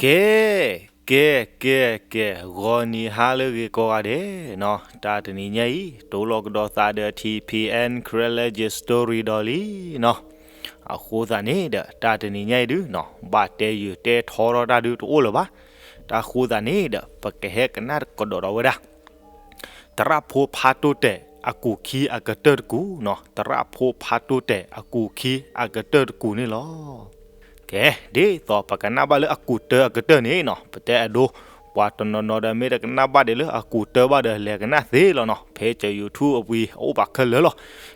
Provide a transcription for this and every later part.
ကဲ, ကဲ, ကဲ, ကဲ, ဂီၤနံၤဟါလၢအဂ့ၤကိးဂၤဒဲးနီၤ, တၢ်တနံၤညါအံၤ တိၢ်လီၤကဒီးသးဒီး ထံၣ် ဖံအဲၣ် Karen Legend Story ဒီးလံနီၤ. အဃိသတးန့ၣ်ဒီး တၢ်တနံၤညါအံၤဒုနီၤ ဘၣ်တဲယုာ်တဲထီထီၣ်တၢ်ဒုတအိၣ်လၢၤဘၣ်. တၢ်ဃိသတးန့ၣ်ဒီး ပကဟဲကနၣ်ကဒီးဒီးဝဲဒၣ် သရၣ်ဖိဖးတိၢ်တဲာ်အကူာ်ခံအကတၢၢ်တကူာ်နီၤ, သရၣ်ဖိဖးတိၢ်တဲာ်အကူာ်ခံအကတၢၢ်တကူာ်န့ၣ်လီၤ. ကဲ, ဒ်သိးပကနၣ်ဘၣ်လၢအကူာ်တၢၢ်အကတၢၢ်န့ၣ်နီၤ, ပတဲအဒိ, ပှၤတနီၤနီၤဒီးမ့ၢ်တကနၣ်ဘၣ်ဒံးလၢအကူာ်တၢၢ်ဘၣ်ဒီး လဲၤကနၣ်သ့လီၤနီၤ, ဖဲကၠီ YouTube အပူၤအိၣ်ဘၣ်ခဲလၢာ်လီၤ.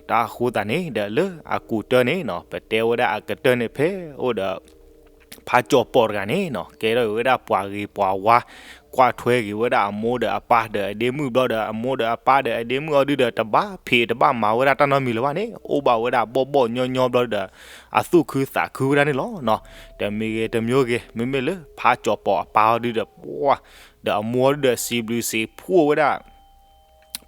တၢ်ဃိသတးန့ၣ်ဒီး လၢအကူာ်တၢၢ်န့ၣ်နီၤ ပတဲဝဲဒၣ်အကတၢၢ်န့ၣ်ဖဲအိၣ်ဒီး ဖးကၠီၤပီးတဂၤန့ၣ်နီၤ ကဲထီၣ်က့ၤဝဲဒၣ်ပှၤဂ့ၤပှၤဝါ, ကွၢ်ထွဲက့ၤဝဲဒၣ်အမိၢ်ဒီးအပၢ်ဒီးအဒ့မုၣ်ဘျီဒီး အမိၢ်ဒီးအပၢ်ဒီးအဒ့မုၣ်အီၤဒုဒီး တဘၣ်ဖံးတဘၣ်မၤဝဲဒၣ်တၢ်နီတမံၤလၢၤဘၣ်န့ၣ်, အိၣ်ဘၣ်ဝဲဒၣ်ဘီၣ်ဘီၣ်ညီညီဘျီဒီး အသူၣ်ခုသးခုဝဲဒၣ်န့ၣ်လီၤနီၤ. တမံၤဂ့ၤတမံၤဂ့ၤ မ့မ့ၢ်လၢဖးကၠီၤပီးအပၢ်အီၤဒုဒီး ပှၤဒီးအမိၢ်အီၤဒုဒီး စံးဘျုးစံးဖှိၣ်ဝဲဒၣ်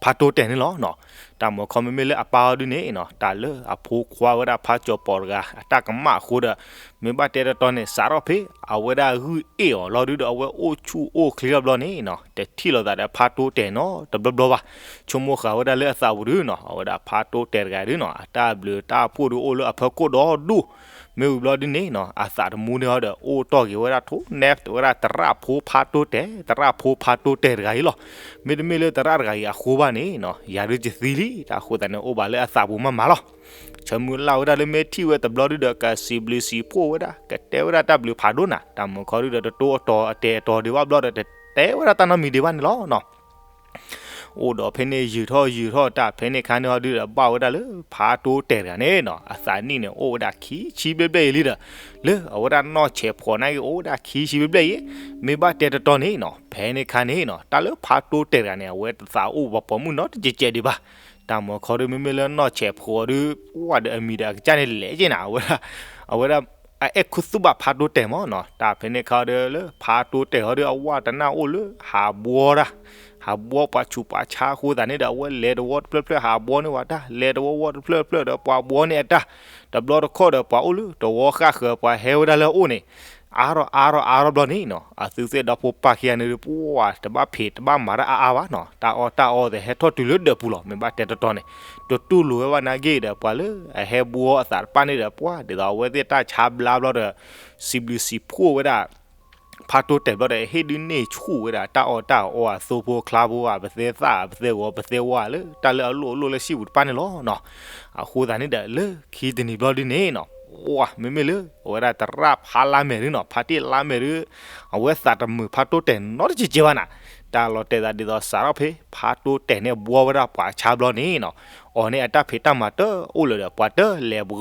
ဖးတိၢ်တဲာ်န့ၣ်လီၤနီၤ. တၢ်မၤခီမ့မ့ၢ်လၢအပၢ်အီၤဒုန့ၣ်နီၤ တၢ်လၢအဖိခွါဝဲဒၣ်ဖးကၠီၤပီးတဂၤ အတၢ်ကမၣ်အဃိဒီး မ့ၢ်ဘၣ်တဲတတီန့ၣ် စးထီၣ်ဖဲအဝဲဒၣ်ဂုၢ်အ့ၣ်အီၤလီၤဒုဒီး အဝဲအိၣ်ဆူၣ်အိၣ်ချ့လီၤဘျီန့ၣ်နီၤ တထံၣ်လိာ်သးဒီးဖးတိၢ်တဲာ်နီတဘျီဘျီဘၣ်. ဆိကမိၣ်ဃာ်ဝဲဒၣ်လၢအသးပူၤဒုနီၤ အဝဲဒၣ်ဖးတိၢ်တဲာ်တဂၤဒုနီၤ အတၢ်ဘျုးတၢ်ဖှိၣ်ဒုအိၣ်လၢအဖီခိၣ်ဒီဒူၣ်, မ့ၢ်ဝံၤဘျီဒုန့ၣ်နီၤ အသးတမူန့ၢ်အီၤဒီး အိၣ်တီၢ်က့ၤဝဲဒၣ်ထိၣ်နဲၣ်ဝဲဒၣ်သရၣ်ဖိဖးတိၢ်တဲာ်, သရၣ်ဖိဖးတိၢ်တဲာ်တဂၤအံၤလီၤ. မ့တမ့ၢ်လၢသရၣ်တဂၤအံၤအဃိဘၣ်န့ၣ်နီၤ ယၤဒုကသံလံ, တၢ်ဃိသတးန့ၣ် အိၣ်ဘၣ်လၢအသးပူၤမးမးလီၤ. ဆၢမုၢ်လၢ်ဝဲဒၣ်လၢမ့ၢ်ထံၣ်ဝဲတဘျီဒုဒီး ကစံးဘျုးစံးဖှိၣ်ဝဲဒၣ်, ကတဲဝဲဒၣ်တၢ်ဘျုးဖးဒိၣ်နၤ, တၢ်မၤခီဒုဒီး တတိၢ်အတီၤအတဲာ်အတီၤဒံးဘၣ်ဘျီဒီး တတဲဝဲဒၣ်တၢ်နီတမံၤဒံးဘၣ်န့ၣ်လီၤနီၤ. အိၣ်ဒီးဖဲန့ၣ်ယုာ်ထီၣ်ယုာ်ထီၣ်တၢ် ဖဲန့ၣ်ခါန့ၣ်အီၤဒုဒီး ဘၣ်ဝဲဒၣ်လၢဖးတိၢ်တဲာ်တဂၤန့ၣ်နီၤ အသးနံၣ်န့ၣ် အိၣ်ဝဲဒၣ်ခံဆံဘျဲၣ်ဘျဲၣ်အံၤလံဒီး လၢအဝဲဒၣ်နီၢ်ဆဲးဖှီးန့ၣ်က့ၤ အိၣ်ဝဲဒၣ်ခံဆံဘျဲၣ်ဘျဲၣ်အံၤ, မ့ၢ်ဘၣ်တဲတတီန့ၣ်နီၤ ဖဲန့ၣ်ခါန့ၣ်နီၤ တၢ်လၢဖးတိၢ်တဲာ်တဂၤန့ၣ် အဝဲတသးအိၣ်ပှၤပိာ်မုၣ်နီတကဲးကဲးဒံးဘၣ်. တၢ်မၤခီဒု မ့မ့ၢ်လၢနီၢ်ဆဲးဖှီးဒု ပှၤဒီးအမံၤဒီးအကစၢ်န့ၣ်လဲၤက့ၤနၤ အဝဲဒၣ် အဝဲဒၣ် အအဲၣ်ခူသူၣ်ဘၣ်ဖးတိၢ်တဲာ်မးနီၤ. တၢ်ဖဲန့ၣ်ခါဒီးလၢဖးတိၢ်တဲာ်အီၤဒီး အဝဲတနၢ်အိၣ်လၢဟးဘှီတၢ်, ဟးဘှီပှၤဆူးပှၤဆါအဃိသတးန့ၣ်ဒီး အဝဲလဲၤတဝီတဖျၢၣ်ဖျၢၣ် ဟးဘှီန့ၢ်ဝဲတၢ်, လဲၤတဝီဝီတဖျၢၣ်ဖျၢၣ်ဒီး ပှၤဘှီန့ၢ်အတၢ်, တဘျီတခီၣ်ဒီး ပှၤအိၣ်လၢတဝီဃၣ်ဃၢၤ ပှၤဟဲဝဲဒၣ်လၢအအိၣ်န့ၣ် အါထီၣ်အါထီၣ်အါထီၣ်ဘျီန့ၣ်နီၤ အသုသ့ၣ်ဒီဖိပၢ်ခံဂၤန့ၣ်ဒီး ပှၤတဘၣ်ဖံးတဘၣ်မၤတၢ်အါအါဘၣ်နီၤ. တၢ်အီၣ်တၢ်အီသ့ၣ်ဟဲထီၣ်တုၤလၢဒၢးပူၤလီၤ. မ့ၢ်ဘၣ်တဲတတီန့ၣ် တတူၢ်လိာ်ဝဲဘၣ်နာ်က့ဒီး ပှၤလၢအဟဲဘှီအသးတဖၣ်န့ၣ်ဒီး ပှၤဒ်သိးအဝဲသ့ၣ်တၢ်ဆါဘျါဘျီဒီး စံးဘျုးစံးဖှိၣ်ဝဲဒၣ် ဖးတိၢ်တဲာ်ဘျီဒီး ဟ့ၣ်ဒုးန့ၢ်ဆူၣ်ဝဲဒၣ် တၢ်အီၣ်တၢ်အီအသိဖိချါဖိ အပသဲသၣ် အပသဲဂီၤ ပသဲဝါလၢ တၢ်လၢအလိၣ်အလိၣ်လၢဟံၣ်ပူၤတဖၣ်န့ၣ်လီၤနီၤ. အဃိသတးန့ၣ်ဒီး လၢခံတနံၤဘျီဒုန့ၣ်နီၤ ပှၤမ့မ့ၢ်လၢ အဝဲဒၣ်သရၣ်ဖးလါမဲာ်ဒုနီၤ ဖးတ့ၢ်လါမဲာ်ဒု အဝဲသးတမုာ်ဖးတိၢ်တဲာ်နီတကဲးကဲးဘၣ်နၤ. တၢ်လီၤတဲာ်သးဒ်သိးစးထီၣ်ဖဲ ဖးတိၢ်တဲာ်န့ၣ်ဘှီဝဲဒၣ်ပှၤဆါဘျီန့ၣ်နီၤ အီၤန့ၣ်အတၢ်ဖံးတၢ်မၤတအိၣ်လၢၤဒီး ပှၤတလဲၤဘှီ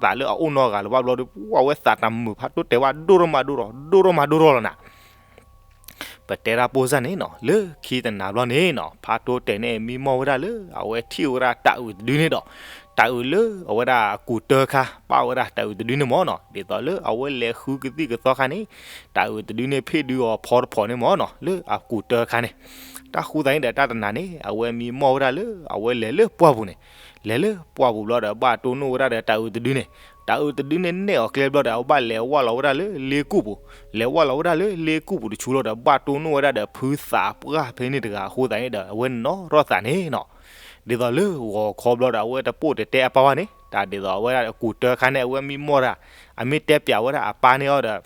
သးလၢအအိၣ်နီတဂၤလၢၤဘၣ်ဘျီဒီး ပှၤဝဲသးတမုာ်ဖးတိၢ်တဲာ်ဝဲဒိၣ်ထီၣ်မးဒိၣ်ထီၣ် ဒိၣ်ထီၣ်မးဒိၣ်ထီၣ်လီၤနၤ. ပတဲတၢ်ပိၢ်စၢ်န့ၣ်နီၤ လၢခံတနၤဘျီန့ၣ်နီၤ ဖးတိၢ်တဲာ်န့ၣ်မံမီၢ်ဝဲဒၣ်လၢ အဝဲထံၣ်ဝဲဒၣ်တၤအုးတဒုန့ၣ်ဒီး တၤအုးလၢအဝဲဒၣ်အကူးတၢ်ခါ ပာ်ဝဲဒၣ်တၤအုးတဒုန့ၣ်မ့ၢ်နီၤ ဒ်သိးလၢအဝဲလဲၤဃုကသံၣ်ကသီခါန့ၣ် တၤအုးတဒုန့ၣ်ဖ့ၣ်ဒုအီၤဖီတဖီးန့ၣ်မ့ၢ်နီၤ လၢအကူးတၢ်ခါန့ၣ်. တၢ်ဃိသတးန့ၣ်ဒီးတၢ်တနၤန့ၣ် အဝဲမံမီၢ်ဝဲဒၣ်လၢ အဝဲလဲၤလၢပှၢ်ပူၤန့ၣ် လဲၤလၢပှၢ်ပူၤဘျီဒီး ဘၣ်တိၢ်နီၣ်ဝဲဒၣ်ဒီးတၤအုးတဒုန့ၣ် တၤအုးတဒုန့ၣ်နဲၣ်အီၤကျဲဘျီဒီး အဝဲဘၣ်လဲၤဝဲလီၤဝဲဒၣ်လၢလ့ကူၣ်ပူၤ လဲၤဝဲလီၤဝဲဒၣ်လၢလ့ကူၣ်ပူၤတဆူလီၤဒီး ဘၣ်တိၢ်နီၣ်ဝဲဒၣ်ဒီးဖုသးပှၢ်ဖဲန့ၣ်တဂၤအဃိသတးန့ၣ်ဒီး အဝဲနီၣ်ထီၣ်သးန့ၣ်နီၤ ဒ်သိးလၢဂီၤခီဘျီဒီး အဝဲတပိၢ်တတဲအပၢ်ဘၣ်န့ၣ် တၢ်ဒ်သိးအဝဲဒၣ်အကူးတၢ်ခါန့ၣ် အဝဲမံမီၢ်တၢ် အမ့ၢ်တဲပျးဝဲဒၣ်အပၢ်န့ၣ်အီၤဒီး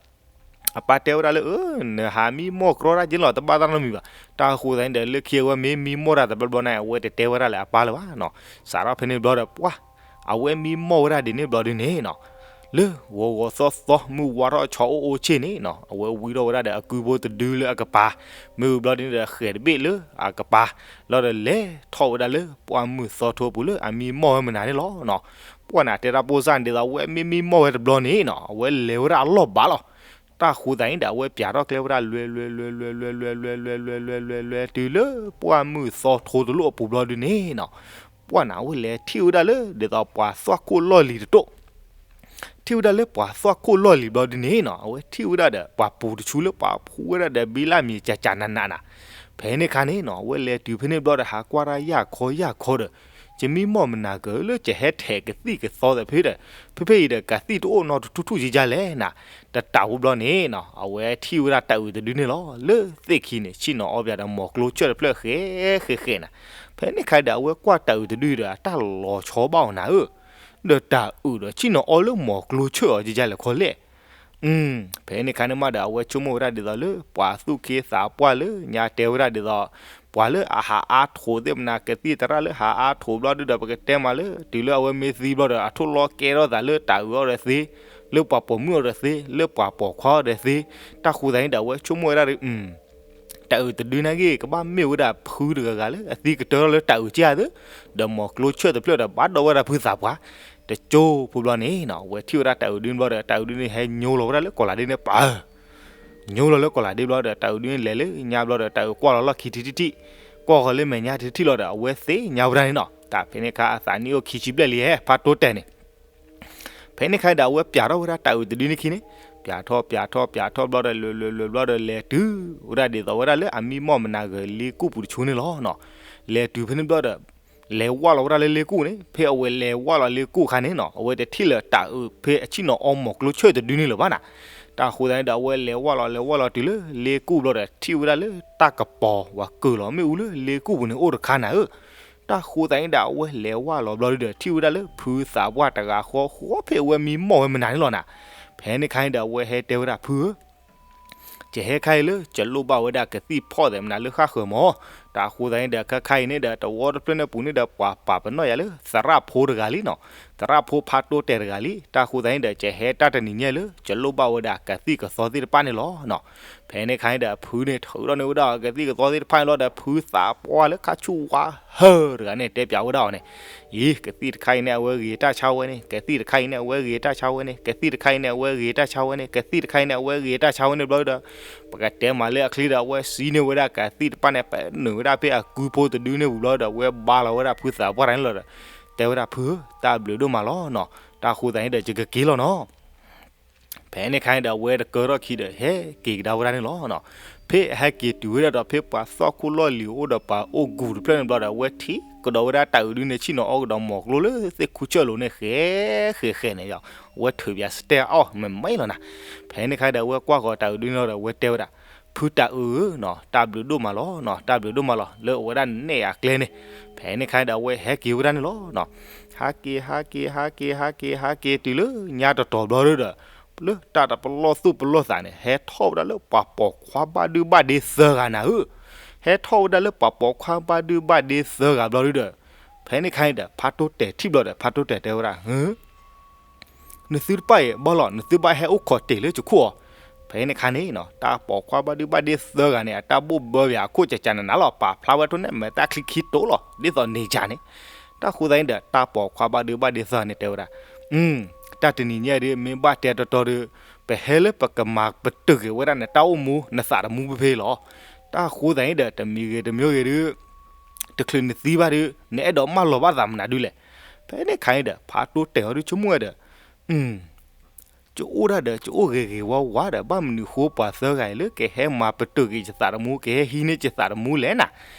အပၢ်တဲဝဲဒၣ်လၢ အၢ နဟးမံမီၢ်ကြီတၢ်က့လီၤ တဘၣ်တၢ်နီတမံၤဘၣ်. တၢ်ဃိသတးန့ၣ်ဒီး လၢခံအဝဲမ့ၢ်မံမီၢ်တၢ်တဘျီဘျီန့ၣ် အဝဲတတဲဝဲဒၣ်လၢအပၢ်လၢၤဘၣ်နီၤ. စးထီၣ်ဖဲန့ၣ်ဘျီဒီး ပှၢ် အဝဲမံမီၢ်ဝဲဒၣ်ဒ်န့ၣ်ဘျီဒုန့ၣ်နီၤ လၢဂီၤဂီၤသီသီ မုၢ်ဝါထီၣ်ဆီအိၣ်အိၣ်ဆ့ၣ်န့ၣ်နီၤ အဝဲဝံထီၣ်ဝဲဒၣ်ဒီးအကုဖိတဒုလၢအကပၤ မ့ၢ်ဝံၤဘျီဒုန့ၣ်ဒီး ဃဲၤတဘ့ၣ်လၢအကပၤ လီၤဒီးလဲၤထီၣ်ဝဲဒၣ်လၢပှၢ်မုၢ်သီထိပူၤလၢအမံမီၢ်ဝဲမနုၤန့ၣ်လီၤနီၤ. ပှၢ်န့ၣ်တဲတၢ်ပိၢ်စၢ်န့ၣ် ဒ်သိးအဝဲမ့ၢ်မံမီၢ်ဝဲတဘျီန့ၣ်နီၤ အဝဲလဲၤဝဲဒၣ်အလီၢ်ဘၣ်လီၤ. တၢ်ဃိသတးန့ၣ်ဒီး အဝဲပျးထီၣ်ကျဲဝဲဒၣ်လွဲလွဲလွဲလွဲလွဲလွဲလွဲလွဲလွဲလွဲလွဲလွဲလွဲလွဲ တုၤလၢပှၢ်မုၢ်သီထိတလိၣ်အပူၤဘျီဒုန့ၣ်နီၤ ပှၢ်န့ၣ် အဝဲလဲၤထံၣ်ဝဲဒၣ်လၢ ဒ်သိးပှၤသွၣ်ခိၣ်လီၢ်လံၤတတိၢ် ထံၣ်ဝဲဒၣ်လၢပှၤသွၣ်ခိၣ်လီၢ်လံၤဘျီဒုန့ၣ်နီၤ အဝဲထံၣ်ဝဲဒၣ်ဒီး ပှၤပူၤတဆူလၢပှၤဖှူဝဲဒၣ်ဒီးဘံလၢမံၤကၠးကၠးနးနးနၤ ဖဲန့ၣ်ခါန့ၣ်နီၤ အဝဲလဲၤတုၤဖဲန့ၣ်ဘျီဒီး ဟးကွၢ်တၢ်ယၢ်ခီယၢ်ခီဒီး ယမံမီၢ်မနၤကၢၤလၢယဟဲထဲးကသံၣ်ကသီသးဖဲဒီး, ဖဲဖဲအံၤဒီးကသံၣ်တအိၣ်နီတထူၣ်ထူၣ်ယါလဲၣ်နၤ. တတးဖိဘျီန့ၣ်နီၤ အဝဲထံၣ်ဝဲဒၣ်တၤအုးတဒုန့ၣ်လီၤ. လၢသ့ၣ်ခံန့ၣ် ဆ့ၣ်နီၤအီပၠးဒီးမိၢ်ကျိဆၢၣ်တဖျၢၣ်ဃဲဃဲဃဲနၤ. ဖဲန့ၣ်ခါဒီးအဝဲကွၢ်တၤအုးတဒုဒီးအတၢ်လီၤဆီဘၣ်အီၤနၤဧၢ, ဒီးတၤအုးဒီးဆ့ၣ်နီၤအီလၢမိၢ်ကျိဆၢၣ်အီၤယါလဲၣ်ခီလဲၣ် ဖဲန့ၣ်ခါန့ၣ်မးဒီး အဝဲဆိကမိၣ်ဝဲဒၣ်ဒ်သိးလၢ ပှၤသူၣ်က့သးပှၢ်လၢညါတဲဝဲဒၣ်ဒ်သိး ပှၤလၢအဟးအါထိးသ့ၣ်မနၤ ကသံၣ်သရၣ်လၢဟးအါထိးဘျီဒုဒီး ပကတဲမးလၢ တုၤလၢအဝဲမ့ၢ်သံဘျီဒီး အထိၣ်လီၤကဲထီၣ်သးလၢတၤအုးအီၤဒီးသ့, လၢပှၤပိာ်မုၣ်အီၤဒီးသ့, လၢပှၤပိာ်ခွါအီၤဒီးသ့, တၢ်ဃိသတးန့ၣ်ဒီး အဝဲဆိကမိၣ်ဝဲဒၣ်ဒီး တၤအုးတဒုန့ၣ်ဂ့ၤ ကဘၣ်မ့ၢ်ဝဲဒၣ်ဖုတဂၤဂၤလၢအသံကတၢၢ်ထီၣ်လၢတၤအုးက့ဧါသ့, ဒီးမိၢ်ကျိဆၢၣ်တဖျၢၣ်ဒီး ဘၣ်ဒိဝဲဒၣ်ဖုသးပှၢ်, တကၠိဖိဘျီန့ၣ်နီၤ အဝဲထံၣ်ဝဲဒၣ်တၤအုးဒုန့ၣ်ဘျီဒီး တၤအုးဒုန့ၣ်ဟဲညိလီၤဝဲဒၣ်လၢကီၢ်လၤဒ့န့ၣ်ပၢ်, ညိလီၤလၢကီၢ်လၤဒ့ဘျီဒီး တၤအုးဒုန့ၣ်လဲၤလၢညါဘျီဒီး တၤအုးကွၢ်လီၤလီၢ်ခံထံထံထံ, ကွၢ်ဃီၤလၢမဲာ်ညါထံထံလီၤဒီး အဝဲသ့ၣ်ညါဝဲဒၣ်န့ၣ်နီၤ. တၢ်ဖဲန့ၣ်ခါအသးနံၣ်အိၣ်ခံဆံဘျဲၣ်လံဟဲ ဖးတိတဲာ်န့ၣ် ဖဲန့ၣ်ခါဒီး အဝဲပၠးထီၣ်ဝဲဒၣ်တၤအုးတဒုန့ၣ်ခံန့ၣ်, ပၠးထီၣ်ပၠးထီၣ်ပၠးထီၣ်ဘျီဒီး လဲၤလဲၤလဲၤဘျီဒီး လဲၤတုၤဝဲဒၣ်ဒ်သိးဝဲဒၣ်လၢအမံမီၢ်မနၤကၢၤလ့ကူၣ်ပူၤတဆူန့ၣ်လီၤနီၤ. လဲၤတုၤဖဲန့ၣ်ဘျီဒီး လဲၤဝၢ်လီၤဝဲဒၣ်လၢလ့ကူၣ်န့ၣ်, ဖဲအဝဲလဲၤဝၢ်လီၤလ့ကူၣ်အခါန့ၣ်နီၤ အဝဲတထံၣ်လၢၤတၤအုးဖဲအဆ့ၣ်နီၤအီမိၢ်ကျိဆၢၣ်တဒုန့ၣ်လၢၤဘၣ်နၤ. တၢ်ဃိသတးန့ၣ်ဒီး အဝဲလဲၤဝၢ်လီၤလဲၤဝၢ်လီၤတုၤလၢလ့ကူၣ်ဘျီဒီး ထံၣ်ဝဲဒၣ်လၢတၢ်ကပီၤဝဲကုၢ်လီၤမ့ၣ်အူလၢလ့ကူၣ်ပူၤန့ၣ်အိၣ်တခါနၤဧၢ. တၢ်ဃိသတးန့ၣ်ဒီး အဝဲလဲၤဝၢ်လီၤဘျီဒုဒီး ထံၣ်ဝဲဒၣ်လၢဖုသးပှၢ်တဂၤဃီဃီဖဲအဝဲမံမီၢ်ဝဲမနၤန့ၣ်လီၤနၤ. ဖဲန့ၣ်ခါန့ၣ်ဒီး အဝဲဟဲတဲဝဲဒၣ် ဖုဧၢ ယဟဲခါအံၤလၢ ယလိၣ်ဘၣ်ဝဲဒၣ်ကသံၣ်ဖီၣ်သဲးမနၤလၢဃၣ်ဃၢၤမး. တၢ်ဃိသတးန့ၣ်ဒီး ခဲခါအံၤန့ၣ်ဒီး တဝီတဖျၢၣ်န့ၣ်ပူၤန့ၣ်ဒီး ပှၤပာ်ပနီၣ်ယၤလၢ သရၣ်ဖိတဂၤလံနီၤ, သရၣ်ဖိဖးတိတဲာ်တဂၤလံ. တၢ်ဃိသတးန့ၣ်ဒီး ယဟဲတၢ်တနံၤညါလၢ ယလိၣ်ဘၣ်ဝဲဒၣ်ကသံၣ်ကသီသ့ၣ်တဖၣ်န့ၣ်လီၤနီၤ. ဖဲန့ၣ်ခါန့ၣ်ဒီး ဖုန့ၣ်ထုးထီၣ်န့ၢ်ဝဲဒၣ်ကသံၣ်ကသီသ့ၣ်တဖၣ်န့ၣ်လီၤဒီး ဖုသးပှၢ်လၢခါဆူၣ်ဝါဟၢတဂၤန့ၣ် တဲပၠးဝဲဒၣ်အီၤန့ၣ်, အံၤ ကသံၣ်တခါအံၤန့ၣ် အဝဲဂ့ၤတၢ်ဆါဝဲန့ၣ်, ကသံၣ်တခါအံၤန့ၣ် အဝဲဂ့ၤတၢ်ဆါဝဲန့ၣ်, ကသံၣ်တခါအံၤန့ၣ် အဝဲဂ့ၤတၢ်ဆါဝဲန့ၣ်, ကသံၣ်တခါအံၤန့ၣ် အဝဲဂ့ၤတၢ်ဆါဝဲန့ၣ်ဘျီဒီး ပကတဲမးလၢအချံဒီး အဝဲစံန့ၢ်ဝဲဒၣ်ကသံၣ်တဖၣ်န့ၣ် ပနုာ်ဝဲဒၣ်ဖဲအကုဖိတဒုန့ၣ်ပူၤဘျီဒီး အဝဲဘါလီၤဝဲဒၣ်ဖုသးပှၢ်တဂၤန့ၣ်လီၤဒီး တဲဝဲဒၣ် ဖုဧၢ တၢ်ဘျုးဒိၣ်မးလီၤနီၤ. တၢ်ဃိသတးန့ၣ်ဒီး ယကက့ၤလီၤနီၤ. ဖဲန့ၣ်ခါန့ၣ်ဒီး အဝဲတကၢထီၣ်ခံဒီး ဟဲက့ၤကဒါဝဲဒၣ်န့ၣ်လီၤနီၤ. ဖဲအဟဲက့ၤတုၤဝဲဒၣ်ဒီး ဖဲပှၤသီၣ်ခိၣ်လီၢ်လံၤအိၣ်ဒီးပှၤအိၣ်ကူၤတဖျၢၣ်န့ၣ်ဘျီဒီး အဝဲထံၣ်ကဒီးဝဲဒၣ်တၤအုးဒုန့ၣ် ဆ့ၣ်နီၤအီကဒီးမိၢ်ကျိလၢသ့ၣ်ခူဆၢၣ်လိၤန့ၣ် ဃဲဃဲဃဲန့ၣ်ယီၤ. အဝဲထုးပၠးစတဲအီၣ်မ့ၢ်မ့ၢ်လီၤနၤ. ဖဲန့ၣ်ခါဒီး အဝဲကွၢ်ဃီၤတၤအုးဒုန့ၣ်လီၤဒီး အဝဲတဲဝဲဒၣ် ဖုတၤအုးဧၢနီၤ, တၢ်ဘျုးဒိၣ်မးလီၤနီၤ, တၢ်ဘျုးဒိၣ်မးလီၤ လၢအဝဲဒၣ်နဲၣ်ယၤကျဲန့ၣ်. ဖဲန့ၣ်ခါန့ၣ်ဒီး အဝဲဟဲက့ၤဝဲဒၣ်န့ၣ်လီၤနီၤ. ဟးက့ၤ ဟးက့ၤ ဟးက့ၤ ဟးက့ၤ ဟဲက့ၤတုၤလၢညါတတီၤဘျီဒုဒီး လၢတၢ်တပလီၢ်သူၣ်ပလီၢ်သးန့ၣ် ဟဲထီၣ်ဝဲဒၣ်လၢပှၤပိာ်ခွါဘၣ်ဒုဘၣ်ဒ့သၢဂၤနၤဧၢ. ဟဲထီၣ်ဝဲဒၣ်လၢပှၤပိာ်ခွါဘၣ်ဒုဘၣ်ဒ့သၢဂၤဘျီဒုဒီး ဖဲန့ၣ်ခါန့ၣ်ဒီး ဖါတိတဲာ်ထံၣ်ဘျီဒီး ဖါတိတဲာ်တဲဝဲဒၣ် ဟၢ နသုတဖၣ်အံၤဘၣ်လီၤ, နသုဘၣ်ဟဲအိၣ်ခိးတ့ၢ်လၢယခိၣ်အီၤ. ဖဲန့ၣ်ခါန့ၣ်နီၤ တၢ်ပိာ်ခွါဘၣ်ဒုဘၣ်ဒ့သၢဂၤန့ၣ် အတၢ်ဘိၣ်ဘၢပၠးအခိၣ်ကကနးနးလီၤ, ပာ်ဖျါဝဲထိၣ်န့ၣ် မဲာ်သၣ်ချံခံတိလီၤ ဒ်သိးန့ၣ်ယၤန့ၣ်. တၢ်ဃိသတးန့ၣ်ဒီး တၢ်ပိာ်ခွါဘၣ်ဒုဘၣ်ဒ့သၢဂၤန့ၣ်တဲဝဲဒၣ် အၢ တၢ်တနံၤညါဒီး မ့ၢ်ဘၣ်တဲတီတီဒီး ပဟဲလၢပကမၤပတုာ်က့ၤဝဲဒၣ်နတၢ်အိၣ်မူ နသးတမူဖဲဖဲလီၤ. တၢ်ဃိသတးန့ၣ်ဒီး တမံၤဂ့ၤတမံၤဂ့ၤဒီး တချုးနသံဘၣ်ဒီး နအဲၣ်ဒိးမၢလီၤဘၣ်သးမနုၤဒုလဲၣ်. ဖဲန့ၣ်ခါန့ၣ်ဒီး ဖါတိတဲာ်အီၤဒုဆိကမိၣ်ဝဲဒီး ယအိၣ်ဒၣ်ဒီး ယအိၣ်ဂ့ၤဂ့ၤဝါဝါဒီး ဘၣ်မနုၤဃိပှၤသၢဂၤအံၤလၢကဟဲမၤပတုာ်က့ၤ ယသးတမူ ကဟဲဟံးန့ၢ်ယသးတမူလဲၣ်နၤ.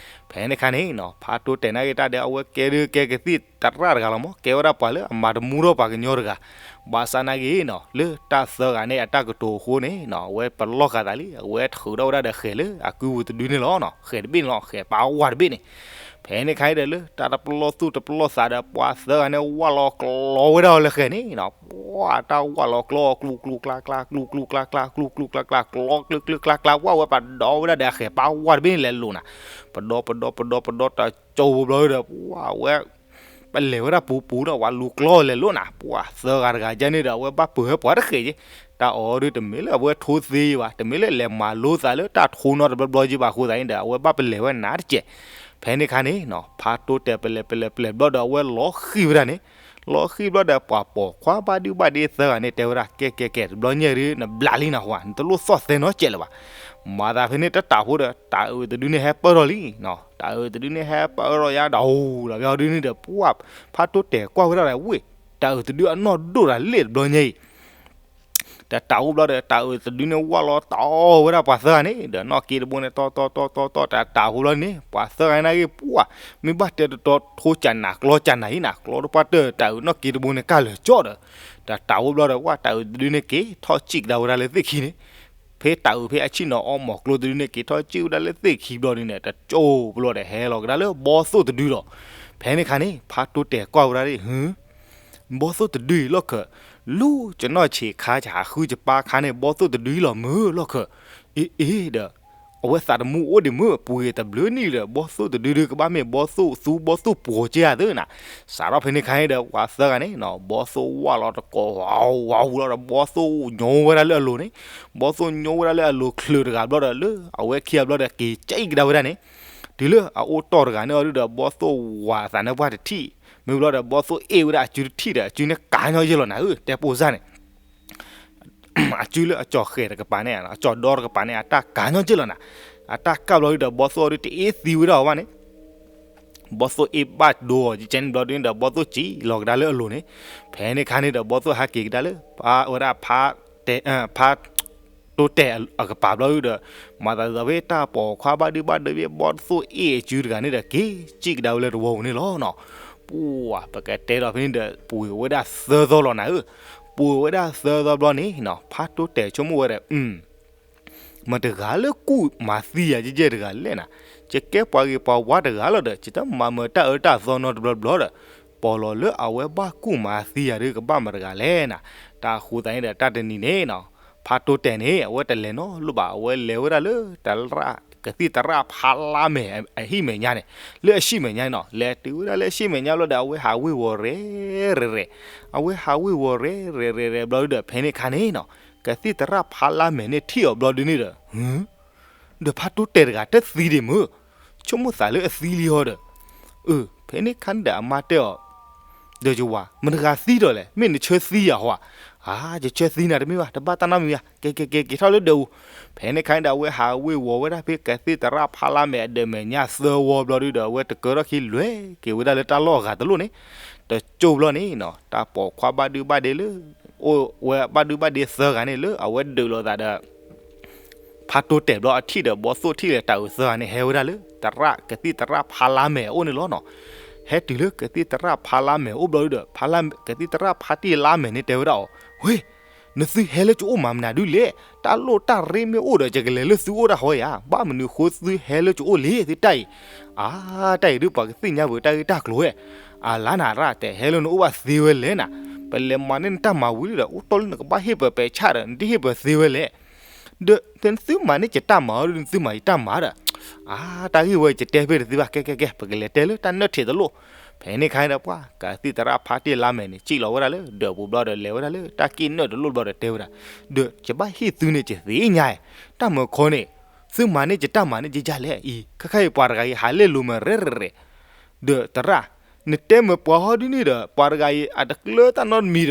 ဖဲန့ၣ်ခါန့ၣ်နီၤ ဖါတိတဲာ်နာ်က့ၤတၢ်ဒီး အဝဲကဲဒုးကဲကသံၣ်သရၣ်တဂၤလီၤမး, ကဲဝဲဒၣ်ပှၤလၢအမၤတမူထီၣ်ပှၤကညီတဂၤ. ဘၣ်ဆၣ်နာ်က့ၤနီၤ လၢတၢ်သၢဂၤန့ၣ်အတၢ်ကတိၤအဃိန့ၣ်နီၤ အဝဲပလီၢ်ဃာ်သးလံ, အဝဲထုးထီၣ်ဝဲဒၣ်ဒီးဃဲၤလၢအကုပူၤတဒုန့ၣ်လီၤနီၤ, ဃဲၤတဘ့ၣ်န့ၣ်လီၤ, ဃဲၤပၢ်ဝါတဘ့ၣ်န့ၣ်. ဖဲန့ၣ်ခါအံၤဒီး လၢတၢ်တပလီၢ်သူၣ်တပလီၢ်သးဒီး ပှၤသၢဂၤန့ၣ် ဝၢ်လီၤကျီဝဲဒၣ်အီၤလၢဃဲၤန့ၣ်နီၤ, ပှၤတၢ်ဝၢ်လီၤကျီအီၤ ကျူကျူကျါကျါ ကျူကျူကျါကျါ ကျူကျူကျါကျါ ကျီကျၢကျၢကျါကျါ ဝၢ်ဝဲပဒီဝဲဒၣ်ဒီးအဃဲၤပၢ်ဝါတဘ့ၣ်န့ၣ်လဲၤလိာ်နၤ, ပဒီပဒီပဒီပဒီတကၠိဖိဘျီဒီး ပှၤဝဲ ပလဲၤဝဲဒၣ်ပူၤပူၤဒီး ပှၤလူၤကျီလဲၤလိာ်နၤ, ပှၤသၢဂၤတဂၤယဲန့ၣ်ဒီး အဝဲဘၣ်ပၢၤဟဲပှၤတဃဲၤယဲ, တၢ်အီၤဒုးတမ့ၢ်လၢအဝဲထိသ့ဘၣ်, တမ့ၢ်လၢလဲၤမၤလိသးလၢတၢ်ထိနီတဘျီဘျီယဲဘၣ်အဃိသတးန့ၣ်ဒီး အဝဲဘၣ်ပလဲၤဝဲနၤတကဲး. ဖဲန့ၣ်ခါန့ၣ်နီၤ ဖါတိတဲာ်ပလဲၤပလဲၤပလဲၤဘျီဒီး အဝဲလီၤဃံၤဝဲဒၣ်န့ၣ်, လီၤဃံၤဘျီဒီး ပှၤပိာ်ခွါဘၣ်ဒုဘၣ်ဒ့သၢဂၤန့ၣ်တဲဝဲဒၣ် ကဲကဲကဲ တဘျီညါဒုး နဘျးလံနၤဟူဧါ, နတလိၣ်သီၣ်သဲနီတကဲးလၢၤဘၣ်. မၤသးဖဲန့ၣ်တတးဖိဒီး တၤအုးတဒုန့ၣ်ဟဲပၢၢ်ထီၣ်လံနီၤ, တၤအုးတဒုန့ၣ်ဟဲပၢၢ်ထီၣ်ယါဒီး ဟူလီၤဘၣ်ဒုန့ၣ်ဒီး ပှၤဖါတိတဲာ်ကွၢ်ဝဲဒၣ်ဒီး ဝ့ၢ် တၤအုးတဒုအနီၢ်ဒိၣ်တၢ်လ့ၣ်တဘျီညါအံၤ တ တၢ်တၢ်အိၣ်ဘျီဒီး တၢ်အုးတဒုန့ၣ်ဝၢ်လီၤတီဝဲဒၣ်ပှၤသၢဂၤန့ၣ် ဒီးနီၣ်က့တဘိန့ၣ် တီတီတီတီတီ တၢ်တၢ်အိၣ်ဘျီန့ၣ် ပှၤသၢဂၤန့ၣ်ဂ့ၤပှၤ မ့ၢ်ဘၣ်တဲတတီထိကၢ်နၤကျီကၢ်နၤအံၤနၤ ကျီတပှၢ်တၢၢ် တၢ်အုးနီၣ်က့တဘိန့ၣ် ကၢ်လၢာ်ကၠီဒီး တၢ်တၢ်အိၣ်ဘျီဒီး ဝၢ်တၢ်အုးတဒုန့ၣ်က့ၤထီၣ်စံၣ်ကဒါဝဲဒၣ်လၢသ့ၣ်ခံန့ၣ် ဖဲတၢ်အုးဖဲအဆံၣ်နီၤအီမီၤကျိတဒုန့ၣ် က့ၤထီၣ်စံၣ်ဝဲဒၣ်လၢသ့ၣ်ခံဘျီဒုန့ၣ် တကၠိဘျီဒီးဟဲလီၤကဒါလၢဘီသိၣ်တဒုလီၤ. ဖဲန့ၣ်ခါန့ၣ် ဖးတိတဲာ်ကွၢ်ဝဲဒၣ်ဒ် ဟူ ဘီသိၣ်တဒုအံၤလီၢ်ခၢၣ် လူၤကနီၣ်ဆံးခါ ယဟးဃုကပၤခါန့ၣ် ဘီသိၣ်တဒုအံၤလီၤမုၢ်လီၢ်ခၢၣ် အ့အ့ဒီး အဝဲသးတမူအိၣ်ဒံးမုၢ် ပှ့ၤတဘျုးနံၣ်ဒီး ဘီသိၣ်တဒုဒုကဘၣ်မ့ၢ်ဘီသိၣ်သူဘီသိၣ်ပှီၤက့ဧါသ့နၤ, စးထီၣ်ဖဲန့ၣ်ခါန့ၣ်ဒီး ပှၤသၢဂၤန့ၣ် ဘီသိၣ်ဝၢ်လီၤတကိးဝါဝါဝူၤလီၤဒီး ဘီသိၣ်ညိဝဲဒၣ်လၢအလိၤန့ၣ်, ဘီသိၣ်ညိဝဲဒၣ်လၢအလိၤချုးတဂၤဘျီဒီး လၢအဝဲခံဂၤဘျီဒီး က့ၤကၠံၣ်ကဒါဝဲဒၣ်န့ၣ်, တုၤလၢအအိၣ်တီၢ်တဂၤန့ၣ်အီၤဒုဒီး ဘီသိၣ်ဝးသးနၢ်ပှၢ်တထံၣ်, မ့ၢ်ဘျီဒီး ဘီသိၣ်အ့ၣ်ဝဲဒၣ်အစုတထံၣ်ဒီး အစုန့ၣ်ကါညီယဲၢ်လီၤနၤဧၢ တဲပိၢ်စၢ်န့ၣ် အစုလၢအကၠီၣ်ဃဲၣ်တကပၤန့ၣ် အကၠီၣ်ဒီတကပၤန့ၣ် အတၢ်ကါညီက့ၢ်လီၤနၤ, အတၢ်ကၢ်ဘျီဒုဒီး ဘီသိၣ်အီၤဒုတအ့ၣ်သံဝဲဒၣ်အီၤဘၣ်န့ၣ်, ဘီသိၣ်အ့ၣ်ဘၣ်ဒိအီၤကဲန့ၣ်ဘျီဒုန့ၣ်ဒီး ဘီသိၣ်စံၣ်လီၤကဒါလၢအလိၤန့ၣ်, ဖဲန့ၣ်ခါန့ၣ်ဒီး ဘီသိၣ်ဟးက့ၤကဒါလၢ ဝဲဒၣ် ဖးတိတဲာ်အကပၤဘျီဒုဒီး, မၤသးဒ်သိးဖဲတၢ်ပိာ်ခွါဘၣ်ဒုဘၣ်ဒိဖဲဘီသိၣ်အ့ၣ်အစုတဂၤန့ၣ်ဒီး က့ၤစံၣ်ကဒါဝဲလၢတဝီပူၤန့ၣ်လီၤနီၤ. ပှၤ ပကတဲဒီးဖဲန့ၣ်ဒီး ပှ့ၤဝဲဒၣ်သၢသီလီၤနၤဧၢ, ပှ့ၤဝဲဒၣ်သၢသီဘျီန့ၣ်နီၤ ဖးတိတဲာ်ဆိကမိၣ်ဝဲဒီး မတၤတဂၤလၢကူၣ်မၤသံယၤယဲၢ်တဂၤလဲၣ်နၤ, ယကဲပှၤဂ့ၤပှၤဝါတဂၤလီၤဒီး ယတမၤမတၤအၢတၢ်သီနီတဘျီဘျီဒီး, ပိာ်လီၤလၢအဝဲဘၣ်ကူၣ်မၤသံယၤဒုကဘၣ်မတၤတဂၤလဲၣ်နၤ, တၢ်ဃိသးန့ၣ်ဒီးတၢ်တနံၤန့ၣ်နီၤ, ဖးတိတဲာ်န့ၣ် အဝဲတလဲၤနီတလိၣ်ဘၣ် အဝဲလဲၤဝဲဒၣ်လၢ ကသံၣ်သရၣ်ဖးလါမဲာ်အဟံၣ်မဲာ်ညါန့ၣ်, လၢအဟံၣ်မဲာ်ညါန့ၣ်နီၤ လဲၤတုၤဝဲဒၣ်လၢအဟံၣ်မဲာ်ညါဘျီဒီး အဝဲဟးဝ့ၤဝီၤရဲၣ်ရဲၣ်ရဲၣ်, အဝဲဟးဝ့ၤဝီၤရဲၣ်ရဲၣ်ရဲၣ်ဘျီဒုဒီး ဖဲန့ၣ်ခါန့ၣ်နီၤ, ကသံၣ်သရၣ်ဖးလါမဲာ်န့ၣ်ထံၣ်အီၤဘျီဒုန့ၣ်ဒီး ဒီးဖးတိတဲာ်တဂၤတသံဒံးမုၢ်, ဆိကမိၣ်သးလၢအသံလံအီၤဒီး, အၢ ဖဲန့ၣ်ခါန့ၣ်ဒီးအမါတဲအီၤ, ဒီးယဝၤ မတၤတဂၤသံဒီးလဲၣ် မ့ၢ်နဆၢသံယၤဟီဧါ, အါ ယဆၢသံနၤတမ့ၢ်ဘၣ် တဘၣ်တၢ်နီတမံၤဘၣ် ကဲကဲကဲ က့ၤထီၣ်လၢဒၢးပူၤ, ဖဲန့ၣ်ခါန့ၣ်ဒီး အဝဲဟးဝ့ၤဝီၤဝဲဒၣ်ဖဲကသံၣ်သရၣ်ဖးလါမဲာ်အဒၢးမဲာ်ညါသၢဝီဘျီဒုဒီး အဝဲတကၢထီၣ်ခံလွဲက့ၤဝဲဒၣ်လၢတၢ်လီၢ်အဂၤတလိၣ်န့ၣ်, တကၠိဘျီန့ၣ်နီၤ တၢ်ပိာ်ခွါဘၣ်ဒုဘၣ်ဒ့လၢ အိၣ်ဝဲဘၣ်ဒုဘၣ်ဒ့သၢဂၤန့ၣ်လၢအဝဲဒုးလိာ်သးဒီး ဖးတိတဲာ်ဘျီအထံၣ်ဒီးဘီသိၣ်ထံၣ်လၢတၢ်အုးသၢဂၤန့ၣ် ဟဲဝဲဒၣ်လၢ သရၣ် ကသံၣ်သရၣ်ဖးလါမဲာ်အအိၣ်န့ၣ်လီၤနီၤ. ဟဲတုၤလၢကသံၣ်သရၣ်ဖးလါမဲာ်အအိၣ်ဘျီဒုဒီး ဖးလါ ကသံၣ်သရၣ်ဖးတံၢ်လါမဲာ်န့ၣ်တဲဝဲဒၣ်အီၤ, ဝ့ၢ် နသုဟဲလၢကအိၣ်မၤမနုၤဒုလဲၣ်, တၢ်လိၣ်တၢ်ရ့မ့ၢ်အိၣ်ဒီး ယကလဲၤလၢသုအိၣ်တၢ်ဟီဧါ, ဘၣ်မနုၤဃိသုဟဲလၢကအိၣ်လဲၣ်သ့တၢ်အံၤ, အါ တၢ်အံၤဒုပှၤကသ့ၣ်ညါပှၤတၢ်ဂ့ၢ်တၢ်ကျိၤဝဲ, အလါနၤရၣ် တဟဲလၢနအိၣ်ဘၣ်သ့ဝဲလဲၣ်နၤ, ပလဲၤမၤန့ၢ်နတၢ်မၤဝံၤလံဒီး အိၣ်တီၢ်လၢနကဘၣ်ဟ့ၣ်ပှၤပဲာ်ဆၣ်ဒီး နတဟ့ၣ်ပှၤသ့ဝဲလဲၣ် ဒီးသုမၤန့ၢ်ယတၢ်မၤအီၤဒီး သုမၤယတၢ်မၤဒီး, အါ တၢ်ဂ့ၢ်ဝဲယတဲဖဲတသ့ဘၣ် ကဲကဲကဲ ပကလဲၤတဲလၢတၢ်နၢၣ်ထံးတလိၣ်, ဖဲန့ၣ်ခါန့ၣ်ဒီးပှၤ ကသံၣ်သရၣ်ဖးတံၢ်လါမဲာ်န့ၣ် စံၣ်လီၤဝဲဒၣ်လၢဒၢးပူၤဘျီဒီး လဲၤဝဲဒၣ်လၢတၢ်က့ၣ်နၢၣ်တလိၣ်ဘျီဒီးတဲဝဲဒၣ်, ဒီးယဘၣ်ဟ့ၣ်သုန့ၣ် ယသ့ၣ်ညါ, တၢ်မၤခီန့ၣ်, သုမၤန့ၢ်ယတၢ်မၤန့ၣ် ယယၤလဲၣ်အံၤ ခဲခါအံၤပှၤတဂၤအံၤ ဟးလဲၣ်လိၤမးရဲၣ်ရဲၣ်ရဲၣ် ဒီးသရၣ်, နတဲမ့ၢ်ပှၤဟီဒ်န့ၣ်ဒီး ပှၤတဂၤအံၤ အတကျၢတၢ်နီတမံၤဒီး,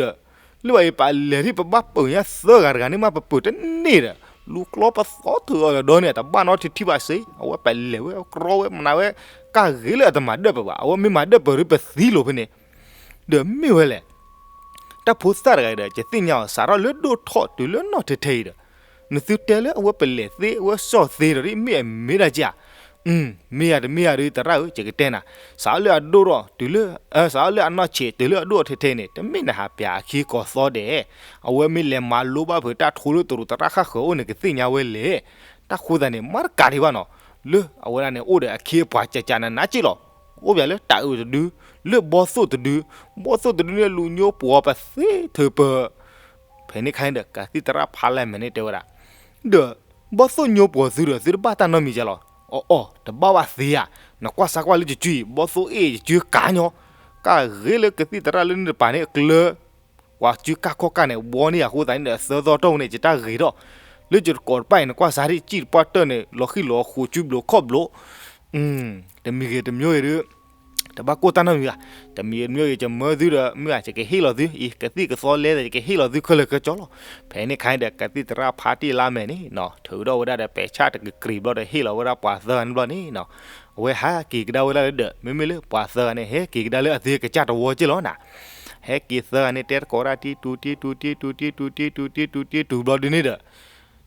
လၢဘၣ်အံၤပလဲၤဒ်ပဘၣ်ပၢၢ်ညါသၢဂၤတဂၤန့ၣ်မး ပပၢၢ်တန့ၢ်ဒီး, လူၤကျီပသီထုးအီၤဒီးန့ၣ် တဘၣ်နီတထံၣ်ဘၣ်စ့, အဝဲပလဲၤဝဲကြီဝဲမနုၤဝဲ, ကၢ်ဂ့ၤလၢအတမၤဒၢၣ်ပၢၢ်ဘၣ်, အဝဲမ့ၢ်မၤဒၢၣ်ပၢၢ်ဒီးပသံလိာ်ဖဲန့ၣ် ဒီးမ့ၢ်ဝဲလဲၣ် တၢ်ဖိသၣ်တဂၤအံၤဒီး ယသ့ၣ်ညါအီၤ စးထီၣ်လၢဒိၣ်ထီၣ်တုၤလၢနီၢ်ထဲထဲအံၤဒီး, နသုတဲလၢအဝဲပလဲၤသ့ အဝဲစီၣ်သ့ဒီး မ့ၢ်အမ့ၢ်ဒၣ်က့ဧါ, မ့ၢ်ယၤတမ့ၢ်ယၤဒီး သရၣ်ဧၢ ယကတဲနၤ, စးထီၣ်လၢအဒိၣ်ထီၣ်တုၤလၢ, စးထီၣ်လၢအနီၢ်ဆံးတုၤလၢအဒိၣ်ထဲထဲန့ၣ် တမ့ၢ်နဟးပျးအခံကီၢ်သီဒဲး, အဝဲမ့ၢ်လဲၤမၤလိဘၣ်ဖုးတၢ်ထိလၢတရူးသရၣ်ဃၣ်ဃၢၤအိၣ်န့ၣ် ကသ့ၣ်ညါဝဲလဲၣ်, တၢ်ဃိသတးန့ၣ် မၤတကးဒံးဘၣ်နီၤ, လၢအဝဲဒၣ်န့ၣ် အိၣ်ဒီးအခ့အပှၤကကနနးက့လီၤ အိၣ်ပၠးလၢတၢ်အုးတဒု, လၢဘီသိၣ်တဒု, ဘီသိၣ်တဒုန့ၣ်လူၤညိပှီၤပသ့ထုးပၢၤ, ဖဲန့ၣ်ခါန့ၣ်ဒီး ကသံၣ်သရၣ်ဖးလါမဲာ်န့ၣ်တဲဝဲဒၣ်, ဒီးဘီသိၣ်ညိပှီၤသုဒီး သုတဘၣ်တၢ်နီတမံၤကလီၤ, အီၣ်အီၣ် တဘၣ်ဘၣ်သ့ဧါ, နကွၢ်စၢ်ကွၢ်လၢယစုအံၤ ဘီသိၣ်အ့ၣ်ယစုကါညီ, ကၢ်ဂ့ၤလၢကသံၣ်သရၣ်လၢန့ၣ်တပၤန့ၣ်အကျၢ ပှၤစုကၢ်ခီၣ်ကၢ်န့ၣ် ဘှီန့ၢ်ယၤအဃိသတးန့ၣ်ဒီး သၢသီတီၢ်န့ၣ် ယတၢ်ဂ့ၤထီၣ်, လၢယတကိးတပၣ်အံၤ နကွၢ်စၢ်ဒ်စံၣ်တပှၢ်တၢၢ်န့ၣ် လီၤဃံၣ်လီၤဃိးစုဘျိခီၣ်ဘျိ, တမံၤဂ့ၤတမံၤဂ့ၤဒီး, တဘၣ်ကိၢ်တၢ်နီတမံၤဘၣ်, တမံၤဂ့ၤတမံၤဂ့ၤ ယမၢသုဒီး မ့ၢ်ဘၣ် ယကဟ့ၣ်လီၤသု, အံၤ ကသံၣ်ကသီလဲဒီး ယကဟ့ၣ်လီၤသုခဲလၢာ်ခဲဆ့လီၤ, ဖဲန့ၣ်ခါန့ၣ်ဒီး ကသံၣ်သရၣ်ဖးတံၢ်လါမဲာ်န့ၣ်နီၤ ထုးထီၣ်ဝဲဒၣ်ဒီးပဲာ်ဆၣ်တကကြံၤဘျီဒီး ဟ့ၣ်လီၤဝဲဒၣ်ပှၤသၢဂၤန့ၣ်ဘျီန့ၣ်နီၤ, အဝဲဟဲက့ၤကဒါဝဲဒၣ်လၢဒီး မ့မ့ၢ်လၢပှၤသၢဂၤန့ၣ် ဟဲက့ၤကဒါလၢအသ့ကစၢ်တဝီက့လီၤနၤ, ဟဲက့ၤသၢဂၤန့ၣ် တဲတကိးဒၣ် တံတူ တံတူ တံတူ တံတူ တံတူ တံတူ တံတူ တံတူ ဘျီဒုန့ၣ်ဒီး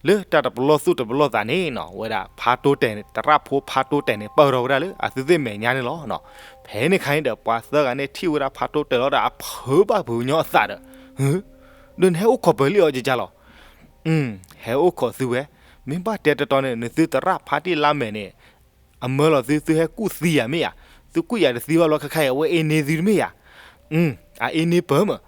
လၢတၢ်တပလီၢ်သူၣ်တပလီၢ်သးန့ၣ်နီၤ ဝဲဒၣ်ဖါတိတဲာ်န့ၣ် သရၣ်ဖိဖါတိတဲာ်န့ၣ် ပၢၢ်ထီၣ်ဝဲဒၣ်လၢအသုသ့ၣ်မဲာ်ညါန့ၣ်လီၤ. ဖဲန့ၣ်ခါန့ၣ်ဒီး ပှၤသၢဂၤန့ၣ်ထံၣ်ဝဲဒၣ်ဖါတိတဲာ်လီၤဒီး အဖုးဘၣ်ဖုးညီအသးဒီး, ဒီးနဟဲအိၣ်ခိးပၢၤလံအီၤကကါလီၤ. ဟဲအိၣ်ခိးသုဝဲ, မ့ၢ်ဘၣ်တဲတတီန့ၣ် နသုသရၣ်ဖါတံၢ်လါမဲာ်န့ၣ် အမၢလီၤသု သုဟဲကူၣ်သံယၤမ့ၢ်ဧါ, သုကူၣ်ယၤတသံဘၣ်လီၤ ခဲခါအံၤ အဝဲအ့န့သုတမ့ၢ်ဧါ. အ့န့ပၢၢ်မး,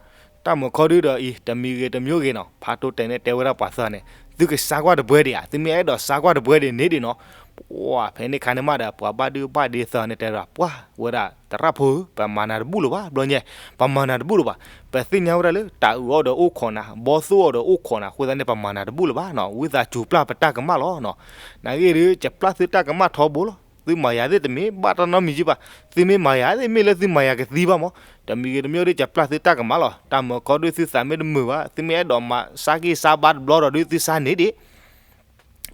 တၢ်မၢခီဒုဒီးအံၤ တမံၤဂ့ၤတမံၤဂ့ၤနီၤ ဖါတိတဲာ်န့ၣ်တဲဝဲဒၣ်ပှၤသၢဂၤန့ၣ် သုကစါကွၢ်တပွဲဒံးဧါ, သုမ့ၢ်အဲၣ်ဒိးစါကွၢ်တပွဲဒံးန့ၣ်ဒံးနီၤ. ပှၤဖဲန့ၣ်ခါန့ၣ်မးဒီး ပှၤဘၣ်ဒုဘၣ်ဒ့သၢဂၤန့ၣ်တဲဝဲဒၣ် ပှၤဝဲဒၣ်သရၣ်ဖိဧၢ ပမၤနၤတဘူၣ်လၢၤဘၣ် ဘျီညါ, ပမၤနၤတဘူၣ်လၢၤဘၣ်. ပသ့ၣ်ညါဝဲဒၣ်လၢ တၢ်အုးအီၣ်ဒီးအိၣ်ခိးနၤ, ဘီသိၣ်အီၣ်ဒီးအိၣ်ခိးနၤ အဃိသတးန့ၣ် ပမၤနၤတဘူၣ်လၢၤဘၣ်နီၤ, ဝံသးစူၤပျၢ်ပတၢ်ကမၣ်လီၤနီၤ. နာ်ဂ့ၢ်ဒု ယပျၢ်သုတၢ်ကမၣ်ထီဘိလီၤ, သုမၤယၤသ့ၣ်တမ့ၢ်ဘၣ်တၢ်နီတမံၤကံဘၣ်, သုမ့ၢ်မၤယၤသ့ၣ်မ့ၢ်လၢသုမၤယၤကသံဘၣ်မး, တမံၤဂ့ၤတမံၤဒု ယပျၢ်သုတၢ်ကမၣ်လီၤ. တၢ်မၢခီဒု သုသးမ့ၢ်တမုာ်ဘၣ်, သုမ့ၢ်အဲၣ်ဒိးမၤစါက့ၤစါဘါတဘျီဒီးဒု သုစါန့ၣ်ဒံး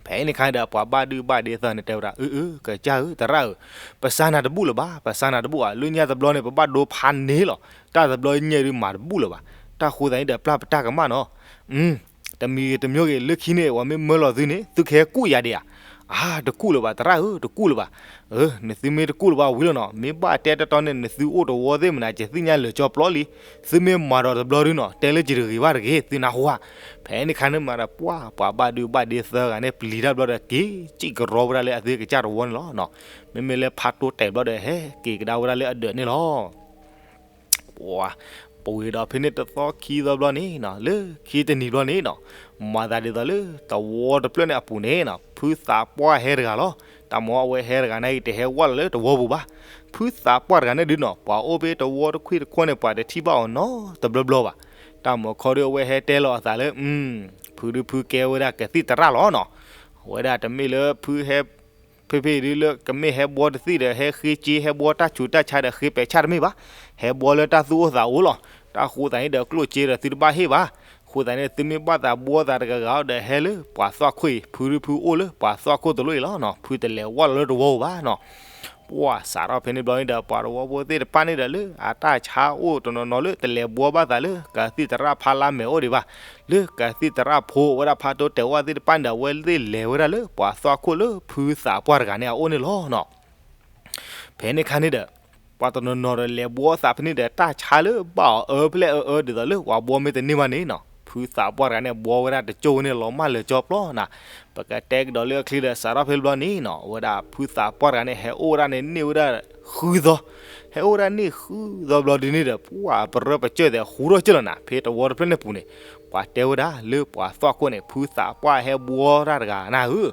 ဖဲန့ၣ်ခါဒီး ပှၤဘၣ်ဒုဘၣ်ဒ့သၢဂၤန့ၣ်တဲဝဲဒၣ် အၢ အၢ ကစၢ်ဧၢ သရၣ်ဧၢ, ပစါနၤတဘူၣ်လၢၤဘၣ်, ပစါနၤတဘူၣ်ဧါ, လၢညါတဘျီန့ၣ် ပဘၣ်ဒိဖးန့ၢ်လီၤ, တၢ်တဘျီညါဒု မၤတဘူၣ်လၢၤဘၣ်. တၢ်ဃိသတးန့ၣ်ဒီး ပျၢ်ပတၢ်ကမၣ်နီၤ. တမံၤဂ့ၤတမံၤဂ့ၤ လၢခံန့ၣ် ပှၤမ့ၢ်မၢလီၤသုန့ၣ် သုကဟဲကူၣ်ယၤဒံးဧါ. အါ တကူၣ်လၢၤဘၣ် သရၣ်ဧၢ တကူၣ်လၢၤဘၣ်. အၢ နသုမ့ၢ်တကူၣ်လၢၤဘၣ်ဝံၤလီၤနီၤ, မ့ၢ်ဘၣ်တဲတတီန့ၣ် နသုအိၣ်တဝီသ့ၣ်မနုၤ ယသ့ၣ်ညါလၢာ်ကၠီပျီလံ. သုမ့ၢ်မၤဒီးတဘျီဒုနီၤ တဲလၢယတဂ့ၤဘၣ်တဂ့ၤ သုနၢ်ဟူဧါ. ဖဲန့ၣ်ခါန့ၣ်မးဒီး ပှၤ ပှၤဘၣ်ဒုဘၣ်ဒ့သၢဂၤန့ၣ် ပျံၤတၢ်ဘျီဒီး က့ၤစံၣ်ကရီဝဲဒၣ်လၢအသုကစၢ်တဝီန့ၣ်လီၤ. မ့မ့ၢ်လၢဖါတိတဲာ်ဘျီဒီး ဟဲက့ၤကဒါဝဲဒၣ်လၢအဒၢးန့ၣ်လီၤ. ပှၤ ပဝဲဒီးဖဲန့ၣ်တသီခံသီဘျီန့ၣ်နီၤ လၢခံတနံၤဘျီန့ၣ်နီၤ, မၤသးဒ်သိးလၢတဝီတဖျၢၣ်န့ၣ်အပူၤန့ၣ်နီၤ ဖုသးပှၢ်ဟဲတဂၤလီၤ. တၢ်မၤအဝဲဟဲတဂၤန့ၣ် တဟဲဝဲလီၤလၢတဝီပူၤဘၣ်. ဖုသးပှၢ်တဂၤန့ၣ်ဒုနီၤ ပှၤအိၣ်ဖဲတဝီတခွံၣ်တခီန့ၣ် ပှၤတထံၣ်ဘၣ်အီၤနီတဘျီဘျီဘၣ်. တၢ်မၤခီဒုအဝဲဟဲတဲလီၤအသးလၢ ဖုဒုဖုကဲဝဲဒၣ်ကသံၣ်သရၣ်လီၤနီၤ. အဝဲဒၣ်တမ့ၢ်လၢဖုဟဲ ဖဲဖဲဒုလၢကမ့ၢ်ဟဲဘှီတသ့ၣ်ဒီး ဟဲဃ့က့ ဟဲဘှီတၢ်ဆူးတၢ်ဆါဒီး ဃ့ပဲာ်ဆၣ်တမ့ၢ်ဘၣ်. ဟဲဘှီလၢတၢ်သူၣ်အိၣ်သးအိၣ်လီၤ. တၢ်ဃိသတးန့ၣ်ဒီး ကျိၣ်စ့ဒီးသုတဘၣ်ဟ့ၣ်ဘၣ်. အဃိသတးန့ၣ် သုမ့ၢ်ဘၣ်သးဘှီသးတဂၤဂၤဒီး ဟဲလၢပှၤသွၣ်ခိၣ်အံၤ, ဖုဒုဖုအိၣ်လၢပှၤသွၣ်ခိၣ်တလိၣ်အံၤလီၤနီၤ. ဖုတလဲၤဝဲလီၤလၢတဝီပူၤဘၣ်နီၤ. ပှၤစးထီၣ်ဖဲန့ၣ်ဘျီန့ၣ်ဒီး ပှၤတဝီဖိသ့ၣ်တဖၣ်န့ၣ်ဒီး လၢအတၢ်ဆါအိၣ်တနီၤနီၤလၢ တလဲၤဘှီဘၣ်သးလၢကသံၣ်သရၣ်ဖါလါမဲာ်အိၣ်ဒံးဘၣ်. လၢကသံၣ်သရၣ်ဖိဝဲဒၣ်ဖါတိတဲာ်ဝဲသ့ၣ်တဖၣ်န့ၣ်ဒီး အဝဲသ့ၣ်လဲၤဝဲဒၣ်လၢပှၤသွၣ်ခိၣ်လၢဖုသးပှၢ်တဂၤန့ၣ်အအိၣ်န့ၣ်လီၤနီၤ. ဖဲန့ၣ်ခါန့ၣ်ဒီး ပှၤတနီၤနီၤဒီးလဲၤဘှီသးဖဲန့ၣ်ဒီး တၢ်ဆါလၢဘၣ်အီၤအၢဖျဲၣ်အၢအၢဒ်သိးလၢပှၤဘှီမ့ၢ်တန့ၢ်ဘၣ်န့ၣ်နီၤ, ဖုသးပှၢ်တဂၤန့ၣ် ဘှီဝဲဒၣ်တကၠိၢ်န့ၣ် လီၤမၢ်လၢာ်ကၠီပျီနၤ. ပကတဲကဒီးလၢအချံဒီး စးထီၣ်ဖဲဘျီန့ၣ်နီၤ အဝဲဒၣ်ဖုသးပှၢ်တဂၤန့ၣ် ဟဲအိၣ်ဝဲဒၣ်န့ၣ်န့ၢ်ဝဲဒၣ်ဃုသီ, ဟဲအိၣ်ဝဲဒၣ်န့ၢ်ဃုသီဘျီဒုန့ၣ်ဒီး ပှၤပရၢပကၢၢ်သဲးဟူထီၣ်ကၢၢ်လီၤနၤ, ဖဲတဝီတဖျၢၣ်န့ၣ်ပူၤန့ၣ် ပှၤတဲဝဲဒၣ်လၢပှၤသွၣ်ခိၣ်န့ၣ် ဖုသးပှၢ်ဟဲဘှီတၢ်တဂၤနၤဧၢ,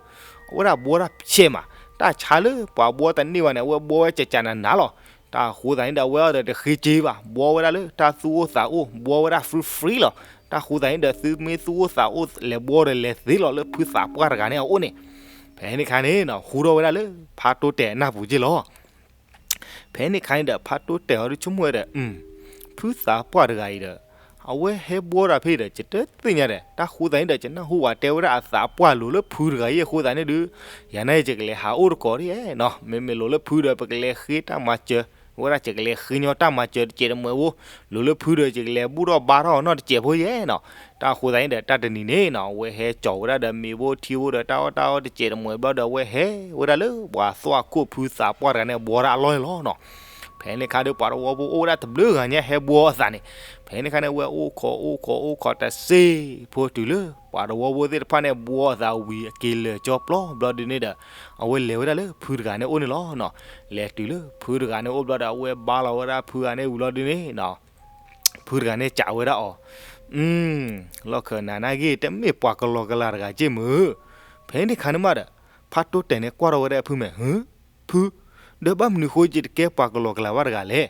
အဝဲဒၣ်ဘှီတၢ်ဖျဲးမး, တၢ်ဆါလၢပှၤဘှီတန့ၢ်ဘၣ်န့ၣ် အဝဲဘှီဝဲကကနးနးလီၤ. တၢ်ဃိသတးန့ၣ်ဒီး အဝဲအီၤဒီးတဃ့က့ဘၣ်, ဘှီဝဲဒၣ်လၢတၢ်သူၣ်အိၣ်သးအိၣ်, ဘှီဝဲဒၣ် free free လီၤ. တၢ်ဃိသတးန့ၣ်ဒီး သုမ့ၢ်သူၣ်အိၣ်သးအိၣ် လဲၤဘှီဒီးလဲၤသ့လီၤလၢဖုသးပှၢ်တဂၤန့ၣ်အအိၣ်န့ၣ်, ဖဲန့ၣ်ခါန့ၣ်နီၤ ဟူထီၣ်ဝဲဒၣ်လၢဖါတိတဲာ်အနၢ်ပူၤက့ၢ်လီၤ. ဖဲန့ၣ်ခါန့ၣ်ဒီး ဖါတိတဲာ်အီၤဒုဆိကမိၣ်ဝဲဒီး ဖုသးပှၢ်တဂၤအံၤဒီး အဝဲဟဲဘှီတၢ်ဖဲအံၤဒီး ယတသ့ၣ်ညါဒီး တၢ်ဃိသတးန့ၣ်ဒီး ယနၢ်ဟူဝဲတဲဝဲဒၣ်အသးပှၢ်လိၤလၢဖုတဂၤအံၤအဃိသတးန့ၣ်ဒုး ယၤန့ၣ်ယကလဲၤဟးအိၣ်တကိးဒ်နီၤ, မ့မ့ၢ်လိၤလၢဖုဒီး ပကလဲၤဃ့တၢ်မၤစၢၤ, ဝဲဒၣ်ယကလဲၤဃ့ညီတၢ်မၤစၢၤတစဲးတမှဲးဖိ, လိၤလၢဖုဒီး ယကလဲၤဘူၣ်ထီၣ်ဘါထီၣ်အီၤနီတစဲးဖိယဲနီၤ. တၢ်ဃိသတးန့ၣ်ဒီး တၢ်တနံၤန့ၣ်နီၤ အဝဲဟဲကၠီၤဝဲဒၣ်ဒီးမ့ၤဖိထံဖိဒီး တၢ်အီၣ်တၢ်အီတစဲးတမှဲးဘျီဒီး အဝဲဟဲဝဲဒၣ်လၢပှၤသွၣ်ခိၣ်ဖုသးပှၢ်တဂၤန့ၣ် ဘှီတၢ်အလီၢ်န့ၣ်လီၤနီၤ. ဖဲန့ၣ်ခါဒီး ပှၤတဝီဖိအိၣ်ဝဲဒၣ်တဘျုးဂၤညါဟဲဘှီအသးန့ၣ်, ဖဲန့ၣ်ခါန့ၣ် အဝဲအိၣ်ခိးအိၣ်ခိးအိၣ်ခိးတစ့ဖိတုၤလၢ ပှၤတဝီဖိသ့ၣ်တဖၣ်န့ၣ် ဘှီအသးဝံၤအက့ၤလၢာ်ကၠီပျီဘျီဒုန့ၣ်ဒီး အဝဲလဲၤဝဲဒၣ်လၢဖုတဂၤန့ၣ်အိၣ်န့ၣ်လီၤနီၤ. လဲၤတုၤလၢဖုတဂၤန့ၣ်အိၣ်ဘျီဒီး အဝဲဘါလီၤဝဲဒၣ်ဖုတဂၤန့ၣ်ဝံၤလီၤဒုန့ၣ်နီၤ ဖုတဂၤန့ၣ်စံးဝဲဒၣ်အီၤ, လီၢ်ခၢၣ် နၤနာ်က့ တမ့ၢ်ပှၤကလီကလၤတဂၤက့ၢ်မုၢ်. ဖဲန့ၣ်ခါန့ၣ်မးဒီး ဖါတိတဲာ်န့ၣ်ကွၢ်ထီၣ်ဝဲဒၣ်ဖုမဲာ်, ဟု, ဖု, ဒီးဘၣ်မနုၤဃိယတကဲပှၤကလီကလၤဘၣ်တဂၤလဲၣ်.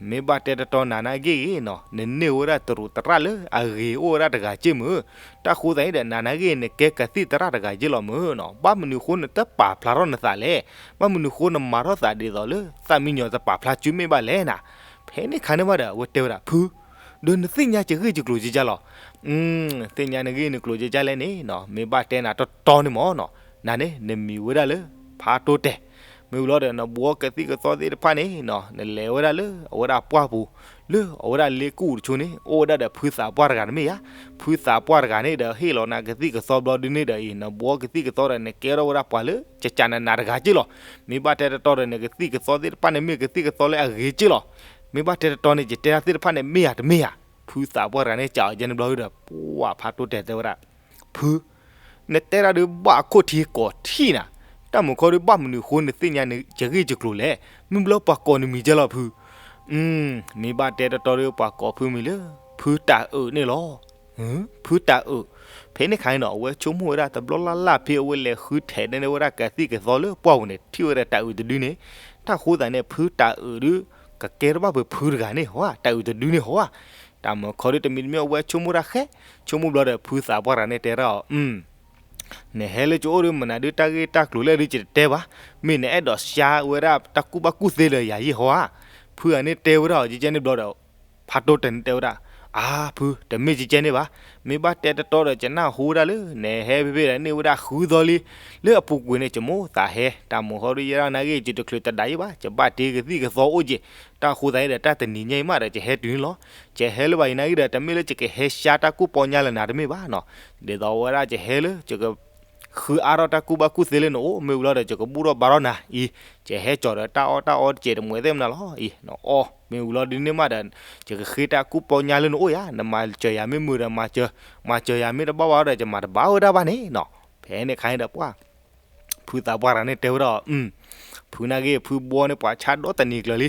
မ့ၢ်ဘၣ်တဲတတီနၤနာ်က့ဂ့ၤနီၤ နန့ၢ်ဝဲဒၣ်တရူးသရၣ်လၢအဂ့ၤအိၣ်ဝဲဒၣ်တဂၤက့ၢ်မုၢ်. တၢ်ဃိသတးန့ၣ်ဒီး နၤနာ်က့ နကဲကသံၣ်သရၣ်တဂၤက့ၢ်လီၤမုၢ်နီၤ. ဘၣ်မနုၤဃိနတပာ်ဖျါထီၣ်နသးလဲၣ်. ဘၣ်မနုၤဃိနမၤထီၣ်သးဒ်သိးလၢ သၣ်မံယီၤတပာ်ဖျါစုမ့ၢ်ဘၣ်လဲၣ်နၤ. ဖဲန့ၣ်ခါန့ၣ်မးဒီး အဝဲတဲဝဲဒၣ် ဖု, ဒီးနသ့ၣ်ညါယဂ့ၢ်ယကျိၤကကါလီၤ. သ့ၣ်ညါနဂ့ၢ်နကျိၤကကါလဲၣ်န့ၣ်နီၤ မ့ၢ်ဘၣ်တဲနၤတတီန့ၣ်မးနီၤ နၤန့ၣ် နမံၤဝဲဒၣ်လၢ ဖါတိတဲာ်. မ့ၢ်ဝံၤလီၤဒီး နဘှီကသံၣ်ကသီသ့ၣ်တဖၣ်န့ၣ်နီၤ နလဲၤဝဲဒၣ်လၢအဝဲဒၣ်ပှၢ်ပူၤ လၢအဝဲဒၣ်လ့ကူၣ်တဆိန့ၣ် အိၣ်ဝဲဒၣ်ဒီးဖုသးပှၢ်တဂၤတမ့ၢ်ဧါ. ဖုသးပှၢ်တဂၤန့ၣ်ဒီး ဟ့ၣ်လီၤနၤကသံၣ်ကသီဘျီဒုန့ၣ်ဒီးအံၤ နဘှီကသံၣ်ကသီဒီး နကဲထီၣ်ဝဲဒၣ်ပှၤလၢကကးနးနးတဂၤက့လီၤ. မ့ၢ်ဘၣ်တဲတတီဒီး နကသံၣ်ကသီသ့ၣ်တဖၣ်န့ၣ် မ့ၢ်ကသံၣ်ကသီလၢအဂ့ၤက့လီၤ. မ့ၢ်ဘၣ်တဲတတီန့ၣ် ယတဲတၢ်သ့ၣ်တဖၣ်န့ၣ် မ့ၢ်ဧါတမ့ၢ်ဧါ. ဖုသးပှၢ်တဂၤန့ၣ် စံးအီၤကဲန့ၣ်ဘျီဒီး ပှၢ်ဖးတိၢ်တဲာ်တဲဝဲဒၣ်, ဖု နတဲတၢ်ဒုးဘၣ်အခိၣ်ထံကီၢ်ထံနၤ, တၢ်မုာ်ခီဒုးဘၣ်မနုၤဃိနသ့ၣ်ညါယဂ့ၢ်ယကျိၤလဲၣ်. မ့ၢ်ဘျီပှၤကိးနမံၤကဲလီၤဖု. မ့ၢ်ဘၣ်တဲတတီဒီး ပှၤကိးဖုမံၤလၢ ဖုတၤအုးန့ၣ်လီၤ. ဖုတၤအုး, ဖဲန့ၣ်ခါန့ၣ်နီၤ အဝဲဆိကမိၣ်ဝဲဒၣ်တဘျီလၢ်လၢ်ဖဲအဝဲလဲၤဃုထံၣ်န့ၢ်ဝဲဒၣ်ကသံၣ်ကသီလၢပှၢ်ပူၤန့ၣ် ထံၣ်ဝဲဒၣ်တၤအုးတဒုန့ၣ်, တၢ်ဃိသးန့ၣ် ဖုတၤအုးဒုး ကကဲထီၣ်ဘၣ်ဖုဖုတဂၤန့ၣ်ဟီဧါ, တၤအုးတဒုန့ၣ်ဟီဧါ. တၢ်မုာ်ခီဒုးတမံၤတမံၤအဝဲဆိကမိၣ်တၢ်ဃဲ, ဆိကမိၣ်ဘျီဒီးဖုသးပှၢ်တဂၤန့ၣ်တဲဒၣ်အီၤ, နဟဲလၢကအိၣ်ဒီးမနုၤဒုးတၢ်ဂ့ၢ်တၢ်ကျိၤလဲၣ်ဒုး ယတတဲဘၣ်, မ့ၢ်နအဲၣ်ဒိးရှါဝဲဒၣ်တၢ်ကူၣ်ဘၣ်ကူၣ်သ့လၢယၤယ့ၢ်ဟီဧါ. ဖုဂၤန့ၣ်တဲဝဲဒၣ်အီၤကဲန့ၣ်ဘျီဒီး ဖးတိၢ်တဲာ်န့ၣ်တဲဝဲဒၣ်, အါဖု တမ့ၢ်ကဲန့ၣ်ဘၣ်. မ့ၢ်ဘၣ်တဲတတီဒီး ယနၢ်ဟူဝဲဒၣ်လၢ နဟဲဖဲဖဲဒီးန့ၢ်ဝဲဒၣ်ဃုသီလံ, လၢအပူၤကွံာ်န့ၣ် ယမိၣ်သးဟဲ, တၢ်မုာ်ခီဒုးယဲဒၣ်နဂ့ၢ် ယတချုးတဒါယ့ၢ်ဘၣ်, ယဘၣ်တ့ကသံၣ်ကသီအိၣ်က့ၤ, တၢ်ဃိသးန့ၣ်ဒီး တၢ်တနံၤညါအံၤမးဒီး ယဟဲတုၤန့ၣ်လီၤ. ယဟဲလၢဘၣ်ယနဂ့ၢ်ဒီး တမ့ၢ်လၢယကဟဲရှါတၢ်ကူၣ်ပီညါလၢနၤတမ့ၢ်ဘၣ်နီၤ, ဒ်သိးဝဲဒၣ်ယဟဲလၢ ယက ဃုအါထီၣ်တၢ်ကူၣ်ဘၣ်ကူၣ်သ့လၢနအိၣ် မ့ၢ်ဝံၤလီၤဒီး ယကဘူၣ်ထီၣ်ဘါထီၣ်နၤအံၤ, ယဟဲကၠီၤဒီးတၢ်အီၣ်တၢ်အီတစဲးတမှဲၤသ့ၣ်မနၤလီၤအံၤ, နအီၣ် မ့ၢ်ဝံၤလီၤဒုးန့ၣ်မးဒီး ယကဃ့တၢ်ကူၣ်ပီညါလၢနအိၣ်ယၤ, နမၤစၢၤယၤမ့ၢ်မုာ်ဒီးမၤစၢၤ, မၤစၢၤယၤမ့ၢ်တဘၣ်ဘၣ်ဒီး ယမၤတဘၣ်ဝဲဒၣ်ဘၣ်န့ၣ်နီၤ. ဖဲန့ၣ်ခါန့ၣ်ဒီးပှၢ် ဖုသးပှၢ်တဂၤန့ၣ်တဲဝဲဒၣ်, ဖုနာ်က့ ဖုဘှီန့ၢ်ပှၤဆါဒီတနံၤကျၢၤလံ,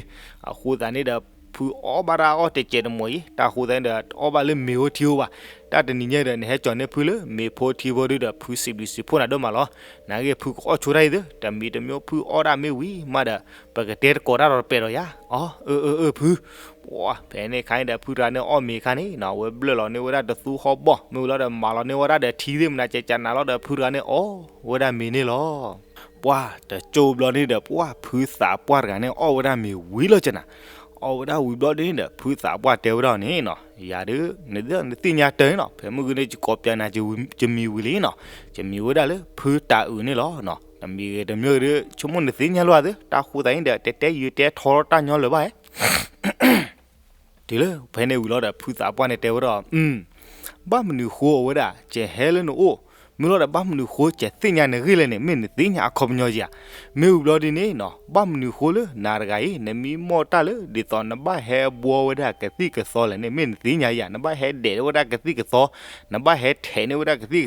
အဃိသတးန့ၣ်ဒီး ဖုအီၣ်ဘၣ်တၢ်အီၣ်တစဲးတမှဲၤအံၤ, တၢ်ဃိသတးန့ၣ်ဒီး အီၣ်ဘၣ်လၢမ့ၤအိၣ်ထံအိၣ်ဘၣ်, တၢ်တနံၤညါဒီး နဟဲကၠီၤန့ၢ်ဖုလၢ မ့ၤဖိထံဖိဒုဒီး ဖုစံးဘျုးစံးဖှိၣ်နၤဒိၣ်မးလီၤ. နာ်က့ ဖုကအီၣ်ဆိတၢ်အံၤသ့, တမံၤတမံၤဖုအီၣ်ဒၣ်မ့ၢ်ဝံၤမးဒီး ပကတဲတကိးတၢ်ဒီးတပဲာ်ဒီးယၤ, အီ အၢ အၢ အၢ ဖု ဖဲန့ၣ်ခါန့ၣ်ဒီး ဖုတဂၤန့ၣ်အီၣ်မ့ၤခါန့ၣ်နီၤ အဝဲဘျၢၣ်လီၤန့ၢ်ဝဲဒၣ်တသူဟီၣ်ဘီၣ် မ့ၢ်ဝံၤလီၤဒီး မၤလီၤန့ၢ်ဝဲဒၣ်ဒီးထံသ့ၣ်မနၤ ကကနၤလီၤဒီး ဖုတဂၤန့ၣ်အီၣ်ဝဲဒၣ်မ့ၤန့ၣ်လီၤ. ပှၢ်တကၠိဘျီန့ၣ်ဒီး ပှၢ်ဖုသးပှၢ်တဂၤန့ၣ် အီၣ်ဝဲဒၣ်မ့ၤဝံၤလီၤကနၤ, အီၣ်ဝဲဒၣ်ဝံၤဘျီန့ၣ်ဒီး ဖုသးပှၢ်တဲဝဲဒၣ်န့ၣ်နီၤ, ယၤဒုး နသ့ၣ်ညါတၢ်န့ၣ်နီၤ ဖဲမုၢ်ဂ့ၤန့ၣ် ယကိးပျးနၤ ယမံၤဝံၤလံနီၤ, ယမံၤဝဲဒၣ်လၢ ဖုတၤအုးန့ၣ်လီၤ. တမံၤဂ့ၤတမံၤဂ့ၤဒီး ဆိကမိၣ်နသ့ၣ်ညါလီၤသ့ တၢ်ဃိသတးန့ၣ်ဒီး တဲတဲယုာ်တဲထီထီၣ်တၢ်ညီလၢၤဘၣ်ဧါ တုၤလၢဖဲန့ၣ်ဝံၤလီၤဒီး ဖုသးပှၢ်န့ၣ်တဲဝဲဒၣ်, ဘၣ်မနုၤဃိအဝဲဒၣ် ယဟဲလၢနအိၣ်, မ့ၢ်လီၤဒီး ဘၣ်မနုၤဃိ ယသ့ၣ်ညါနဂ့ၢ်လဲၣ်န့ၣ် မ့ၢ်နသ့ၣ်ညါအခီပညီဧါ. မ့ၢ်ဝံၤဘျီဒ်န့ၣ်နီၤ ဘၣ်မနုၤဃိလၢနၤတဂၤအံၤ နမံမီၢ်တၢ်လၢ ဒ်သိးနဘၣ်ဟဲဘှီဝဲဒၣ်ကသံၣ်ကသီလဲၣ်န့ၣ် မ့ၢ်နသ့ၣ်ညါဧါ. နဘၣ်ဟဲဒဲးဝဲဒၣ်ကသံၣ်ကသီ, နဘၣ်ဟဲထဲးန့ၢ်ဝဲဒၣ်ကသံၣ်ကသီ,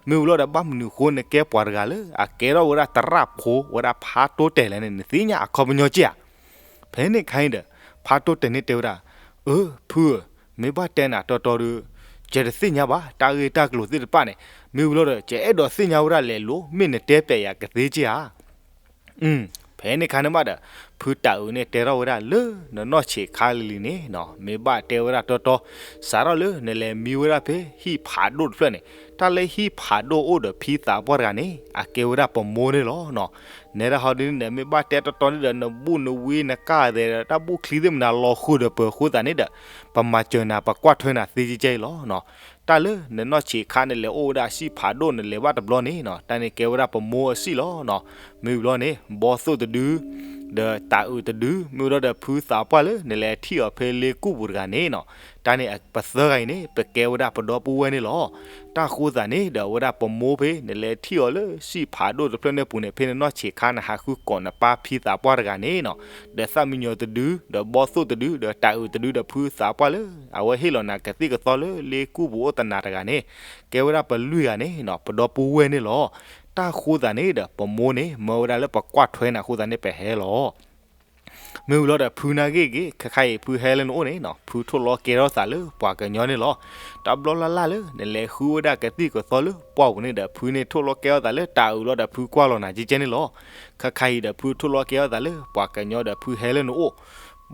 မ့ၢ်ဝံၤလီၤဒီး ဘၣ်မနုၤဃိနကဲပှၤတဂၤလၢ အကဲထီၣ်ဝဲဒၣ်သရၣ်ဖိဝဲဒၣ်ဖးတိၢ်တဲာ်လဲၣ်န့ၣ် နသ့ၣ်ညါအခီပညီဧါ. ဖဲန့ၣ်ခါအံၤဒီး ဖးတိၢ်တဲာ်န့ၣ်တဲဝဲဒၣ်, အၢ ဖုဧၢ, မ့ၢ်ဘၣ်တဲနၤတီတီဒီး ယတသ့ၣ်ညါဘၣ် တၢ်ဂ့ၢ်တၢ်ကျိၤသ့ၣ်တဖၣ်န့ၣ်, မ့ၢ်ဝံၤလီၤဒီး ယအဲၣ်ဒိးသ့ၣ်ညါဝဲဒၣ်လဲၤလိၤ မ့ၢ်နတဲပျးယၤကသ့ဧါ. ဖဲန့ၣ်ခါန့ၣ်မးဒီး ဖုတၤအုးန့ၣ်တဲထီၣ်ဝဲဒၣ်လၢနနီၢ်ဆံးခါလံၤလံၤန့ၣ်နီၤ, မ့ၢ်ဘၣ်တဲဝဲဒၣ်တီတီ, စးထီၣ်လၢနလဲၤမံဝဲဒၣ်ဖဲဟံၣ်ဖးဒိၣ်တဖျၢၣ်န့ၣ်, တၢ်လၢဟံၣ်ဖးဒိၣ်အိၣ်ဒီးဖံသးပှၢ်တဂၤန့ၣ် အကဲဝဲဒၣ်ပမိၢ်န့ၣ်လီၤနီၤ. နဲဒၣ်ဟီဒ်န့ၣ်ဒီး မ့ၢ်ဘၣ်တဲတီတီန့ၣ်ဒီး နဘူၣ်နဝံနကၢ်သဲးဒီး တၢ်ဘူၣ်ချံသ့ၣ်မနၤလီၤဃုာ်ဒီးပၢၤအဃိသတးန့ၣ်ဒီး ပမၤစၢၤနၤ ပကွၢ်ထွဲနၤသ့ကဲကဲအံၤလီၤနီၤ. တၢ်လၢနနီၢ်ဆံးခါနလဲၤအိၣ်ဝဲဒၣ်ဟံၣ်ဖးဒိၣ် နလဲၤဘၣ်တဘျီန့ၣ်နီၤ, တၢ်န့ၣ်ကဲဝဲဒၣ်ပမိၢ်အဟံၣ်လီၤနီၤ. မ့ၢ်ဝံၤလီၤန့ၣ် ဘီသိၣ်တဒု ဒီးတၤအုးတဒု မ့ၢ်ဝံၤလီၤဒီး ဖုသးပှၢ်လၢနလဲၤထံၣ်အီၤဖဲလ့ကူၣ်ပူၤတဂၤန့ၣ်နီၤ, တၢ်န့ၣ်ပသၢဂၤအံၤန့ၣ် ပကဲဝဲဒၣ်ပဒီပုၢ်ဝဲၢ်န့ၣ်လီၤ. တၢ်ဃိသတးန့ၣ်ဒီး အဝဲဒၣ်ပမိၢ်ဖဲ နလဲၤထံၣ်အီၤလၢဟံၣ်ဖးဒိၣ်တဖျၢၣ်န့ၣ်ပူၤန့ၣ် ဖဲနနီၢ်ဆံးခါ နဟးဃုကိးနပၢ်ဖံသးပှၢ်တဂၤန့ၣ်နီၤ, ဒီးသၣ်မံညီၤတဒု ဒီးဘီသိၣ်တဒု ဒီးတၤအုးတဒု ဒီးဖုသးပှၢ်လၢ အဝဲဟ့ၣ်လီၤနၤကသံၣ်ကသီလၢလ့ကူၣ်ပူၤအိၣ်တနၤတဂၤန့ၣ် ကဲဝဲဒၣ်ပလွံၢ်ဂၤန့ၣ်နီၤ ပဒီပုၢ်ဝဲၢ်န့ၣ်လီၤ. တၢ်ဃိသတးန့ၣ်ဒီး ပမိၢ်န့ၣ် မၢဝဲဒၣ်လၢပကွၢ်ထွဲနၤအဃိသတးန့ၣ် ပဟဲလီၤ. မ့ၢ်ဝံၤလီၤဒီး ဖုနာ်က့ဂ့ၤ ခဲခါအံၤ ဖုဟဲလၢနအိၣ်န့ၣ်နီၤ ဖုထိၣ်လီၤကဲထီၣ်သးလၢပှၤကညီန့ၣ်လီၤ. တဘျီလၢ်လၢ်လၢ နလဲၤဃုဝဲဒၣ်ကသံၣ်ကသီလၢပှၢ်ပူၤန့ၣ်ဒီး ဖုန့ၣ်ထိၣ်လီၤကဲထီၣ်သးလၢတၤအုးလီၤဒီး ဖုကွၢ်လီၤနၤကဲကဲန့ၣ်လီၤ. ခဲခါအံၤဒီး ဖုထိၣ်လီၤကဲထီၣ်သးလၢပှၤကညီဒီး ဖုဟဲလၢနအိၣ်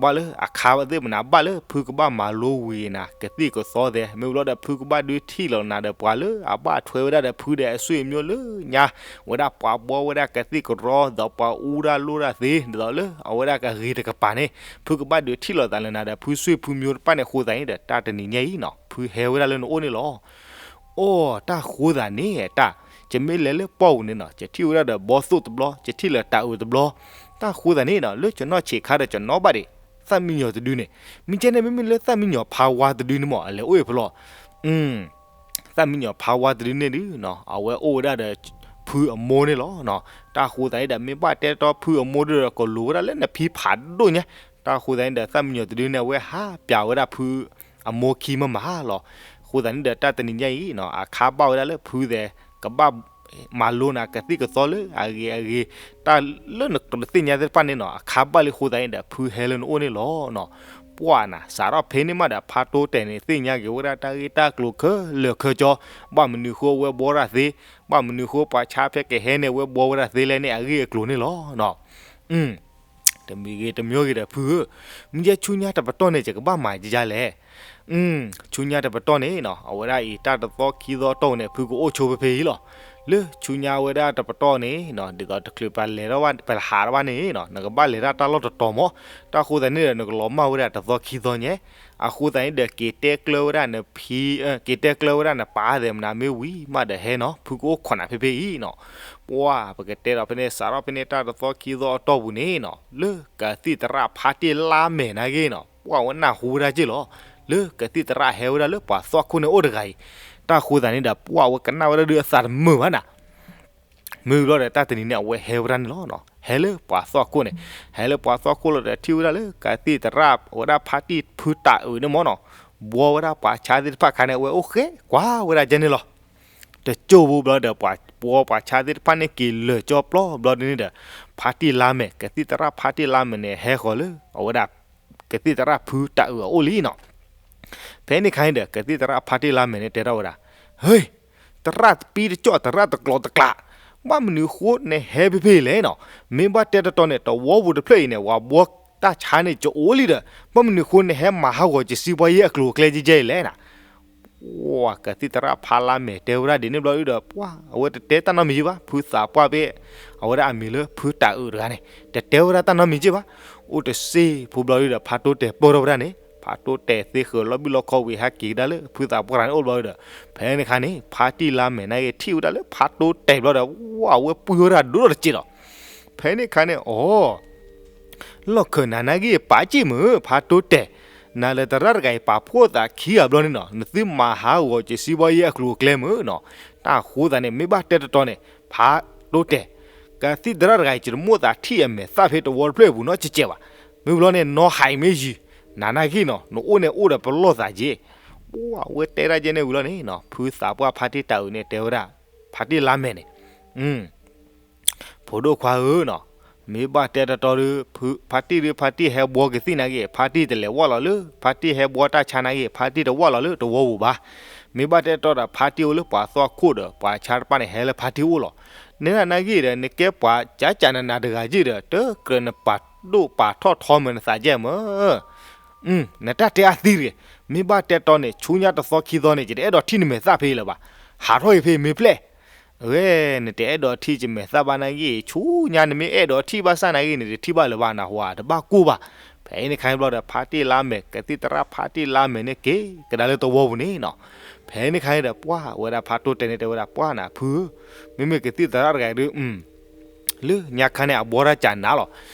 ဘၣ်လၢအခါသ့ၣ်မနၤဘၣ်လၢ ဖုကဘၣ်မၤလိဝံၤနၤကသံၣ်ကသီသဲး မ့ၢ်ဝံၤလီၤဒီး ဖုကဘၣ်ဒုးထံၣ်လီၤနၤဒီးပှၤလၢအဘၣ်ထွဲဝဲဒၣ်ဒီးဖုဒီးအဆွေမျိုးလၢညါ ဝဲဒၣ်ပှၤဘှီဝဲဒၣ်ကသံၣ်ကသီ ဒီးပှၤအူတၢ်လိၣ်တၢ်သ့ ဒ်သိးလၢအဝဲဒၣ်ကဂ့ၤတကပၤန့ၣ် ဖုကဘၣ်ဒုးထံၣ်လီၤသးလၢနၤဒီးဖုဆွေဖုမျိုးတဖၣ်န့ၣ်အဃိသတးန့ၣ်ဒီး တၢ်တနံၤညါအံၤနီၤ ဖုဟဲဝဲဒၣ်လၢနအိၣ်န့ၣ်လီၤ. အိ တၢ်ဃိသတးန့ၣ် တၢ် ယမ့ၢ်လဲၤလၢပှၢ်ပူၤန့ၣ်နီၤ ယထံၣ်ဝဲဒၣ်ဒီးဘီသိၣ်တဘျီ ယထံၣ်လၢတၤအုးတဘျီ တၢ်ဃိသတးန့ၣ်နီၤ လၢယနီၢ်ဆံးခါဒီးယနီၣ်ဘၣ်ဒံး သၣ်မံညီၤတဒုန့ၣ်, မ့ၢ်ကဲန့ၣ် မ့မ့ၢ်လၢသၣ်မံညီၤဖါဝါတဒုန့ၣ်မ့ၢ် အလဲၤအိၣ်အံၤဖဲလဲၣ်. သၣ်မံညီၤဖါဝါတဒုန့ၣ်ဒုးနီၤ အဝဲအိၣ်ဝဲဒၣ်ဒီး ဖုအမိၢ်န့ၣ်လီၤ. တၢ်ဃိသတးန့ၣ်ဒီး မ့ၢ်ဘၣ်တဲတီဖုအမိၢ်ဒုးဒီး ကလူၤဝဲဒၣ်လၢနဖံဖးဒိၣ်ညါ. တၢ်ဃိသတးန့ၣ်ဒီး သၣ်မံညီၤတဒုန့ၣ် အဝဲဟးပျးဝဲဒၣ်ဖုအမိၢ်ခံမးမးလီၤ. ဃိသတးန့ၣ်ဒီး တၢ်တနံၤညါအံၤနီၤ အခါဘၣ်ဝဲဒၣ်လၢဖုသဲး ကဘၣ်မၤလိနၤကသံၣ်ကသီလၢအဂ့ၤအဂ့ၤ, တၢ်လၢနတသ့ၣ်ညါသ့ၣ်တဖၣ်န့ၣ်နီၤ အခါဘၣ်လံ. ဃိသတးန့ၣ်ဒီး ဖုဟဲလၢနအိၣ်န့ၣ်လီၤ. ပှၢ်နၤ စးထီၣ်ဖဲန့ၣ်မးဒီး ဖါတိတဲာ်န့ၣ် သ့ၣ်ညါက့ၤဝဲဒၣ်တၢ်ဂ့ၢ်တၢ်ကျိၤခဲလၢာ်ခဲဆ့, ဘၣ်မနုၤဃိအဝဲဘှီတၢ်သ့, ဘၣ်မနုၤဃိပှၤဆါဖဲကဟဲန့ၣ် အဝဲဘှီဝဲဒၣ်သ့လဲၣ်န့ၣ် အဂ့ၢ်အကျိၤန့ၣ်လီၤ. တမံၤဂ့ၤတမံၤဂ့ၤဒီး ဖုဧၢ, မ့ၢ်ယဲဆူညါတပတီၢ်န့ၣ် ယကဘၣ်မၤယၤလဲၣ်. ဆူညါတပတီၢ်န့ၣ်နီၤ အဝဲဒၣ်အံၤ တၢ်တသီခံသီတီၢ်န့ၣ် ဖုကအိၣ်ဆိဖဲဖဲအံၤလီၤ. လၢဆူညါဝဲဒၣ်တပတီၢ်န့ၣ်နီၤ ဒ်သိးတချုးပလဲၤထီၣ်ဘၣ် ပဟးထီၣ်ဘၣ်န့ၣ်နီၤ နကဘၣ်လဲၤတၢ်တၢ်လီၢ်တတီၤမး. တၢ်ဃိသတးန့ၣ်ဒီး နကလီၤမၢ်ဝဲဒၣ်တသီခံသီညါ. အဃိသတးန့ၣ်ဒီး က့ၤတဲကျၢဝဲဒၣ်နဖံ က့ၤတဲကျၢဝဲဒၣ်နပၢ်သဲးမနုၤမ့ၢ်ဝံၤမးဒီး ဟဲနီၤ ဖုကအိၣ်ခိးနၤဖဲဖဲအံၤနီၤ. ပှၢ် ပကတဲဒီးဖဲန့ၣ် စးထီၣ်ဖဲန့ၣ် တၢ်တသီခံသီအတီၢ်ပူၤန့ၣ်နီၤ လၢကသံၣ်သရၣ်ဖါတံၢ်လါမဲာ်နာ်က့နီၤ ပှၢ်ဝဲနၢ်ဟူဝဲဒၣ်က့ၢ်လီၤ. လၢကသံၣ်သရၣ်ဟဲဝဲဒၣ်လၢပှၤသီခိၣ်န့ၣ်အိၣ်တဂၤအံၤ. တၢ်ဃိသတးန့ၣ်ဒီး ပှၢ်ဝဲကနၣ်ဝဲဒၣ်ဒုးအသးတမုာ်ဘၣ်နၤ မ့ၢ်ဘျီဒီး တၢ်တနံၤန့ၣ် အဝဲဟဲဝဲဒၣ်န့ၣ်လီၤ. ဟဲလၢပှၤသီခိၣ်န့ၣ်, ဟဲလၢပှၤသီခိၣ်လီၤဒီး ထံၣ်ဝဲဒၣ်လၢကသံၣ်သရၣ်ဝဲဒၣ်ဖါတံၢ်ဖုတၢ်အုးန့ၣ်မးနီၤ ဘှီဝဲဒၣ်ပှၤဆါသ့ၣ်တဖၣ်ခါန့ၣ် အဝဲအိၣ်ဃဲကွၢ်ဝဲဒၣ်ကဲန့ၣ်လီၤ. တကၠိၢ်ဖိဘျီဒီး ပှၤဘှီပှၤဆါသ့ၣ်တဖၣ်န့ၣ် က့ၤလၢာ်ကၠီပျီဘျီဒ်န့ၣ်ဒီး ဖါတံၢ်လါမဲာ် ကသံၣ်သရၣ်ဖါတံၢ်လါမဲာ်န့ၣ် ဟဲဃီၤလၢ အဝဲဒၣ် ကသံၣ်သရၣ်ဖုတၢ်အုးအအိၣ်လံနီၤ. ဖဲန့ၣ်ခါန့ၣ်ဒီး ကသံၣ်သရၣ်ဖါတံၢ်လါမဲာ်န့ၣ် တဲထီၣ်ဝဲဒၣ်, ဟ့, သရၣ်တပံတကၠီၣ် သရၣ်တကျိၤတကျး, ဘၣ်မနုၤဃိနဟဲဖဲဖဲလဲၣ်နီၤ. မ့ၢ်ဘၣ်တဲတတီၤန့ၣ် တဝီပူၤတဖျၢၣ်အံၤန့ၣ် ပှၤဘှီတၢ်ဆါန့ၣ်ကအိၣ်လံဒီး ဘၣ်မနုၤဃိနဟဲမၤဟးဂီၤကစံးပှၤယဲၢ်အကျိၤအကျဲကဲလဲၣ်နၤ. ပှၢ် ကသံၣ်သရၣ်ဖါလါမဲာ်တဲဝဲဒၣ်ဒ်န့ၣ်ဘျီဒီး ပှၢ် အဝဲတတဲတၢ်နီတမံၤက့ဘၣ်. ဖုသးပှၢ်ဖဲ အဝဲဒၣ်အမံၤလၢဖုတၢ်အုးတဂၤန့ၣ် တတဲဝဲဒၣ်တၢ်နီတမံၤက့ဘၣ်. အိၣ်တစ့ဖိဘျီဒီး ဖါတိတဲာ်ပၢၢ်ထီၣ်ဝဲဒၣ်န့ၣ် ဖါတိတဲာ်သ့ဃုာ်လီၤဘံၣ်လီၤခီဝံၤဟဲက့ၤကဒါလၢဖုသးပှၢ်တဂၤန့ၣ်အိၣ်ဘျီဒီး ဖဲန့ၣ်ခါန့ၣ် ဖါတံၢ်လါမဲာ်နာ်က့ထံၣ်ဝဲဒၣ်လၢဖါတိတဲာ်ဘျီဒီး ဝဲအဝဲပှံၢ်ဝဲဒၣ်ဒိၣ်ထီၣ်တစဲးလီၤ. ဖဲန့ၣ်ခါန့ၣ် အိ လီၢ်ခၢၣ်နၤနာ်က့ပာ်စ့ၢ်မုၢ် ဖါတိတဲာ်, နၤလၢသရၣ်တဂၤအံၤပာ်ဖှိၣ်သးခံဂၤဘျီန့ၣ်နီၤ နသုမၤဟးဂီၤကစံးဘၣ်ယဲၢ်အကျိၤအကျဲမုၢ်နီၤ. တၢ်ဃိသတးန့ၣ် မ့ၢ်ဘၣ်တဲတတီၤန့ၣ် ဖါတိတဲာ်, ကသံၣ်သရၣ်တဂၤအံၤ ယတမိၣ်သးထံၣ်အမဲာ်သၣ်ဖဲတဝီတဖျၢၣ်အပူၤနီတစဲးဘၣ်. မ့ၢ်ဘျီန့ၣ် နီၢ်ဟးအံၤမ့ၢ်ယံၤ, နၤနာ်က့နီၤ နအိၣ်န့ၣ်အိၣ်ဒီးပလီၢ်သးက့ ပှၢ်ဝဲတဲဒၣ်ကဲန့ၣ်ဝံၤလီၤန့ၣ်နီၤ ဖုသးပှၢ်ဖါတံၢ်တၢ်အုးန့ၣ်တဲဝဲဒၣ်, ဖါတံၢ်လါမဲာ်န့ၣ် ဖိဒိၣ်ခွါဧၢနီၤ, မ့ၢ်ဘၣ်တဲတတီၤဒီး ဖါတံၢ်ဒီးဖါတံၢ်ဟဲဘှီကသံၣ်နာ်က့ ဖါတံၢ်တလဲၤဝၢ်လီၤလၢ ဖါတံၢ်ဟဲဘှီတၢ်ဆါနာ်က့ ဖါတံၢ်တဝၢ်လီၤလၢတဝီပူၤဘၣ်. မ့ၢ်ဘၣ်တဲတတီၤဒီး ဖါတံၢ်အိၣ်လၢပှၤသီခိၣ်ဒီး ပှၤဆါတဖၣ်န့ၣ် ဟဲလၢဖါတံၢ်အိၣ်လီၤ. နဲဒၣ်နာ်က့ဒီး နကဲပှၤကၠးကၠးနးနးတဂၤက့ဒီး တကြၢးနပာ်ဒိၣ်ပာ်ထီၣ်ထီမၢနသးကဲမၢ် နတၢ်တဲအါသံတဂ့ၤ. မ့ၢ်ဘၣ်တဲတီၤန့ၣ် ဆူညါတသီခံသီန့ၣ် ယတအဲၣ်ဒိးထံၣ်နမဲာ်သၣ်ဖဲအံၤလၢၤဘၣ်. ဟးထီၣ်က့ၤဖဲအံၤမ့ၢ်ဖျဲၣ်. အဝဲ နတအဲၣ်ဒိးထံၣ်ယမဲာ်သၣ်ဘၣ်နာ်က့ ဆူညါနမ့ၢ်အဲၣ်ဒိးထံၣ်ဘၣ်ဆၣ်နာ်က့ နတထံၣ်ဘၣ်လၢၤဘၣ်နဟူဧါ တဘၣ်ကိၢ်ဘၣ်. ဖဲအံၤန့ၣ်ခါန့ၣ်ဘျီဒီး ဖါတံၢ်လါမဲာ် ကသံၣ်သရၣ်ဖါတံၢ်လါမဲာ်န့ၣ်က့ၤကဒါလၢတဝီပူၤန့ၣ်နီၤ. ဖဲန့ၣ်ခါန့ၣ်ဒီး ပှၢ်ဝဲဒၣ်ဖါတိတဲာ်န့ၣ်တဲဝဲဒၣ် ပှၢ်နၤဖုဧၢ, မ့မ့ၢ်ကသံၣ်သရၣ်တဂၤအံၤဒုး လၢညါခါန့ၣ် အဘှီတၢ်ကၠးနးလီၤ.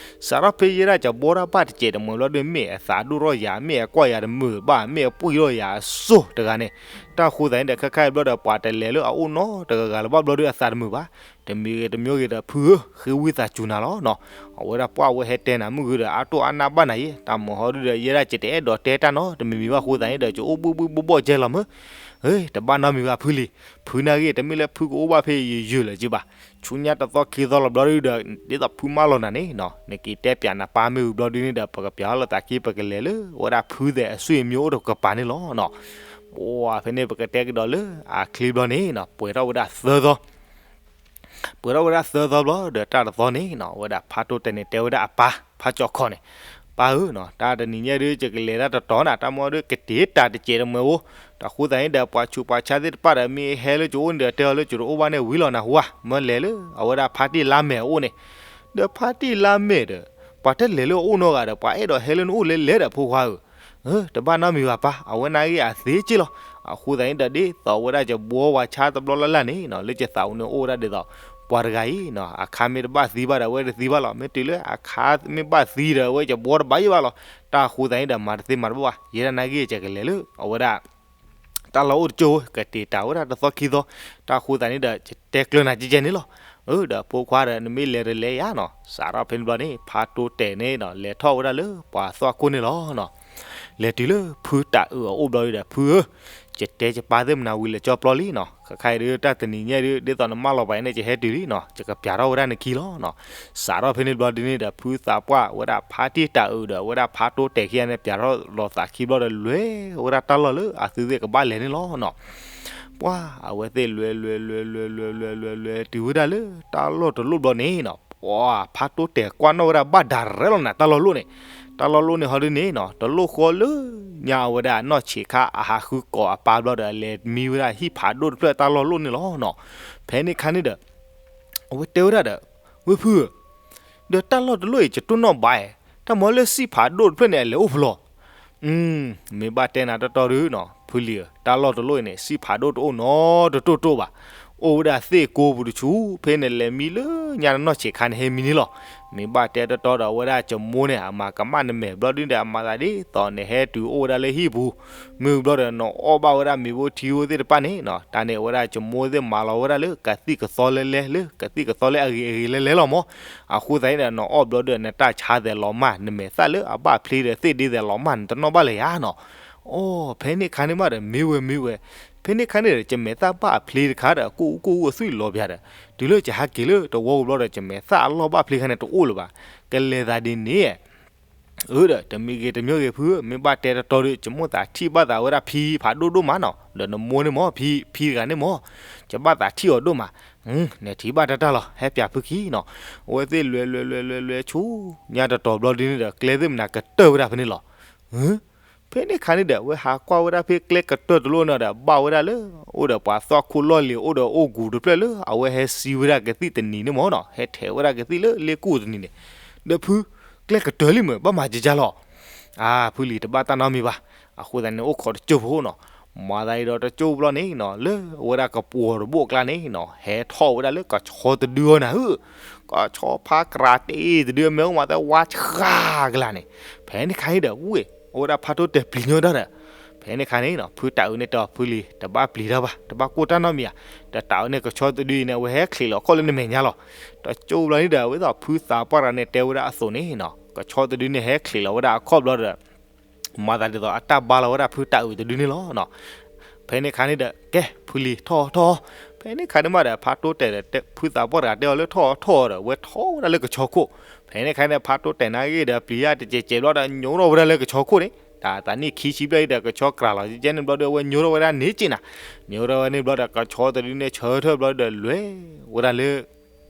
စးထီၣ်ဖဲယဲဒၣ်ကဘှီတၢ်ဘၣ်တစဲးတမှဲၤဘျီဒီး မ့ၢ်အသးဒိၣ်ထီၣ်ယၤ မ့ၢ်အကွၢ်ယၤတမုာ်ဘၣ် မ့ၢ်အပှံၢ်ထီၣ်ယၤအစိၢ်တဂၤန့ၣ်, တၢ်ဃိသတးန့ၣ်ဒီး ခဲခါအံၤဘျီဒီး ပှၤတလဲၤလၢအအိၣ်နီတဂၤဂၤလၢၤဘၣ်ဘျီဒီး အသးတမုာ်ဘၣ်. တမံၤဂ့ၤတမံၤဂ့ၤဒီး ဖုဧၢ ဃ့ဝံသးစူၤနၤလီၤနီၤ. အဝဲဒၣ်ပှၢ်ဝဲဟဲတဲနၤမုၢ်ဂ့ၤဒီး အါတိၢ်အါနၢ်ဘၣ်နၤယဲ တၢ်မုာ်ဟီဒုဒီး ယဲဒၣ်ကတအဲၣ်ဒိးတဲတၢ်နီတမံၤမံၤဘၣ်အဃိသတးန့ၣ်ဒီး ကအိၣ်ဘှံးဘှံးဘှီၣ်ဘှီၣ်ကဲလီၤမုၢ် တဘၣ်နီတမံၤဘၣ်ဖုလံ. ဖုနာ်ဂ့ၤ တမ့ၢ်လၢဖုကအိၣ်ဘၣ်ဖဲယယုၢ်လၢၤက့ဘၣ်. ဆူညါတသီခံသီလီၤဘျီဒုဒီး ဒ်သိးဖုမၢလီၤနၤန့ၣ်နီၤ နက့ၤတဲပၠးနပၢ်မ့ၢ်ဝံၤဘျီဒုန့ၣ်ဒီး ပကပၠးအီၤလိာ်သးခံ ပကလဲၤလၢ အဝဲဒၣ်ဖုသဲးအဆွေမျိုးအိၣ်တကပၤန့ၣ်လီၤနီၤ. ပှၢ်ဖဲန့ၣ်ပကတဲကဒီးလၢအချ့ဘျီန့ၣ်နီၤ ပှဲၤထီၣ်ဝဲဒၣ်သၢသီ ပှဲၤထီၣ်ဝဲဒၣ်သၢသီဘျီဒီး တၢ်တသီန့ၣ်နီၤ အဝဲဒၣ်ဖါတိတဲာ်န့ၣ် တဲဝဲဒၣ်အပၢ် ဖါကၠီခီန့ၣ်, ပၢ်ဧၢနီၤ တၢ်တနံၤညါဒု ယကလဲၤတၢ်တတီၤနၤ တၢ်မ့ၢ်ဒု ကတ့တၢ်တစဲးတမှဲၤဧိၤ, တၢ်ဃိသတးန့ၣ်ဒီး ပှၤဆူးပှၤဆါသ့ၣ်တဖၣ်ဒီး မ့ၢ်ဟဲလၢကအိၣ်န့ၣ်ဒီး တဲအီၤလၢကတအိၣ်ဘၣ်န့ၣ်ဝံၤလီၤနဟူဧါ, မ့ၢ်လဲၤလၢအဝဲဒၣ်ဖါတံၢ်လါမဲာ်အအိၣ်န့ၣ်, ဒီးဖါတံၢ်လါမဲာ်ဒီး ပှၤတလဲၤလၢအအိၣ်နီတဂၤဒီး ပှၤအဲၣ်ဒိးဟဲလၢနအိၣ်လဲၤလဲၤဒီးဖိခွါဧၢ တဘၣ်နီတမံၤဘၣ်ပၢ် အဝဲနာ်ဂ့ၤအသ့က့လီၤ. အဃိသတးန့ၣ်ဒီး ဒ်သိးအဝဲဒၣ်ယဘှီဝဲဆါတဘျီလၢ်လၢ်န့ၣ်နီၤ လၢယသးအိၣ်န့ၣ်အိၣ်ဝဲဒၣ်ဒ်သိး ပှၤတဂၤအံၤနီၤ အခါမ့ၢ်တဘၣ်သံဘၣ်ဒီး အဝဲတသံဘၣ်လီၤ. မ့ၢ်တုၤလၢအခါမ့ၢ်ဘၣ်သံဒီး အဝဲကဘှီတဘၣ်ယံာ်ဘၣ်လီၤ. တၢ်အဃိသတးန့ၣ်ဒီး မၤတသ့မၤတဘၣ်ဘၣ်, ယဲဒၣ်နာ်က့ ကလဲၤလၢအဝဲဒၣ် တၢ်လီၢ်အိၣ်တကၠိၢ် ကတ့ၢ်တၢ်ဝဲဒၣ်တသီခံသီ, တၢ်အဃိသတးန့ၣ်ဒီး ယတဲကျၢၤနၤကဲကဲန့ၣ်လီၤ. အၢ ဒီးဖိခွါဒီး နမ့ၢ်လဲၤတလဲၤယါနီၤ, စးထီၣ်ဖဲန့ၣ်ဘျီန့ၣ် ဖးတိတဲာ်န့ၣ်နီၤ လဲၤထီၣ်ဝဲဒၣ်လၢပှၤသွၣ်ခိၣ်န့ၣ်လီၤနီၤ. လဲၤတုၤလၢဖုတၢ်အုးအအိၣ်ဘျီဒီး ဖုဧၢ, ယတဲယပာ်သ့ၣ်မနၤဝံၤလၢကၠီပျီလံနီၤ, ခဲခါအံၤဒုး တၢ်တနံၤညါဒုး ဒ်သိးနမၢလီၤပာ်အံၤန့ၣ် ယဟဲတုၤလံနီၤ, ယကပျးထီၣ်ဝဲဒၣ်နခံလီၤနီၤ. စးထီၣ်ဖဲန့ၣ်ဘျီဒ်န့ၣ်ဒီး ဖုသးပှၢ်ဝဲဒၣ်ဖါတံၢ်တၢ်အုးဒီး အဝဲဒၣ်ဖးတိတဲာ်ခံဂၤန့ၣ် ပျးထီၣ်လီၤသးခံဘျီဒီး လဲၤဝဲဒၣ်တၢ်လီၢ်လၢအသုသ့ၣ်ကဘၣ်လဲၤန့ၣ်လီၤနီၤ. ပှၤအဝဲသ့ၣ်လဲၤလဲၤလဲၤလဲၤလဲၤလဲၤလဲၤလဲၤတုၤဝဲဒၣ်လၢတၢ်လီၢ်တလီၢ်ဘျီန့ၣ်နီၤ, ပှၤဖးတိတဲာ်ကွၢ်နီၣ်ဝဲဒၣ်ဘၣ်ဒၣ်ရဲလီၤနၤ တၢ်လီၢ်လီၢ်န့ၣ်, တၢ်လီၢ်လီၢ်န့ၣ်ဟီဒ်န့ၣ်နီၤ, တလီၢ်ဃီလၢညါအဝဲဒၣ်နီၢ်ဆံးခါအဟးဃုကိးအပၢ်ဘျီဒီး အလဲၤမံဝဲဒၣ်ဟံၣ်ဖးဒိၣ်တဖျၢၣ်တၢ်လီၢ်လီၢ်န့ၣ်လီၤနီၤ. ဖဲန့ၣ်ခါန့ၣ်ဒီး အဝဲတဲဝဲဒၣ်ဒီး ဝဲဖုဧၢ, ဒီးတၢ်လီၢ်တလီၢ်အံၤ ယတိၢ်နီၣ်ဘၣ်ဧါ, တၢ်မၤလၢစံၣ်ဖးဒိၣ်တဖျၢၣ်န့ၣ် အလဲၤအိၣ်ဖဲလဲၣ်. မ့ၢ်ဘၣ်တဲနၤတီတီဒုနီၤ ဖုလံၤဧၢ, တၢ်လီၢ်တလီၢ်အံၤန့ၣ် စံၣ်ဖးဒိၣ်တအိၣ်နီတတိၢ်တိၢ်ဘၣ်, အိၣ်ဝဲဒၣ်သ့ၣ်ကိးပူၤတဆူ ဖဲန့ၣ်လဲၤမံလၢညါနီၢ်ဆံးခါန့ၣ် ဟဲမံန့ၣ်လီၤ. မ့ၢ်ဘၣ်တဲတီတီဒီး အဝဲဒၣ်ကမိၢ်န့ၣ် အမၤကမၣ်နမဲာ်ဘျီဒ်န့ၣ်ဒီး အမၤသးဒ်သိးနဟဲတုၤအိၣ်ဝဲဒၣ်လၢဟံၣ်ပူၤ, မ့ၢ်ဘျီဒီး နအီၣ်ဘၣ်ဝဲဒၣ်မ့ၤဘိထံဘိသ့ၣ်တဖၣ်န့ၣ်နီၤ, တၢ်န့ၣ် အဝဲဒၣ်ကမိၢ်သ့ၣ်မၤလီၤဝဲဒၣ်လၢ ကသံၣ်ကသီလဲလဲ လၢကသံၣ်ကသီလၢအဂ့ၤအဂ့ၤလဲလဲလီၤမး. အဃိသတးန့ၣ်ဒီး နအီၣ်ဘျီဒီး နတၢ်ဆါသဲးလီၤမၢ် နမဲာ်သၣ်လၢအဘၣ်ဖျ့ဒီးသ့ၣ်ဒ့သဲးလီၤမၢ် နတနီၣ်ဘၣ်လၢၤယါနီၤ. အိ ဖဲန့ၣ်ခါန့ၣ်မးဒီး မ့ၢ်ဝဲမ့ၢ်ဝဲ, ဖဲန့ၣ်ခါန့ၣ်ဒီး ယမဲာ်သၣ်ဘၣ်အဖျ့တခါဒီး ကိၣ်အူကိၣ်အူအသွံၣ်လီၤပၠးဒီး တုၤလၢယဟးက့ၤလၢတဝီပူၤဘျီဒီး ယမဲာ်သၣ်အလီၢ်ဘၣ်ဖျ့ခါန့ၣ် တအိၣ်လၢၤဘၣ်. ကလဲၤသးဒ်န့ၣ် အၢ ဒီးတမံၤဂ့ၤတမံၤဂ့ၤဖု မ့ၢ်ဘၣ်တဲတီတီဒီး ယမိၣ်သးထံၣ်ဘၣ်သးဝဲဒၣ်ဖံဖးဒိၣ်ဒိၣ်မးနီၤ, ဒီးနမိၢ်န့ၣ်မး ဖံ ဖံတဂၤန့ၣ်မး, ယဘၣ်သးထံၣ်အီၤဒိၣ်မး, နထံၣ်ဘၣ်တၢ်တၢ်လီၤ ဟဲပၠးဖုခံနီၤ. အဝဲသ့ၣ်လဲၤလဲၤလဲၤလဲၤလဲၤဆူညါတတီၤဘျီဒ်န့ၣ်ဒီး ကျဲသ့ၣ်မနၤကတၢၢ်ဝဲဒၣ်ဖဲန့ၣ်လီၤ. ဖဲန့ၣ်ခါန့ၣ်ဒီး အဝဲဟးကွၢ်ဝဲဒၣ်ဖဲကျဲကတၢၢ်တလီၢ်န့ၣ်ဒီး ဘၣ်ဝဲဒၣ်လၢ အိၣ်ဒီးပှၤသွၣ်ခိၣ်လီၢ်လံၤ အိၣ်ဒီးအိၣ်ကူၤတဖျၢၣ်လၢ အဝဲဟဲစံးဝဲဒၣ်ကသံၣ်တနံၤန့ၣ်မးနီၤ, ဟဲထဲးဝဲဒၣ်ကသံၣ်လၢလ့ကူၣ်တနံၤန့ၣ်, ဒီးဖု ကျဲကတၢၢ်လံမ့ၢ် ဘၣ်မၤကကၢ်လီၤ. အါ ဖုလံၤ တဘၣ်တၢ်နီတမံၤဘၣ်. အဃိသတးန့ၣ် အိၣ်ခိးတကၠိၢ်ဖိနီၤ. မၤသးအံၤဒီးတကၠိၢ်ဘျီန့ၣ်နီၤ လၢအဝဲဒၣ်ကပီၤတဘိၣ်အကျါန့ၣ်နီၤ ဟဲထီၣ်ဝဲဒၣ်လၢကဆီတဒုအီၤနၤဧၢ, ကဆီဖးကြးတ့ၢ်တဒု အမဲာ်အိၣ်မးသဲဝါဆှါကလာ်န့ၣ်. ဖဲန့ၣ်ခါန့ၣ်ဒီး ဝ့ၢ် အဝဲဒၣ်ဖးတိတဲာ်ပျံၤညီဒၣ်ဒီး ဖဲန့ၣ်ခါန့ၣ်နီၤ ဖုတၢ်အုးန့ၣ်တဲအီၤ ဖုလံၤ တဘၣ်ပျံၤတၢ်ဘၣ် တဘၣ်ကိၢ်တၢ်နီတမံၤဧါ. ဒီးတၢ်အုးန့ၣ် ကဆီတဒုအံၤန့ၣ် အဝဲဟဲချံးလီၤခီၣ်လၢနမဲာ်ညါလီၤ. တကၠိၢ်ဘျီန့ၣ်ဒီး အဝဲဒၣ်ဖုသးပှၢ်တဂၤန့ၣ်တဲဝဲဒၣ်အသိးန့ၣ်နီၤ ကဆီတဒုန့ၣ် ဟဲချံးလီၤဝဲဒၣ်အခီၣ်ဘျီဒီး မၤသးဒ်သိးအတၢ်ဘါလီၤဝဲဒၣ်ဖုတၢ်အုးတဒုန့ၣ်လီၤနီၤ. ဖဲန့ၣ်ခါန့ၣ်ဒီး ကဲ ဖုလံၤထီၣ်ထီၣ်. ဖဲန့ၣ်ခါန့ၣ်မးဒီး ဖးတိတဲာ်ဒီး ဖုသးပှၢ်တဂၤတဲအီၤလၢထီၣ်ထီၣ်ဒီး အဝဲထီၣ်ဝဲဒၣ်လၢကဆီခိၣ်. ဖဲန့ၣ်ခါန့ၣ် ဖးတိတဲာ်နာ်ဂ့ၤဒီး ပျံၤယၣ်တစဲးစဲးဘျီဒီး ညိထီၣ်ဝဲဒၣ်လၢကဆီခိၣ်န့ၣ် တၢ်သးနံၣ်ခံဆံဘျီအံၤဒီး ကဆီကြးလီၤကဲန့ၣ်ဘျီဒီး အဝဲညိထီၣ်ဝဲဒၣ်န့ၣ်က့နၤ. ညိထီၣ်ဝဲန့ၣ်ဘျီဒီး ကဆီတဒုန့ၣ် ဆၢထၢၣ်ဘျီဒီး လဲၤဝဲဒၣ်လၢ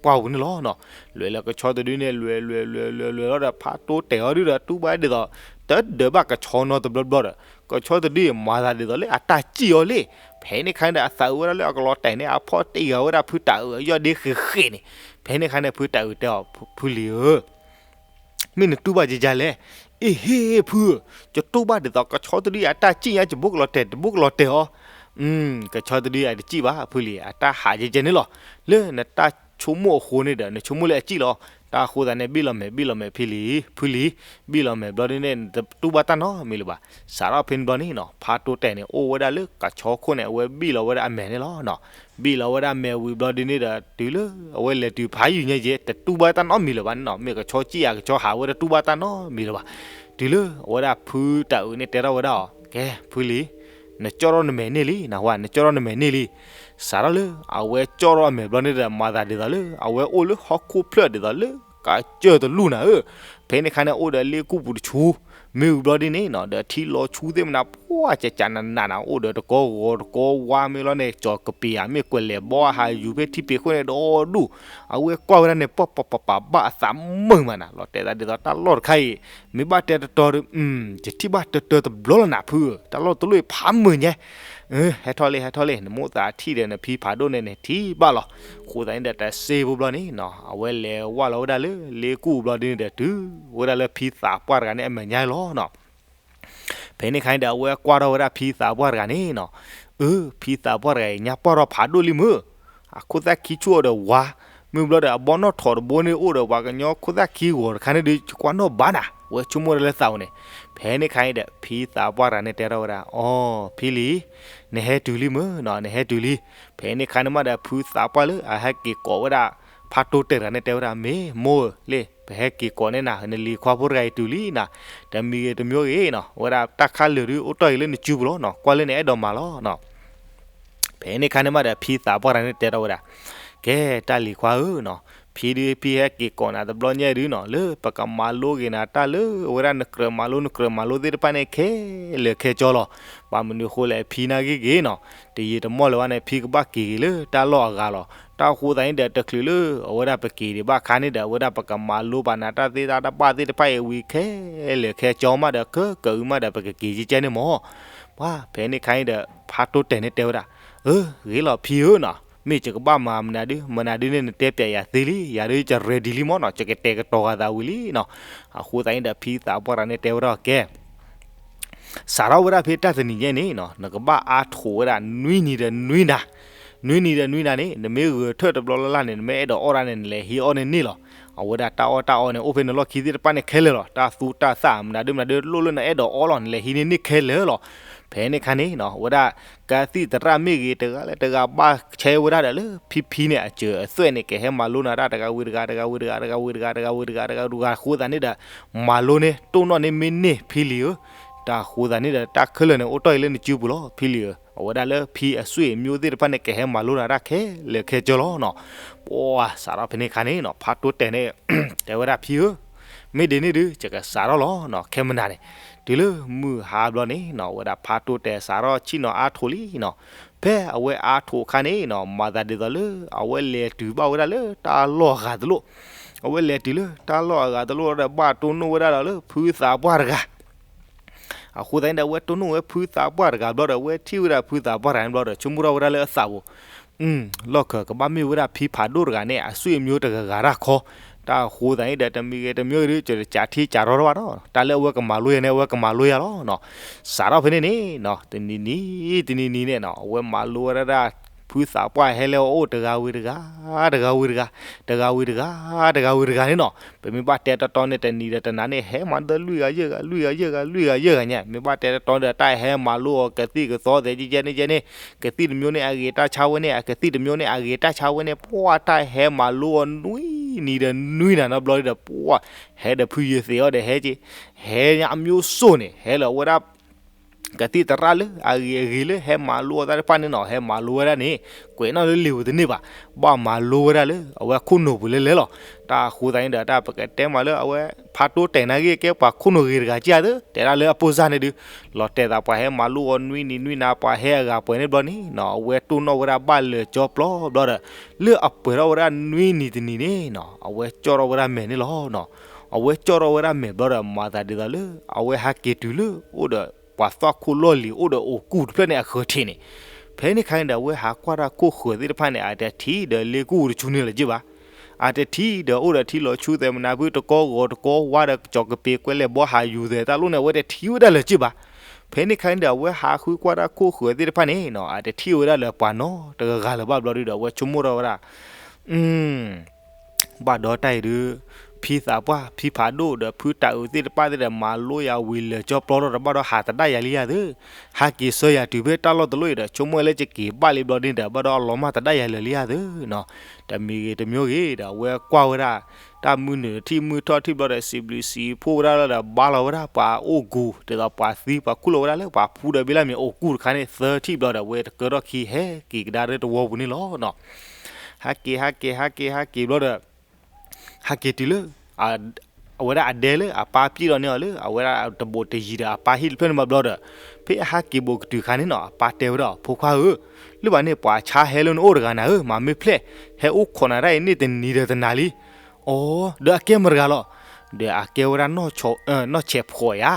ပှၢ်ပူၤန့ၣ်လီၤနီၤ. လဲၤလၢကဆီတဒုန့ၣ် လဲၤလဲၤလဲၤလဲၤလဲၤလီၤဒီး ဖးတိတဲာ်အီၤဒုဒီး တူၢ်ဘၣ်ဒ်သိး တဒၢးဘၣ်ကဆီနီတဘျီဘျီဒီး ကဆီတဒုအံၤ မၤသးဒ်သိးလၢအတၢ်စံၣ်အီၤလံ. ဖဲန့ၣ်ခါန့ၣ်ဒီး အသးအုးဝဲဒၣ်လၢအကလီၤတဲာ်န့ၣ် အဖီၣ်တ့ၢ်ဂၤဝဲဒၣ်ဖုတၢ်အုးအယီၢ်ဒ့ဃ့ဃ့န့ၣ်. ဖဲန့ၣ်ခါန့ၣ် ဖုတၢ်အုးတဲအီၤ ဖုလံၤဧၢ မ့ၢ်နတူၢ်ဘၣ်ကကၢ်လဲၣ်. အ့ဟ့ ဖုဧၢ, ယတူၢ်ဘၣ်ဒ်သိးကဆီတဒုအံၤအတၢ်စံၣ်ညါ ယဘိကလီၤတဲာ် တဘိကလီၤတဲာ်အီၤ. ကဆီတဒုအံၤတစံၣ်ဘၣ် ဖုလံၤ, အတၢ်ဟးကကၢ်န့ၣ်လီၤ. လၢနတၢ်ဆိကမိၣ်အဃိန့ၣ်ဒီး နဆိကမိၣ်လၢအစံၣ်လီၤ. တၢ်အဃိသတးန့ၣ် ဘံၣ်လီၤမဲာ် ဘံၣ်လီၤမဲာ်ဖံလံၤ, ဖုလံၤ, ဘံၣ်လီၤမဲာ်ဘျီဒ်န့ၣ် နတတူၢ်ဘၣ်တၢ်နီတမံၤလၢၤဘၣ်. စးထီၣ်ဖဲန့ၣ်ဘျီန့ၣ်နီၤ ဖးတိတဲာ်န့ၣ် အိၣ်ဝဲဒၣ်လၢကဆီခိၣ်န့ၣ် အဝဲဘံၣ်လီၤဝဲဒၣ်အမဲာ်န့ၣ်လီၤနီၤ. ဘံၣ်လီၤဝဲဒၣ်အမဲာ်ဝံၤဘျီဒ်န့ၣ်ဒီး တုၤလၢအဝဲလဲၤတုၤဖးယံာ်ညါယဲ တတူၢ်ဘၣ်တၢ်နီတမံၤလၢၤဘၣ်န့ၣ်နီၤ. မ့ၢ်ကဆီစံၣ်ဧါ ကဆီဟးဝဲ တတူၢ်ဘၣ်တၢ်နီတမံၤလၢၤဘၣ်. တုၤလၢအဝဲဒၣ်ဖုတၢ်အုးန့ၣ်တဲထီၣ်ဝဲဒၣ်အီၤ, ကဲ ဖုလံၤ, နကၠီၣ်ထီၣ်နမဲာ်န့ၢ်လံ, နဝဲ နကၠီၣ်ထီၣ်နမဲာ်န့ၢ်လံ. စးထီၣ်လၢအဝဲကၠီၣ်ထီၣ်အမဲာ်ဘျီန့ၣ်ဒီး မၤသးဒ်သိးလၢ အဝဲအိၣ်လၢဟီၣ်ခိၣ်ဖျၢၣ်ဒ်သိးလၢ ကစၢၢ်တလူၢ်နၤဧၢ. ဖဲန့ၣ်ခါန့ၣ် အိၣ်ဒီးလ့ကူၣ်ပူၤတဆူ မ့ၢ်ဝံၤဘျီဒ်န့ၣ်နီၤ ဒီးထံလီၤဆူသ့ၣ်မနၤ ပှၢ်ကကနးနးနၤ အိၣ်ဒီးတကီၢ်ဂီၤတကီၢ်ဝါမ့ၢ်လီၤန့ၣ် ကၠီၤကပ့ၤဧါ မ့ၢ်ကွဲးလဲၤဘီဟးယူၤဖဲထံပ့ၤခိၣ်န့ၣ် ဒီဒူၣ်. အဝဲကွၢ်ဝဲဒၣ်န့ၣ် ပှၢ်ပှၢ်ပှၢ်ပှၢ် ဘၣ်အသးမုာ်မးနၤ လီၤတဲာ်သးဒ်သိးတၢ်လီၢ်တခါအံၤ မ့ၢ်ဘၣ်တဲတတီၤဒီး ယထံၣ်ဘၣ်တၢတၢတဘျီလီၤနၤဖုဧၢ, တၢ်လီၢ်တလီၢ်အံၤဖးမုာ်ညါ. ဟဲထီၣ်လံ ဟဲထီၣ်လံ နမိၣ်သးထံၣ်ဒီးနဖံဖးဒိၣ်န့ၣ် နထံၣ်ဘၣ်လီၤ. အဃိသတးန့ၣ်ဒီး တစ့ဖိဘျီန့ၣ်နီၤ အဝဲလဲၤဝၢ်လီၤဝဲဒၣ်လၢလ့ကူၣ်ဘျီဒ်န့ၣ်ဒီး တုၤဝဲဒၣ်လၢဖံသးပှၢ်တဂၤန့ၣ်အမဲာ်ညါလီၤနီၤ. ဖဲန့ၣ်ခါန့ၣ်ဒီး အဝဲကွၢ်ထီၣ်ဝဲဒၣ်ဖံသးပှၢ်တဂၤန့ၣ်နီၤ, အၢ ဖံသးပှၢ်တဂၤအံၤ ညါပှၢ်ထီၣ်ဖးဒိၣ်လံမုၢ်, အခိၣ်သၣ်ခံဆူၣ်အီၤဒီးဝါ, မ့ၢ် မုၢ်ဘျီဒီးအဘီနီၣ်ထိးတဘိန့ၣ်အိၣ်ဒီးပှၤကညီခိၣ်သၣ်ခံဂီၤတခါန့ၣ်ဒီး ယကွၢ်နီၣ်ဘၣ်နၤ, ဝဲဆိကမိၣ်တၢ်လၢသးပူၤန့ၣ်. ဖဲန့ၣ်ခါအံၤဒီး ဖံသးပှၢ်တဂၤန့ၣ်တဲထီၣ်ဝဲဒၣ်, အိ ဖံလံၤ, နဟဲတုၤလံမ့ၢ်နီၤ, နဟဲတုၤလံ. ဖဲန့ၣ်ခါန့ၣ်မးဒီး ဖုသးပှၢ်လၢအဟဲက့ၤကိးဝဲဒၣ် ဖါတိတဲာ်တဂၤန့ၣ်တဲဝဲဒၣ်, မ့ၢ်မိၢ်ဧၢ, လၢ ပဟဲက့ၤကိးန့ၢ်နၤ, နလံၤခွါဖိတဂၤအံၤတုၤလံနီၤ, တမံၤဂ့ၤတမံၤဂ့ၤနီၤ, ဝဲဒၣ်တၢ်ခါလၢာ်ဒုးအိၣ်တ့ၢ်အံၤလၢနစုပူၤလီၤနီၤ, ကွၢ်လၢနအဲၣ်ဒိးမၤလီၤနီၤ. ဖဲန့ၣ်ခါန့ၣ်မးဒီး ဖံသးပှၢ်တဂၤန့ၣ်တဲထီၣ်ဝဲဒၣ်, ကဲ တၢ်လံၤခွါဧၢနီၤ, ဖံဒုး ဖံဟဲက့ၤကိးနၤတဘျီညါဒုးနီၤ, လၢပကမၤလိဂ့ၤနၤတၢ်လၢအဝဲဒၣ်နကြၢးမၤလိ နကြၢးမၤလိသ့ၣ်တဖၣ်န့ၣ် ခဲလၢာ်ခဲဆ့လီၤ. ဘၣ်မနုၤအဃိလဲၣ် ဖံနာ်ဂ့ၤဂ့ၤနီၤ, တယံာ်တမီၢ်လၢၤဘၣ်န့ၣ် ဖံကဘၣ်က့ၤဂ့ၤလၢတၢ်လီၢ်အဂၤလီၤ. တၢ်အဃိသတးန့ၣ်ဒီး တချုးလၢအဝဲဒၣ်ပက့ၤဒံးဘၣ်အခါန့ၣ်ဒီး အဝဲဒၣ်ပကမၤလိဘၣ်နၤတၢ်သ့တၢ်တၢ်ဘၣ်သ့ၣ်တဖၣ်အံၤဝံၤခဲလၢာ်ခဲဆ့မးဒီး ကကၢအုမးဒီး ပကက့ၤကဲကဲန့ၣ်မး. ပှၤ ဖဲန့ၣ်ခါအံၤဒီး ဖါတိတဲာ်န့ၣ်တဲဝဲဒၣ်, အၢ ဂ့ၤလီၤဖံဧၢနီၤ, မ့ၢ်ယကဘၣ်မၤမနုၤဒုး မနုၤဒုးန့ၣ် နတဲပျးယၤသ့လံ, ယၤဒုးယ ready လံမးနီၤ, ယကတဲာ်ကတီၤဂာ်သးဝံၤလံနီၤ. အဃိသတးန့ၣ်ဒီး ဖံသးပှၢ်တဂၤန့ၣ်တဲဝဲဒၣ်ကဲ စးထီၣ်ဝဲဒၣ်ဖဲတၢ်တနံၤညါန့ၣ်နီၤ, နကဘၣ်အါထိးဝဲဒၣ်နွံနံၤဒီးနွံနၤ, နွံနံၤဒီးနွံနၤန့ၣ် နမ့ၢ်ဂဲၤထၢၣ်တဘျီလၢ်လၢ်န့ၣ် နမ့ၢ်အဲၣ်ဒိးအီၣ်ဒၣ်န့ၣ် နလဲၤဟံးအီၣ်န့ၢ်န့ၣ်လီၤ. အဝဲဒၣ်တၢ်အီၣ်တၢ်အီန့ၣ် အိၣ်ဖဲနလီၢ်ခံသ့ၣ်တဖၣ်န့ၣ်ခဲလၢာ်လီၤ. တၢ်သူတၢ်သၣ် မနုၤဒုးမနုၤဒုး လိၣ်လၢနအဲၣ်ဒိးအီၣ်လီၤ နလဲၤဟံးန့ၢ်န့ၣ်ခဲလၢာ်လီၤ. ဖဲန့ၣ်ခါန့ၣ်နီၤ အဝဲဒၣ် ကသံၣ်သရၣ်မ့ၢ်ဂ့ၤ တဂၤလၢတဂၤဘၣ်ဆဲဝဲဒၣ်ဒီးလၢ ဖံဖံန့ၣ် အစၢၤအသွဲၣ်န့ၣ် ကဟဲမၤလိနၤတၢ် တဂၤဝံၤတဂၤ တဂၤဝံၤတဂၤ တဂၤဝံၤတဂၤ တဂၤဝံၤတဂၤ တဂၤဝံၤတဂၤ တဂၤဝံၤတဂၤ တဂၤဝံၤတဂၤ အဃိသတးန့ၣ်ဒီး မၤလိန့ၢ် တိၢ်နီၣ်န့ၢ်မ့ၢ်န့ၢ်ဖံလံၤဧၢ, တၢ်အဃိသတးန့ၣ်ဒီး တၢ်ခဲလၢာ်န့ၣ် အိၣ်တ့ၢ်အံၤလၢနစုပူၤလီၤ ဖံလံၤဧၢ. အဝဲဒၣ်လၢဖံအဆွေမျိုးသ့ၣ်တဖၣ်န့ၣ် ကဟဲမၤလိနၤတၢ်ခဲလၢာ်ခဲဆ့လီၤနီၤ. ပှၤစးထီၣ်ဖဲန့ၣ်ခါန့ၣ်နီၤ ဖါတိတဲာ်န့ၣ် တဲဝဲဒၣ်ဖံဧၢ, မ့ၢ်ဒ်န့ၣ်ဒုး ယကစးထီၣ်လီၤနီၤ ခဲမနၤန့ၣ်. တုၤလၢမုၢ်ဟါဘျီန့ၣ်နီၤ အဝဲဒၣ်ဖါတိတဲာ်စးထီၣ်ဆ့ၣ်နီၤအါထိးလံနီၤ. ဖဲအဝဲအါထိးအခါန့ၣ်နီၤ မၤသးဒ်သိးလၢ အဝဲလဲၤတုၤဘၣ်ဝဲဒၣ်လၢတၢ်လီၢ်အဂၤတလိၣ်, အဝဲလဲၤတုၤလၢတၢ်လီၢ်အဂၤတလိၣ်ဒီး ဘၣ်တိၢ်နီၣ်ဝဲဒၣ်ဒီးလၢဖုသးပှၢ်တဂၤ အဃိသတးန့ၣ်ဒီး အဝဲတိၢ်နီၣ်ဝဲဖုသးပှၢ်တဂၤဘျီဒီး အဝဲထံၣ်ဝဲဒၣ်ဖုသးပှၢ်တဂၤန့ၣ်ဘျီဒီး ဆိကမိၣ်ထီၣ်ဝဲဒၣ်လၢအသးပူၤ, လီၢ်ခၢၣ်ကဘၣ်မ့ၢ်ဝဲဒၣ်ဖံဖးဒိၣ်တဂၤန့ၣ် အဆွေမျိုးတဂၤဂၤတၢ်ခီ, တၢ်အဃိသတးန့ၣ်ဒီး တမံၤဂ့ၤတမံၤဂ့ၤဒီး ကစးထံစးရီထီၣ်ဘၣ်နီၤ, တၢ်လၢအဝဲကမၤလိယၤန့ၣ် အဝဲကမၤလိယၤလီၤနီၤ. စးထီၣ်ဖဲန့ၣ်န့ၣ်နီၤ တနံၤနံၤ တနံၤနံၤန့ၣ်နီၤ အဝဲမၤလိဝဲဒၣ် ဖုသးပှၢ်ဟဲလၢအအိၣ်တဂၤဝံၤတဂၤ, တဂၤဝံၤတဂၤ, တဂၤဝံၤတဂၤ, တဂၤဝံၤတဂၤန့ၣ်နီၤ. ပမ့ၢ်ဘၣ်တဲတီတီန့ၣ် တနံၤဒီးတနၤန့ၣ် ဟဲမၤဒီးလွံၢ်ဂၤယဲၢ်ဂၤ လွံၢ်ဂၤယဲၢ်ဂၤ လွံၢ်ဂၤယဲၢ်ဂၤညါ, မ့ၢ်ဘၣ်တဲတီတီဒီး တၢ်ဟဲမၤလိအီၤကသံၣ်ကသီသဲး ကဲကဲန့ၣ်ကဲန့ၣ်, ကသံၣ်တမျိုးန့ၣ် အဂ့ၤတၢ်ဆါဝဲန့ၣ် အကသံၣ်တမျိုးန့ၣ် အဂ့ၤတၢ်ဆါဝဲန့ၣ်, ပှၤတၢ်ဟဲမၤလိအီၤနွံနံၤဒီးနွံနၤနီတဘျီဒီး ပှၤ ဟဲဒီးဖုယဲၢ်သ့ၣ်အီၤဒီးဟဲက့ၤ, ဟဲညါအမျိုးစိၣ်န့ၣ် ဟဲလၢအဝဲဒၣ် ကသံၣ်သရၣ်လၢအဂ့ၤအဂ့ၤလၢဟဲမၤလိအီၤသ့ၣ်တဖၣ်န့ၣ်နီၤ ဟဲမၤလိဝဲဒၣ်န့ၣ် ကွဲးနီၣ်လၢလံာ်ပူၤတန့ၢ်ဘၣ်, ဘၣ်မၤလိဝဲဒၣ်လၢအဝဲခိၣ်နူာ်ပူၤလဲလဲလီၤ. တၢ်အဃိသတးန့ၣ်ဒီး တၢ်ပကတဲမးလၢအဝဲ ဖါတိတဲာ်နာ်ဂ့ၤကဲပှၤခိၣ်နူာ်ဂ့ၤတဂၤက့ၤဧါသ့, တဲဒၣ်လၢအပိၢ်စၢ်န့ၣ်ဒုး လီၤတဲာ်သးပှၤဟဲမၤလိအီၤနွံနံၤနွံနၤ ပှၤဟဲအဂၤပှဲၤန့ၣ်ဘျီန့ၣ်နီၤ အဝဲတိၢ်နီၣ်ဝဲဒၣ်ဘၣ်လၢာ်ကၠီပျီဘျီဒီး လၢအပှဲၤထီၣ်ဝဲဒၣ်နွံနံၤတနံၤန့ၣ်နီၤ အဝဲကၠီၣ်ထီၣ်ဝဲဒၣ်မဲာ်န့ၣ်လီၤနီၤ. အဝဲကၠီၣ်ထီၣ်ဝဲဒၣ်မဲာ်ဘျီဒီး မၤသးဒ်သိးလၢ အဝဲဟးက့ၤတုၤလၢအိၣ်ဒီး ပှၤသွၣ်ခိၣ်လီၢ်လံၤအိၣ်ဒီးအိၣ်ကူၣ်တဖျၢၣ်န့ၣ်အဃၢၤထံးန့ၣ်, ဖဲန့ၣ်ခါန့ၣ်ဒီး အဝဲဟးကွၢ်တၢ်ခိၣ်ဃၢၤသ့ၣ်တဖၣ်န့ၣ် အတထံၣ်ဒီးလ့ကူၣ်တဆူန့ၣ်လၢၤက့ၤဘၣ်. အတထံၣ်ဒီးအိၣ်ဒီးထံလီၤဆူသဲးမနၤဖုတကီဂီၤတကီဝါဒီးကစီၤကပ့ၤကွဲလဲၣ်ဘီဟးယူၤသဲးတၢ်လိၣ်န့ၣ် အဝဲတထံၣ်ဝဲဒၣ်လၢၤက့ၤဘၣ်. ဖဲန့ၣ်ခါန့ၣ်ဒီး အဝဲဟးဃုကွၢ်တၢ်ခိၣ်ဃၢၤသ့ၣ်တဖၣ်န့ၣ်နီၤ အတထံၣ်ဝဲဒၣ်လၢပှၤနီတဂၤဂၤလၢၤဘၣ်ဘျီဒုဒီး အဝဲဆိကမိၣ်ထီၣ်ဝဲဒၣ် ဘၣ်ဒီးတၢ်အံၤဒုး ဖံသးပှၢ် ဖံဖးဒိၣ်ဒီးဖုတၢ်အုးသ့ၣ်တဖၣ်သ့ၣ်ဒီး မၤလိယၤဝံၤလၢာ်ကၠီပျီထီၣ်ဒီး ဘၣ်ဒီးဟးသဒၣ်ယၤလံယၤသ့, ဟးက့ၤဆှၢယၤတုၤဖဲတၢ်လီၢ်တလီၢ်အံၤဒီး ဆိကမိၣ်လၢယက့ၤဘၣ်လံဘျီန့ၣ်ဒီး ဘၣ်ဒီးအလီၤမၢ်သဒၣ်ယၤလၢာ်လံယၤသ့နီၤ. တမံၤဂ့ၤတမံၤဂ့ၤဒီး အဝဲကွၢ်ဝဲဒၣ် တၢ်မုၢ်နုာ်တထံၣ်မုၢ်ထီၣ်ထံၣ်ဘျီဒီး စံးဘျုးစံးဖှိၣ်ဝဲဒၣ်လီၤဒီး ဘါလီၤဝဲဒၣ်ပှၤအိၣ်ကူၣ် ဒ်သိးပှၤသံပှၤခူၣ်လီၤဝဲဒၣ်လၢပှၤဖူဒီးဘ့လၢ်မ့ၢ်အိၣ်ကူၣ်တခါန့ၣ် သၢထံၣ်ဘျီဒီး အဝဲတကၢထီၣ်ခံဟဲက့ၤကဒါလၢတဝီပူၤန့ၣ်လီၤနီၤ. ဟးက့ၤ ဟးက့ၤ ဟးက့ၤ ဟးက့ၤဘျီဒီး ဟးက့ၤတုၤလၢ အဝဲဒၣ်အဒဲလၢအပၢ်ပျံၢ်ဒီးန့ၢ်အီၤလၢ အဝဲဒၣ်တဘိးတယံၤဒီးအပၢ်ဟံၣ်တဖျၢၣ်န့ၣ်မးဘျီဒီး ဖဲအဟးက့ၤဘိးကတုၤခါန့ၣ်နီၤ အပၢ်တဲဝဲဒၣ် ဖိခွါဧၢ, လၢဘၣ်န့ၣ် ပှၤဆါဟဲလၢနအိၣ်တဂၤနၤဧၢ, မၤမ့ၢ်ဖျဲၣ် ဟဲအိၣ်ခိးနၤတၢ်အံၤန့ၣ်တနံၤဒီးတနၤလံ. အိ, ဒီးအကဲမတဂၤလီၤ. ဒီးအကဲဝဲဒၣ် နီၢ်ဆဲးဖှိးဧါ.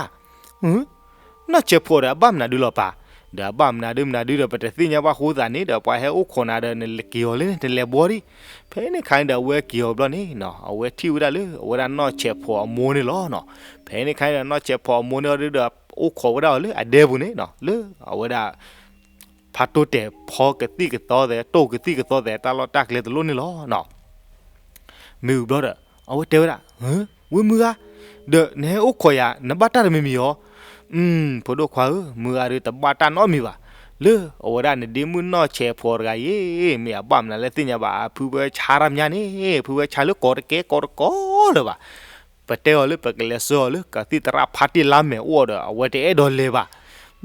နီၢ်ဆဲးဖှိးဒီးအဘၣ်မနုၤဒုလီၤပၢ်. ဒီးအဘၣ်မနုၤဒုမနုၤဒုဒီး ပတသ့ၣ်ညါဘၣ်အဃိသတးန့ၣ်ဒီး ပှၤဟဲအိၣ်ခိးနၤဒီး နက့ၤအီၤလၢန့ၣ် နလဲၤဘှီဒံး. ဖဲန့ၣ်ခါန့ၣ်ဒီး အဝဲက့ၤအီၤဘျီန့ၣ်နီၤ အဝဲထံၣ်ဝဲဒၣ်လၢ အဝဲဒၣ်နီၢ်ဆဲးဖှိးအမိၢ်န့ၣ်လီၤနီၤ. ဖဲန့ၣ်ခါန့ၣ်ဒီး နီၢ်ဆဲးဖှိးအမိၢ်န့ၣ်ဒီး အိၣ်ခိးဝဲဒၣ်အီၤလၢအဒဲပူၤန့ၣ်နီၤ လၢအဝဲဒၣ် ဖါတိတဲာ်ဖီကသံၣ်ကသီသဲး တိၢ်ကသံၣ်ကသီသဲး တၢ်လီၢ်တၢ်ကျဲတလိၣ်န့ၣ်လီၤနီၤ. မ့ၢ်ဝံၤဘျီဒီး အဝဲတဲဝဲဒၣ်, ဝ့ၢ်မုၢ်ဂၤ, ဒီးနဟဲအိၣ်ခိးယၤ နဘၣ်တၢ်တမံၤမံၤအီၤ. ဖိဒိၣ်ခွါဧၢ, မုၢ်ဂၤဒီးတဘၣ်တၢ်နီတမံၤဘၣ်. လၢအဝဲဒၣ်နဒ့မုၣ်နီၢ်ဆဲးဖှိးတဂၤအံၤ မ့ၢ်အဘၣ်မနုၤလၢသ့ၣ်ညါဘၣ် အဖုဖၢဆါတၢ်မညါန့ၣ် ဖုဖၢဆါလၢကိးတကဲကိးတကိးလၢၤဘၣ်. ပတဲအီၤလၢပကလဲၤဆှၢအီၤလၢ ကသံၣ်သရၣ်ဖါတ့ၢ်လါမဲာ်အိၣ်ဒီး အဝဲတအဲၣ်ဒိးလဲၤဘၣ်.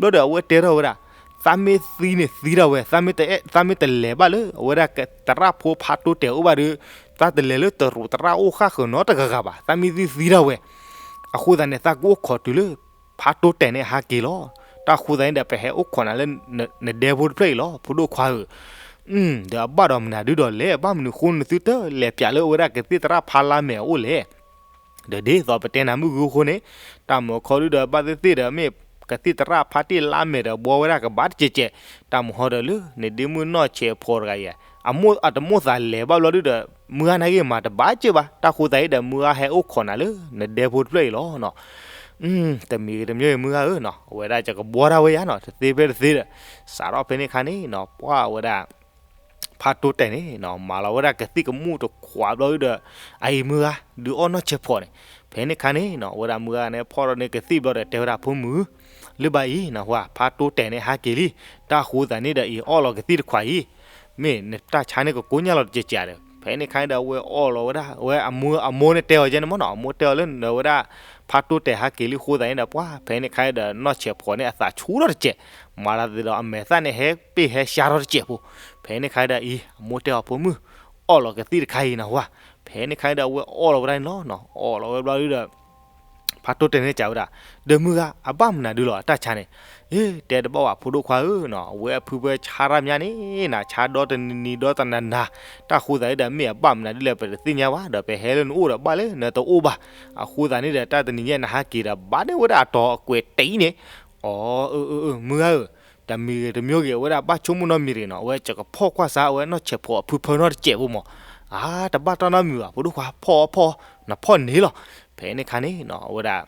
ဘျီဒီးအဝဲတဲထီၣ်ဝဲဒၣ်, သးမ့ၢ်သံန့ၣ်သံဒၣ်ဝဲ, သးမ့ၢ်တအဲၣ် သးမ့ၢ်တလဲၤဘၣ်လၢ အဝဲဒၣ်သရၣ်ဖိဖါတိတဲာ်အိၣ်ဘၣ်ဒီး သးတလဲၤလၢတရူးသရၣ်အိၣ်ဃၣ်ဃၢၤနီတဂၤဂၤဘၣ်, သးမ့ၢ်သံသံဒၣ်ဝဲ. အဃိသတးန့ၣ် သးကအိၣ်ခိးတုၤလၢ ဖါတိတဲာ်န့ၣ်ဟးက့ၤလီၤ. တၢ်ဃိသတးန့ၣ်ဒီး ပဟဲအိၣ်ခိးနၤလၢ နဒဲဖိတဖျၢၣ်အံၤလီၤ ဖိဒိၣ်ခွါဧၢ. ဒီးအဘၣ်ဒီးမနုၤဒုဒီးလဲၣ်, ဘၣ်မနုၤဃိနသုတလဲၤပၠးလၢအဝဲဒၣ်ကသံၣ်သရၣ်ဖါလါမဲာ်အအိၣ်လဲၣ်. ဒီးဒ်သိးပတဲနၤမုၢ်ဂုၤအဃိန့ၣ်, တၢ်မုာ်ခီဒုဒီးဘၣ်သ့ၣ်သ့ၣ်ဒီး မ့ၢ်ကသံၣ်သရၣ်ဖါတ့ၢ်လါမဲာ်ဒီး ဘှီဝဲဒၣ်ကဘၣ်တစဲးစဲး, တၢ်မုာ်ဟီဒီးလၢ နဒ့မုၣ်နီၢ်ဆဲးဖှိးတဂၤအံၤ အမိၢ်အတမိၣ်သးလဲၤဘၣ်ဘျီဒုဒီး မုၢ်ဂၤနာ်က့ၤမၤတဘၣ်စၢၤဘၣ်, တၢ်ဃိသတးအံၤဒီး မုၢ်ဂၤဟဲအိၣ်ခိးနၤလၢ နဒဲဖိတဖျၢၣ်အံၤလီၤနီၤ. တမံၤဂ့ၤတမံၤဂ့ၤမုၢ်ဂၤဧၢနီၤ, အဝဲဒၣ်ယကဘှီဒၣ်ဝဲယၤနီၤ, တသ့ဖဲတသ့ဒီး စးထီၣ်ဖဲန့ၣ်အခါန့ၣ်နီၤ, ပှၢ်ဝဲဒၣ် ဖါတိတဲာ်န့ၣ်နီၤ မၤလီၤဝဲဒၣ်ကသံၣ်ကမူၣ်တခွးဘျီဒုဒီး အအံၤမုၢ်ဂၤ ဒုးအီၣ်နီၢ်ဆဲးဖှိးန့ၣ်, ဖဲန့ၣ်အခါန့ၣ်နီၤ အဝဲဒၣ်မုၢ်ဂၤန့ၣ် ဖီၣ်ထီၣ်န့ၢ်ကသံၣ်ဘျီဒီး တဲဝဲဒၣ်ဖိမုၣ်, လၢဘၣ်အံၤနီၤ ဝဲ ဖါတိတဲာ်န့ၣ်ဟးက့ၤလံ, တၢ်ဃိသတးန့ၣ်ဒီး အံၤအီၣ်လီၤကသံၣ်တခွးအံၤ မ့ၢ်နတၢ်ဆါန့ၣ်ကကိညၢ်လီၤတစဲးစဲးဒီး ဖဲန့ၣ်အခါန့ၣ်ဒီး အဝဲအီၣ်လီၤဝဲဒၣ်, အဝဲအမိၢ် အမိၢ်န့ၣ်တဲအီၤယဲန့ၣ်မ့ၢ်နီၤ, အမိၢ်တဲအီၤလၢနဝဲဒၣ် ဖါတိတဲာ်ဟးက့ၤလံအဃိသတးန့ၣ်ဒီး ပှၢ် ဖဲန့ၣ်အခါန့ၣ်ဒီး နီၢ်ဆဲးဖှိးန့ၣ်အသးဆူၣ်ထီၣ်တစဲး, မၤသးဒ်သိးအမဲာ်သၣ်န့ၣ်ဟဲပ့ၢ်ဟဲရှါထီၣ်တစဲးဖိ, ဖဲန့ၣ်အခါန့ၣ်ဒီး အံၤ အမိၢ်တဲအီၤဖိမုၣ်, အီၣ်လီၤကသံၣ်တခါအံၤနီၤဝဲ, ဖဲန့ၣ်အခါန့ၣ်ဒီး အဝဲအီၣ်လီၤဝဲဒၣ်န့ၣ်လီၤနီၤ, အီၣ်လီၤဝဲဘျီဒုဒီး ဖါတိတဲာ်န့ၣ်စံးဝဲဒၣ်, ဒီးမုၢ်ဂၤ အဘၣ်မနုၤဒုလီၤအတၢ်ဆါန့ၣ်, ဟ့ၣ် တဲတဘၣ်ဘၣ်ဖိဒိၣ်ခွါဧၢနီၤ, အဝဲအဖုဖၢဆါတၢ်မညါန့ၣ်နီၤ ဆါဒီတနံၤဒီတနၤနၤ, တၢ်ဃိသတးဒီး မ့ၢ်အဘၣ်မနုၤဒ်လဲၣ်ပတသ့ၣ်ညါဘၣ်, ဒီးပဟဲလၢနအိၣ်ဒီးဘၣ်လၢနတအိၣ်ဘၣ်, အဃိသတးန့ၣ်ဒီး တၢ်တနံၤညါနဟးက့ၤဒီး ဘၣ်န့ၢ်ဝဲဒၣ်အတီၤအကွဲးတံၢ်န့ၣ်, အိ မုၢ်ဂၤဧၢ, တမံၤဂ့ၤတမံၤဂ့ၤ အဝဲဒၣ်ဘၣ်ဆိကမိၣ်နီတမံၤတဂ့ၤနီၤ, အဝဲကကဖီၣ်ကွၢ်စါ အဝဲနီၢ်ဆဲးဖှိးအဖုဖၢနီတစဲးဖိမး, အါ တဘၣ်တၢ်နီတမံၤဘၣ် ဖိဒိၣ်ခွါ ဖီၣ်အီၤဖီၣ်အီၤ နဖီၣ်န့ၣ်လီၤ, ဖဲန့ၣ်အခါန့ၣ်နီၤ အဝဲဒၣ်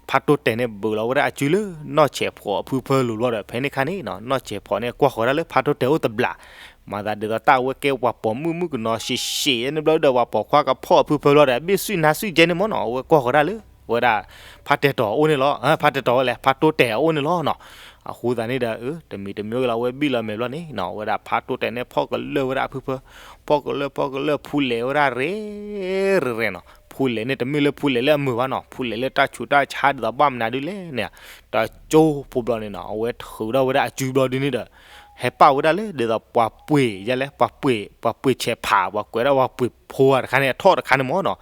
ဖါတိတဲာ်န့ၣ် ဘုးလီၤဝဲဒၣ်အစုလၢ နီၢ်ဆဲးဖှိးအဖုဖၢလိၤဘျီဒီး ဖဲန့ၣ်အခါန့ၣ်နီၤ နီၢ်ဆဲးဖှိးန့ၣ် ကွၢ်ဃီၤဒၣ်လၢဖါတိတဲာ်အိၣ်တဘျီ, မၤသးဒ်သိးတၢ်အဝဲကဲပှၤပိာ်မုၣ်မုၣ်ကနီၤရှဲးရှဲးန့ၣ်ဘျီဒီး ပှၤပိာ်ခွါကဖီၣ်အဖုဖၢလီၤဒီး ဘ့ၣ်ဆူၣ်နါဆူၣ်ကဲန့ၣ်မ့ၢ်နီၤ အဝဲကွၢ်ဃီၤဒၣ်လၢ ဝဲဒၣ် ဖါတဲာ်တီၤအအိၣ်န့ၣ်လီၤ, ဖါတဲာ်တီၤဝဲလဲၣ် ဖါတိတဲာ်အအိၣ်န့ၣ်လီၤနီၤ, အဃိသတးန့ၣ်ဒီး တမံၤတမံၤဂ့ၤလီၤ အဝဲဘံၣ်လီၤမဲာ်ဘျီန့ၣ်နီၤ အဝဲဒၣ်ဖါတိတဲာ်န့ၣ် ဖီၣ်ကလၢာ်ဝဲဒၣ်အဖုဖၢ, ဖီၣ်ကလၢာ်ဖီၣ်ကလၢာ် ဖူလဲၣ်ဝဲဒၣ်ရဲၣ် ရဲၣ်ရဲၣ်နီၤ, ဖူလဲၣ်န့ၣ် တမ့ၢ်လၢဖူလဲၣ်လၢအမုာ်ဘၣ်နီၤ, ဖူလဲၣ်လၢတၢ်ဆူးတၢ်ဆါဒ်သိးဘၣ်မနုၤဒ်လဲၣ်န့ၣ်, တကၠိဖိဘျီန့ၣ်နီၤ အဝဲထုးထီၣ်ဝဲဒၣ်အစုဘျီဒ်န့ၣ်ဒီး ဟဲပာ်ဝဲဒၣ်လၢဒ်သိးပှၤပှ့ၤ ယလဲၣ် ပှၤပှ့ၤ ပှၤပှ့ၤဆဲးဖး ပှၤကွဲးဒၣ်ပှၤပှ့ၤဖိတခါန့ၣ် အထီၣ်တခါန့ၣ်မ့ၢ်နီၤ,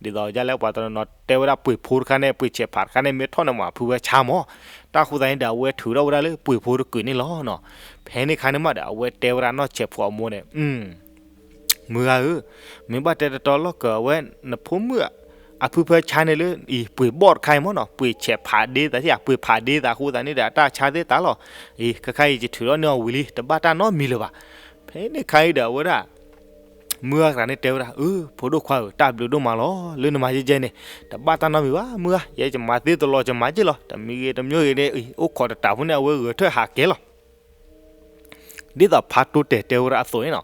ဒ်သိးယလဲၣ် ပှၤတနီၤနီၤတဲဝဲဒၣ်ပှ့ၤဖိတခါန့ၣ် ပှ့ၤဆဲးဖးတခါန့ၣ် မ့ၢ်ထီၣ်န့ၣ်မး ဖုဝဲဆါမး, တၢ်ဃိသတးန့ၣ်ဒီး အဝဲထုးထီၣ်ဝဲဒၣ်လၢပှ့ၤဖိတကုာ်န့ၣ်လီၤနီၤ, ဖဲန့ၣ်ခါန့ၣ်မးဒီး အဝဲတဲဝဲဒၣ်နီၢ်ဆဲးဖှိးအမိၢ်န့ၣ် မုၢ်ဂၤဧၢ, မ့ၢ်ဘၣ်တဲတတီလီၢ်ကၢၤ အဝဲနဖိမုၣ်အဖုဖၢဆါန့ၣ်လၢ အံၤပှ့ၤဘီၣ်တခါအံၤမ့ၢ်နီၤ, ပှ့ၤဆဲးဖးဒ့သးသ့ၣ်ဧါ, ပှ့ၤဖးဒ့သးအဃိသတးန့ၣ်ဒီး အတၢ်ဆါသ့ၣ်တၢ်လီၤ, အံၤ ခဲခါအံၤ ယထုးထီၣ်န့ၢ်အီၤဝံၤလံ တဘၣ်တၢ်နီတမံၤလၢၤဘၣ်, ဖဲန့ၣ်ခါအံၤဒီး အဝဲဒၣ် မုၢ်ဂၤတဂၤန့ၣ်တဲဝဲဒၣ်, အၢ ဖိဒိၣ်ခွါဧၢ, တၢ်ဘျုးဒိၣ်မးလီၤ, လၢနမၤယဲယဲန့ၣ် တဘၣ်တၢ်နီတမံၤဘၣ်, မုၢ်ဂၤ ယဲယမၤသ့တလီၤ ယမၤက့ၢ်လီၤ, တမံၤဂ့ၤတမံၤဂ့ၤန့ၣ် အိၣ်ခိးတတးဖိန့ၣ် အဝဲဂဲၤထၢၣ်ဟးကဲလီၤ ဒ်သိးဖါတိတဲာ်တဲဝဲဒၣ်အသိးန့ၣ်နီၤ,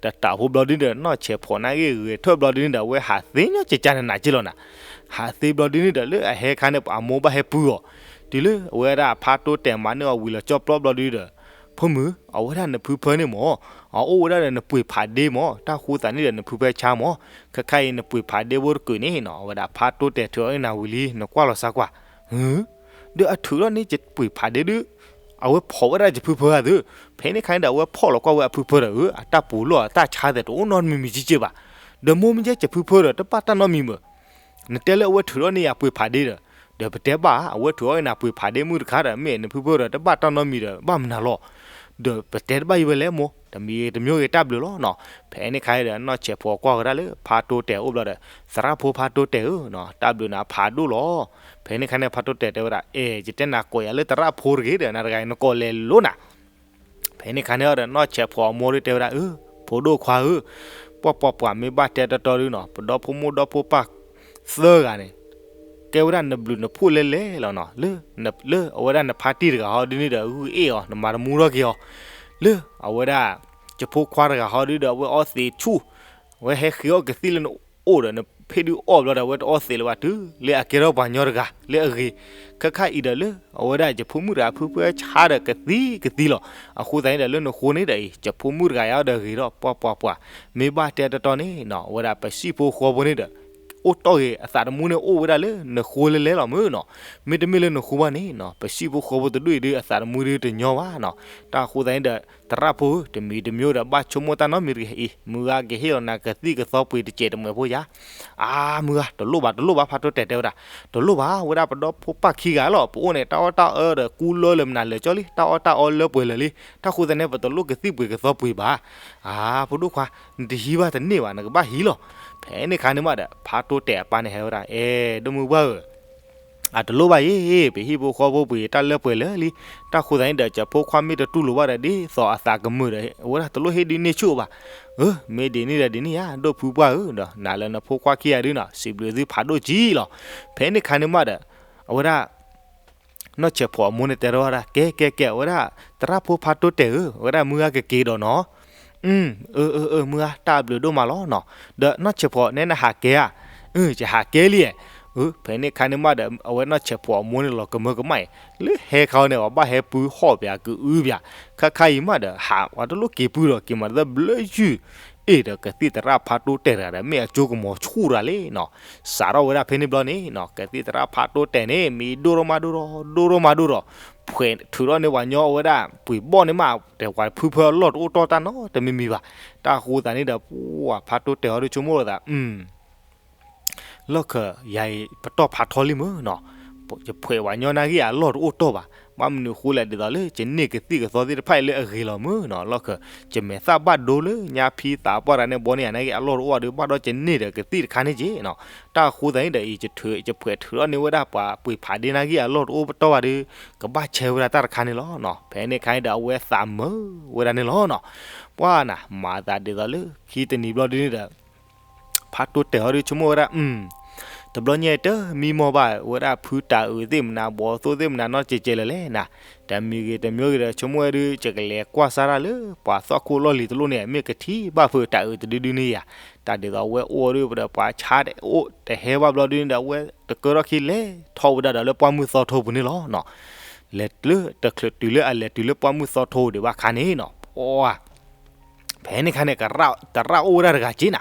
တတးဖိဘျီဒ်န့ၣ်ဒီး နီၢ်ဆဲးဖှိးန့ၣ်ဂ့ၤဂဲၤထၢၣ်ဘျီဒ်န့ၣ်ဒီး အဝဲဟးသ့ညီကကနနၤက့ၢ်လီၤနၤ, ဟးသ့ဘျီဒ်န့ၣ်ဒီး လၢအဟဲခါန့ၣ်ပှၤအမိၢ်ဘၣ်ဟဲပူၤအီၤ, တုၤလၢအဝဲဒၣ်ဖါတိတဲာ်မၤန့ၢ်အီၤဝံၤလီၤကၠီပျီဘျီဒ်ဒီး, ဖိမုၣ် အဝဲဒၣ်နဖုဖၢန့ၣ်မး, အအိၣ်ဝဲဒၣ်ဒီးနပှ့ၤဖးဒ့မး, တၢ်ဃိသးန့ၣ်ဒီးနဖုဖၢဆါမး, ခဲခါအံၤနပှ့ၤဖးဒ့ဖိတကုာ်န့ၣ်နီၤ, အဝဲဒၣ်ဖါတိတဲာ်ထုးအီၣ်န့ၢ်နၤဝံၤလံ နကွၢ်လီၤစၢ်ကွၢ် ဒီးအထုးထီၣ်န့ၢ်ယပှ့ၤဖးဒ့ဒုး, အဝဲဖီၣ်ဝဲဒၣ်ယဖုဖၢဂၤသု, ဖဲန့ၣ်ခါန့ၣ်ဒီး အဝဲဖီၣ်လီၤကွၢ်ဝဲအဖုဖၢဒီး အတၢ်ပူၤလီၢ်အတၢ်ဆါသဲးတအိၣ်နီတမံၤမံၤက့ၢ်က့ၢ်ဘၣ်, ဒီးမိၢ်မ့ၢ်ယဲယဖုဖၢဒီး တဘၣ်တၢ်နီတမံၤမး, နတဲလၢအဝဲထုးထီၣ်န့ၢ်ယပှ့ၤဖးဒ့ဒီး, ဒီးပတဲဘၣ် အဝဲထုးထီၣ်န့ၢ်နၤပှ့ၤဖးဒ့မုၢ်တခါဒီး မ့ၢ်နဖုဖၢဒီး တဘၣ်တၢ်နီတမံၤဒီး ဘၣ်မနုၤလီၤ ဒီးပတဲတဘၣ်ယံၤဝဲလဲၣ်မိၢ်, တမံၤဂ့ၤတမံၤဂ့ၤတၢ်ဘျုးလီၤနီၤ, ဖဲန့ၣ်ခါဒီး နီၢ်ဆဲးဖှိးကွၢ်ဃီၤဒၣ်လၢ ဖါတိတဲာ်အိၣ်ဘျီဒီး, သရၣ်ဖိဖါတိတဲာ်ဧၢ, တၢ်ဘျုးနၤဖးဒိၣ်လီၤ, ဖဲန့ၣ်ခါန့ၣ် ဖါတိတဲာ်တဲဝဲဒၣ် အဲ ယတဲနၤကိးယၤလၢသရၣ်ဖိတဂ့ၤဒီး နၤတဂၤအံၤနကိးလဲၤလိၤနၤ ဖဲန့ၣ်ခါန့ၣ်ဒီး နီၢ်ဆဲးဖှိးအမိၢ်ဒုးတဲဝဲဒၣ် အၢ ဖိဒိၣ်ခွါဧၢ, ပှၤပှၤပှၤမ့ၢ်ဘၣ်တဲတီတီဒုးနီၤ ပဒီဖိမိၢ်ဒီဖိပၢ်သၢဂၤန့ၣ် ကဲဝဲဒၣ်နဘျုးနဖှိၣ်လဲၣ်လဲၣ်လီၤနီၤ, လၢ လၢအဝဲဒၣ်နဖါတံၢ်တဂၤဟီဒုးန့ၣ်ဒီး ဂုၢ်အ့ၣ်အီၤ နမၤတမူထီၣ်က့ၤအီၤ, လၢအဝဲဒၣ် ယဖိခွါတဂၤဟီဒုးဒီး အဝဲအီသံးဆူၣ်, အဝဲဟဲဃ့အီၣ်ကသံၣ်လၢန အိၣ်ဒီးနဖ့ၣ်ဒုးအီၣ်ဘျီဒီး အဝဲတအီသံးလၢၤဘၣ်တုၤလၢအကဲထီၣ်ပှၤညီတဂၤလၢအဂ့ၤ, ခဲခါအံၤဒီးလၢ အဝဲဒၣ်ယဖိမုၣ်တဂၤဖုဖုဆါဒီးကသံကသံလီၤ. အဃိသတးန့ၣ်ဒီးလၢနဃိန့ၣ်ဒီးအံၤ ယဖိမုၣ်တဂၤယါဒီးဂ့ၤထီၣ်ပှၢ်ပှၢ်ပှၢ်, မ့ၢ်ဘၣ်တဲတတီန့ၣ်နီၤ အဝဲဒၣ်ပစံၣ်ဖိဃီဖိန့ၣ်ဒီး အိၣ်တီၢ်ဂ့ၤအသးတမူန့ၣ်အိၣ်ဝဲဒၣ်လၢနဃိလဲၤလဲၤလီၤမုၢ်နီၤ, မ့တမ့ၢ်လၢနဃိဘၣ်န့ၣ်နီၤ ပစံၣ်ဖိဃီဖိတဒူၣ်အံၤဒုးအသးတမူဒုးတညီဘၣ်နီၤ. တၢ်အဃိသတးန့ၣ်ဒီး သရၣ်ဖိဧၢ တမံၤတမံၤဒီးဘၣ်ဆိကမိၣ်တၢ်နီတမံၤတဂ့ၤအံၤ မုၢ်ဂၤကဟ့ၣ်လီၤနၤကသံၣ်ကသီပှ့ၤတစဲးတမှဲၤဖိယါ အါ မုၢ်ဂၤ တလိၣ်ဘၣ်တလိၣ်ဘၣ် ဖးတိၢ်တဲာ်တဲဝဲဒၣ်, တလိၣ်ဘၣ် ဝဲဒၣ်ပဒီဖိပၢ်ခံဂၤလီၤ ပအိၣ်န့ၣ် တၢ်အီၣ်တၢ်အီဒီးကူလၢလၢမနုၤလၢာ်ကၠီလံ တၢ်အီၣ်တၢ်အီလၢပှဲၤလၢာ်လံ, တၢ်ဃိသတးန့ၣ် ပတလိၣ်ကသံၣ်ပှ့ၤကသီပှ့ၤဘၣ်. အါ ဖိဒိၣ်ခွါ နတဟံးဘၣ်တန့ၢ်ဘၣ် နကဘၣ်ဟံးလီၤ. ဖဲန့ၣ်ခါန့ၣ်မးဒီး ဖးတိၢ်တဲာ်အပၢ်န့ၣ်ဟဲဝဲဒၣ် အဲ ဒိၣ်မုၢ်ပှၢ်ဧၢ အတလိၣ်ဘၣ်ယ့ၣ် ပဟံၣ်ဖိဃီဖိပှ့ၤတၢ်လၢပှဲၤလၢာ်လံ, တၢ်ဃိသတးန့ၣ်ဒီး ယဖိခွါမ့ၢ်တတူၢ်လိာ်ဘၣ်ဒီး ဒ်သိးအသးကမုာ်ဒီး အဝဲဒၣ်တလိၣ်ဟ့ၣ်ဒုးန့ၢ်ဆူၣ်ဘၣ်. အၢ မ့ၢ်ဒ်န့ၣ်ဒီးဒ်န့ၣ်ဧါ ဒိၣ်ဖုပှၢ်ဧၢ ဒီးနၤလၢနဖိခွါခံဂၤဒုးနီၤ စံးဘျုးသုဖးဒိၣ်ကံလီၤ. ဖဲန့ၣ်ခါန့ၣ်မးဒီး အဝဲဒၣ် နီၢ်ဆဲးဖှီၣ်အမိၢ်န့ၣ်တဲထီၣ်ဝဲဒၣ် ကဲ ကဲ ကဲ အဝဲဒၣ် သရၣ်ဖိဖးတိၢ်တဲာ်ဧၢ အဝဲဒၣ်မုၢ်ဂၤကက့ၤဒီးနီၤ အၢ အၢ အၢ မုၢ်ဂၤ တၢ်ဘျုးဒိၣ်မးလီၤနီၤ, ဒီးနီၢ်ဆဲးဖှီၣ်နဲနဟးကဲဧါ, အၢ ယဟးကဲလံဧါ, အၢ ဖဲန့ၣ်ခါန့ၣ်မးဒီး အဝဲနီၢ်ဆဲးဖှီၣ်အမိၢ်န့ၣ်လီၤကမၢကမၣ်အံၤ လၢဟဲခါန့ၣ် ပှၤဘၣ်ဟဲပုၢ်ဟီၣ်ပၠးကအုပၠး, ခါခါအံၤမးဒီး ဟးဝဲတလိၣ်က့ၤပုၢ်ဒီးက့ၤမၤသဘျၢယုၢ် အ့ၣ်ဒီးကသံၣ်သရၣ်ဖးတိၢ်တဲာ်တဂၤဒီး မ့ၢ်အကၠိကမီၤဆူၣ်တဂၤလံနီၤ, စးထီၣ်ဝဲဒၣ်ဖဲန့ၣ်ဘျီန့ၣ်နီၤ ကသံၣ်သရၣ်ဖးတိၢ်တဲာ်န့ၣ် မံၤဒိၣ်ထီၣ်မးဒိၣ်ထီၣ် ဒိၣ်ထီၣ်မးဒိၣ်ထီၣ်, ဖှဲးထုးထီၣ်န့ၢ်ပှၤညီအဝဲဒၣ် ပှ့ၤဘီၣ်န့ၢ်မး တဲပှၤဖုဖၢအလီၢ်တအိၣ်တီၢ်တၢ်နီတမံၤမံၤဘၣ်, တၢ်ဃိသတးန့ၣ်ဒီး ပှၤဖးတိၢ်တဲာ်အီၤဒုးဆိကမိၣ်လိာ်သး လီၢ်ခၢၣ် ယၤအံၤပတီၢ်ဖးထီလံမုၢ်နီၤ, ယဖှဲးပှၤညီနာ်က့အလီၢ်တအိၣ်တီၢ်ဘၣ်, ဘၣ်မနုၤဃိလဲၣ်ဒ်သိးလၢ ယန့ၢ်ကသံၣ်ကသီသ့ၣ်တဖၣ်အံၤလၢအဂ့ၤလီၤမုၢ်နီၤ, လီၢ်ခၢၣ် ယမဲာ်သၣ်ဘၣ်ဒိလၢညါဖံသးပှၢ်တဂၤန့ၣ် ဘီန့ၢ်ယၤနာ်က့အလီၢ်တအိၣ်ဘၣ်ဒီး ဘၣ်ဒီးယန့ၢ်ဒီးကသံၣ်တခါန့ၣ်က့နီၤ, တၢ်ဃိသတးန့ၣ်ဒီးအံၤ ယထုး ယဖှဲးထုးထီၣ်န့ၢ်ဝဲဒၣ်ပှၤပှ့ၤဖးဒ့နာ်က့အလီၢ်တအိၣ်တီၢ်ဘၣ်ဒီး ကဘၣ်ဆဲဝဲဒၣ်တၢ်တခါန့ၣ်လီၤနီၤ, ဖဲန့ၣ်ခါန့ၣ်ဒီးအဝဲသးမုာ်ဝဲဒၣ်န့ၣ်လီၤနီၤ, ပှၢ်နၤ မၤသးဒ်သိးလၢခံတနံၤဘျီဒ်န့ၣ်ဒီး ဖးတိၢ်တဲာ်အီၤဒုးဆိကမိၣ်ဝဲဒၣ် တဘျီညါတမံမီၢ်ဘၣ် ဝဲဒၣ်ဖုတၤအုးသ့ၣ်မနၤ ဘီသိၣ်သ့ၣ်မနၤနီတကဲးကဲးလဲၣ်လဲၣ်နၤ, တမံၤဂ့ၤတမံၤဂ့ၤဒီး ဆိကမိၣ်ဝဲဒုး ယကလဲၤကွၢ်စၢ်တၢ်လၢပှၤသီၣ်ခိၣ်လီၢ်လံၤတလိၣ်န့ၣ် မ့ၢ်ကထံၣ်ဘၣ်ဖုတၤအုးတဒုဒုန့ၣ်ယၤ, တၢ်ဒ်သိးအဝဲအိၣ်ဒုးဒီးပှၤဆါအိၣ်တဟဲဘၣ်ဘျီဒုန့ၣ်ဒီး အဝဲတကၢထီၣ်ခံလဲၤထီၣ်ဝဲဒၣ်ဒီးလၢပှၢ်မုၢ်သီထိပူၤန့ၣ်လီၤနီၤ, လဲၤလၢတချုးတုၤလၢအလဲၤတုၤလၢပှၢ်မုၢ်သီထိဒံးဘၣ်ခါန့ၣ်နီၤ, ပှၢ် ဖဲန့ၣ်ခါန့ၣ် သရၣ်အိၣ်ဝဲဒၣ်တဂၤက့နၤ,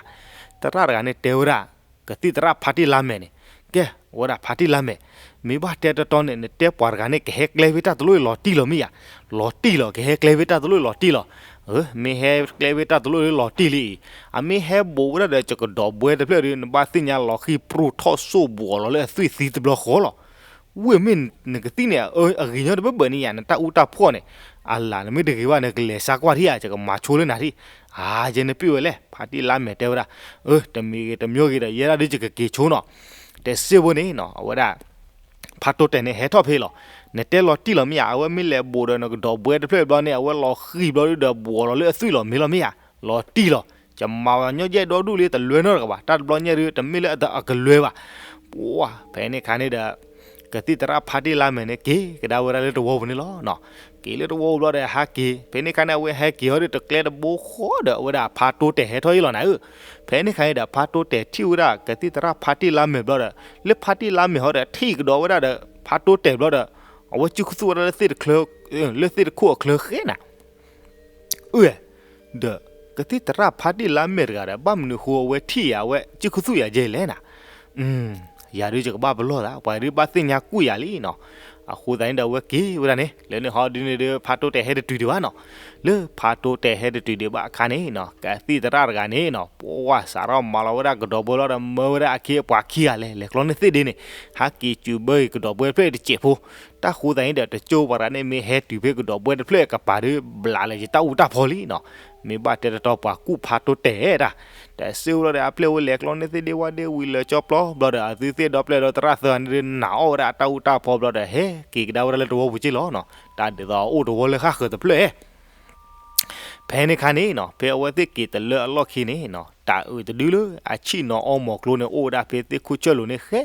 သရၣ်တဂၤန့ၣ်တဲဝဲဒၣ် ကသံၣ်သရၣ်ဖါတံၢ်လါမဲာ်န့ၣ်, ကဲ ဝဲဒၣ်ဖါတံၢ်လါမဲာ်, မ့ၢ်ဘၣ်တဲတတီန့ၣ် နတဲပှၤတဂၤန့ၣ် ကဟဲကျဲဖဲတၢ်တလိၣ်လီၤတံၢ်လီၤမ့ၢ်ယၤ, လီၤတံၢ်လီၤ ကဟဲကျဲဖဲတၢ်တလိၣ်လီၤတံၢ်လီၤ, အၢ မ့ၢ်ဟဲကျဲဖဲတၢ်တလိၣ်လီၤတံၢ်လံအံၤ, အမ့ၢ်ဟဲဘူးဝဲဒၣ်ဒီးယကဒီးဘှဲတဖျၢၣ်ဒီး နဘၣ်သ့ၣ်ညါလီၤဃံၤပြူၢ်ထီၣ်စိၣ်ဘှီးလီၤလၢအသွံၣ်သံတဘျီဃီလီၤ ဝ့ၢ်မ့ၢ်နကသံၣ်န့ၣ် အဂ့ၤညီတဘၢဘၢန့ၣ်ယၤ နတၢ်အူတၢ်ဖှီၣ်န့ၣ်, အလၤနမ့ၢ်တဂ့ၤဘၣ် နကလဲၤစါကွၢ်ထံၣ်ဧါ ယကမၤဆိလၢနၤထံၣ်, အါ ယဲန့ၣ်ပ့ၢ်ဝဲလဲၣ် ဖါတံၢ်လါမဲာ်တဲဝဲဒၣ်, အၢ တမံၤဂ့ၤတမံၤဂ့ၤဒီး ယဲဒၣ်ဒ်ယကက့ၤဆိနီၤ, တစ့ဖိန့ၣ်နီၤ အဝဲဒၣ် ဖါတိၢ်တဲာ်န့ၣ်ဟဲထီၣ်ဖဲလီၤ, နတဲလီၤတံၢ်လီၤမ့ၢ်ယၤ အဝဲမ့ၢ်လဲၤဘူးဒီးနကဒီးဘှဲတဖျၢၣ်ဘျီန့ၣ် အဝဲလီၤဃံၤဘျီဒုဒီးဘူးလီၤလၢအသွံၣ်လီၤမ့ၢ်လီၤမ့ၢ်ယၤ, လီၤတံၢ်လီၤ, ယမၤဝဲညီယဲၢ်ဒီဒူၣ်လံ တလွဲနီတဂၤဘၣ် တၢ်တဘျီညါဒု တမ့ၢ်လၢအကလွဲဘၣ်, ပှၢ် ဖဲန့ၣ်ခါန့ၣ်ဒီး ကသံၣ်သရၣ်ဖါတံၢ်လါမဲာ်န့ၣ် က့ၤကဒါဝဲဒၣ်လၢတဝီပူၤန့ၣ်လီၤနီၤ, က့ၤလၢတဝီပူၤဘျီဒီးဟဲက့ၤ ဖဲန့ၣ်ခါန့ၣ် အဝဲဟဲက့ၤဟီဒီးတကျဲတဘိဃီဒီး အဝဲဒၣ်ဖါတိၢ်တဲာ်ဟဲထီၣ်အံၤလီၤနၤဧၢ, ဖဲန့ၣ်ခါန့ၣ်ဒီး ဖါတိၢ်တဲာ်ထံၣ်ဝဲဒၣ်ကသံၣ်သရၣ်ဖါတံၢ်လါမဲာ်ဘျီဒီး လၢဖါတံၢ်လါမဲာ်ဟီဒီးထံၣ်ကဒီးဝဲဒၣ်ဒီး ဖါတိၢ်တဲာ်ဘျီဒီး အဝဲစုၣ်ခူသူၣ်ဝဲဒၣ်လၢသ့ၣ်တခါ လၢသ့ၣ်တခိၣ်အချၢဃဲနၤ အၢ ဒီး ကသံၣ်သရၣ်ဖါတံၢ်လါမဲာ်တဂၤဒီး ဘၣ်မနုၤဃိအဝဲထံၣ်ယၤ အဝဲစုၣ်ခူသူၣ်ယၤယဲလဲၣ်နၤ, ယၤဒုးယကဘၣ်ပလီၢ်သး ပှၤဒုးဘၣ်သ့ၣ်ညါကွံာ်ယၤလံနီၤ, အဃိသတးန့ၣ်ဒီး အဝဲက့ၤဝဲဒၣ်န့ၣ် လၢန့ၣ်ဟီဒုန့ၣ်ဒီး ဖါတိၢ်တဲာ်ဟဲတတုၤဒံးဘၣ်နီၤ, လၢဖါတိၢ်တဲာ်ဟဲတတုၤဒံးဘၣ်အခါန့ၣ်နီၤ ကသံၣ်သရၣ်တဂၤန့ၣ်နီၤ ပှၢ်စးထီၣ်မၤလီၤဝဲဒၣ်ကဒီးဘှဲလီၤဒီး မၢဝဲဒၣ်အခ့အပှၤခံဂၤလဲၣ် လဲၤကျီန့ၢ်သ့ၣ်ဒ့န့ၣ် ဟးက့ၤစူးဘၢကဒီးဘှဲတဖျၢၣ်တစဲးဖိ တၢ်ဃိသတးန့ၣ်ဒီး တကၠိပှၤတဂၤန့ၣ် မ့ၢ်ဟဲတုၤဖဲကဒီးဘှဲတဖျၢၣ်ကပၤဒီး ဘျးလၢယတၢ်အူတၢ်ဖီလံနီၤ, မ့ၢ်ဘၣ်တဲတတီပှၤကူၣ်ဖါတိၢ်တဲာ်တၢ်, တစ့ဝဲလီၤဒီး အပျဲၢ်ဝဲလဲၤကျီန့ၢ်သ့ၣ်ဒ့ဝၣ်ဒ့ဝံၤလၢာ်ကၠီပျီဘျီဒီး အသုသ့ၣ်ဒီဖျၢၣ်ဒီးသရၣ်သၢဂၤန့ၣ်ဒီး နာ်အီၣ်ဝဲဒၣ်အတၢ်အူတၢ်ဖီဘျီဒီး ဟဲက့ၤကဒါဝဲဒၣ်လၢတဝီပူၤက့လီၤနီၤ, တၢ်ဒ်သိးအအိၣ်တဝီလၢဃၣ်ဃၢၤတဖျၢၣ် ဖဲန့ၣ်ခါန့ၣ်နီၤ ဖဲအဝဲသ့ၣ်က့ၤတလၢအလီၢ်ခံန့ၣ်နီၤ တၤအုးတဒုလၢအဆံၣ်နီၤအီမိၢ်ကျိန့ၣ် အိၣ်ဝဲဒၣ်ဖဲသ့ၣ်ခိၣ်ဆၢၣ်လိၤန့ၣ်ဃဲ,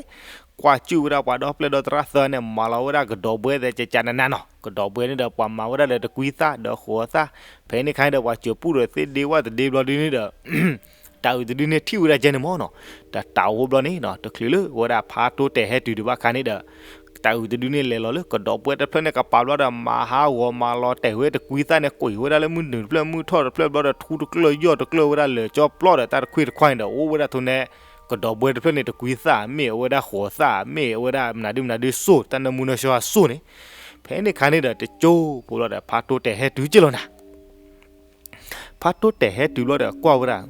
ကွၢ်စူၣ်ဝဲဒၣ်ပှၤဒီဖျၢၣ်ဒီသရၣ်သၢဂၤန့ၣ် မၤလီၤဝဲဒၣ်ကဒီးဘှဲသဲကကနနနီၤ, ကဒီးဘှဲန့ၣ်ဒီး ပှၤမၤဝဲဒၣ်ဒီးတကွံသၣ်ဒီးဃိးသၣ်, ဖဲန့ၣ်ခါန့ၣ်ဒီး ပှၤစၢၤပူၣ်ဒီးသ့ၣ်ဒ့ဝၣ်တဒ့ဘျီဒုန့ၣ်ဒီး တၢ်အုၣ်တဒုန့ၣ်ထံၣ်ဝဲဒၣ်ကဲန့ၣ်မ့ၢ်နီၤ, တၢ်တၢ်အိၣ်ဘျီန့ၣ်နီၤ တချုးလၢဝဲဒၣ်ဖါတိတဲာ်ဟဲတုၤဒံးဘၣ်ခါန့ၣ်ဒီး တၢ်အုၣ်တဒုန့ၣ်လဲၤလီၤလၢကဒီးဘှဲတဖျၢၣ်န့ၣ်ကပၤဘျီဒီး မၤဟးဂီၤမၤလီၤတဲာ်ဝဲတကွံသၣ်န့ၣ် ကွံာ်ဝဲဒၣ်လၢမုၢ်နုာ်တဖျၢၣ်မုၢ်ထီၣ်တဖျၢၣ်ဘျီဒီး ထူတကျၢၢ်ယီၢ်တကျၢၢ်ဝဲဒၣ်လၢာ်ကၠီပျီဒီး တၢ်တခွံတခွါန့ၣ်ဒီး အိၣ်ဝဲဒၣ်ထိးနဲ ကဒီးဘှဲတဖျၢၣ်န့ၣ်တကွံသၣ် မ့ၢ်အဝဲဒၣ်ဃိးသၣ် မ့ၢ်အဝဲဒၣ်မနုၤဒုမနုၤဒုစိၢ် တၢ်နၢမူနၢဆှီအစိၢ်န့ၣ်, ဖဲန့ၣ်ခါန့ၣ်ဒီး တကၠိဖိဘျီဒီး ဖါတိတဲာ်ဟဲတုၤက့လီၤနၤ ဖါတိတဲာ်ဟဲတုၤဘျီဒီးကွၢ်ဝဲဒၣ်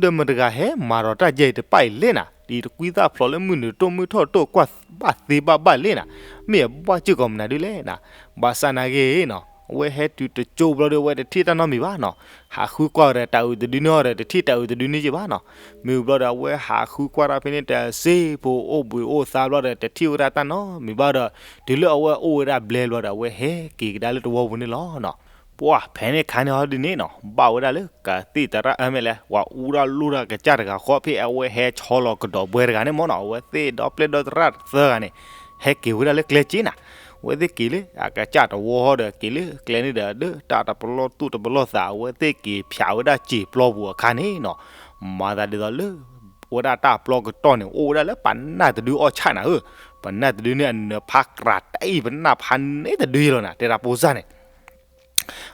ဒီးမတၤတဂၤဟဲမၤဒီးတၢ်ယဲအံၤတပၣ်အံၤလဲၣ်နၤ, ဒ်တကွံသၣ်ဖျိးလၢမုၢ်နုာ်တိၢ်မုၢ်ထီၣ်တိၢ်ကွၢ်ဘၣ်သ့ဘၣ်ဘၣ်လဲၣ်နၤ, မ့ၢ်အဘၣ်စ့ၢ်ကီးမနုၤဒုလဲၣ်နၤ, ဘၣ်ဆၣ်နာ်က့နီၤ အဝဲဟဲတုၤတကၠိဘျီဒီး အဝဲတထံၣ်တၢ်နီတမံၤဘၣ်နီၤ, ဟးဃုကွၢ်ဝဲဒီးတၢ်အုၣ်တဒုန့ၣ်ဒီး တထံၣ်တၢ်အုၣ်တဒုန့ၣ်က့ဘၣ်နီၤ, မ့ၢ်ဘျီဒီး အဝဲဟးဃုကွၢ်တၢ်ဖဲန့ၣ် တၢ်စ့ဖိအိၣ်ဘှံးအိၣ်သါဘျီဒီး တထံၣ်ဝဲဒၣ်တၢ်နီတမံၤဘၣ်ဒီး တုၤလၢအဝဲအိၣ်ဝဲဒၣ်ဘျဲဘျီဒီး အဝဲဟဲက့ၤကဒါလၢတဝီပူၤန့ၣ်လီၤနီၤ. ပှၢ်ဖဲန့ၣ်ခါန့ၣ်ဟီဒုန့ၣ်နီၤ ဘၣ်ဝဲဒၣ်လၢကသံၣ်သရၣ်အမ့ၢ်လဲၣ် ပှၤအူတၢ်လိၣ်တၢ်ကစၢ်တဂၤဃီဖဲအဝဲဟဲဆီလီၤကဒီးဘှဲတဂၤန့ၣ်မ့ၢ်နီၤ, အဝဲသ့ၣ်ဒီပျဲၢ်ဒီသရၣ်သၢဂၤန့ၣ် ဟဲက့ၤဝဲဒၣ်လၢကျဲက့နၤ, အဝဲသ့ၣ်က့ၤလၢအကစၢ်တဝီဟီဒီး က့ၤလၢကျဲန့ၣ်ဒီး ဒၢတၢ်တပလီၢ်သူၣ်တပလီၢ်သး အဝဲသ့ၣ်က့ၤဖၠးဝဲဒၣ်စံာ်ပျီပူၤအခါန့ၣ်နီၤ, မၤသးဒ်သိးလၢ ဝဲဒၣ်တၢ်ပျီကတီၢ်န့ၣ် အိၣ်ဝဲဒၣ်လၢပနၢ်တဒုအီၣ်ဆၣ်နၤဧၢ, ပနၢ်တဒုန့ၣ်အနၢၤဖးကြးတၢ်အံၤ ပနၢ်ဖးန့ၣ်တဒုယလီၤနၤ တဲဒၣ်ပိစၢ်န့ၣ်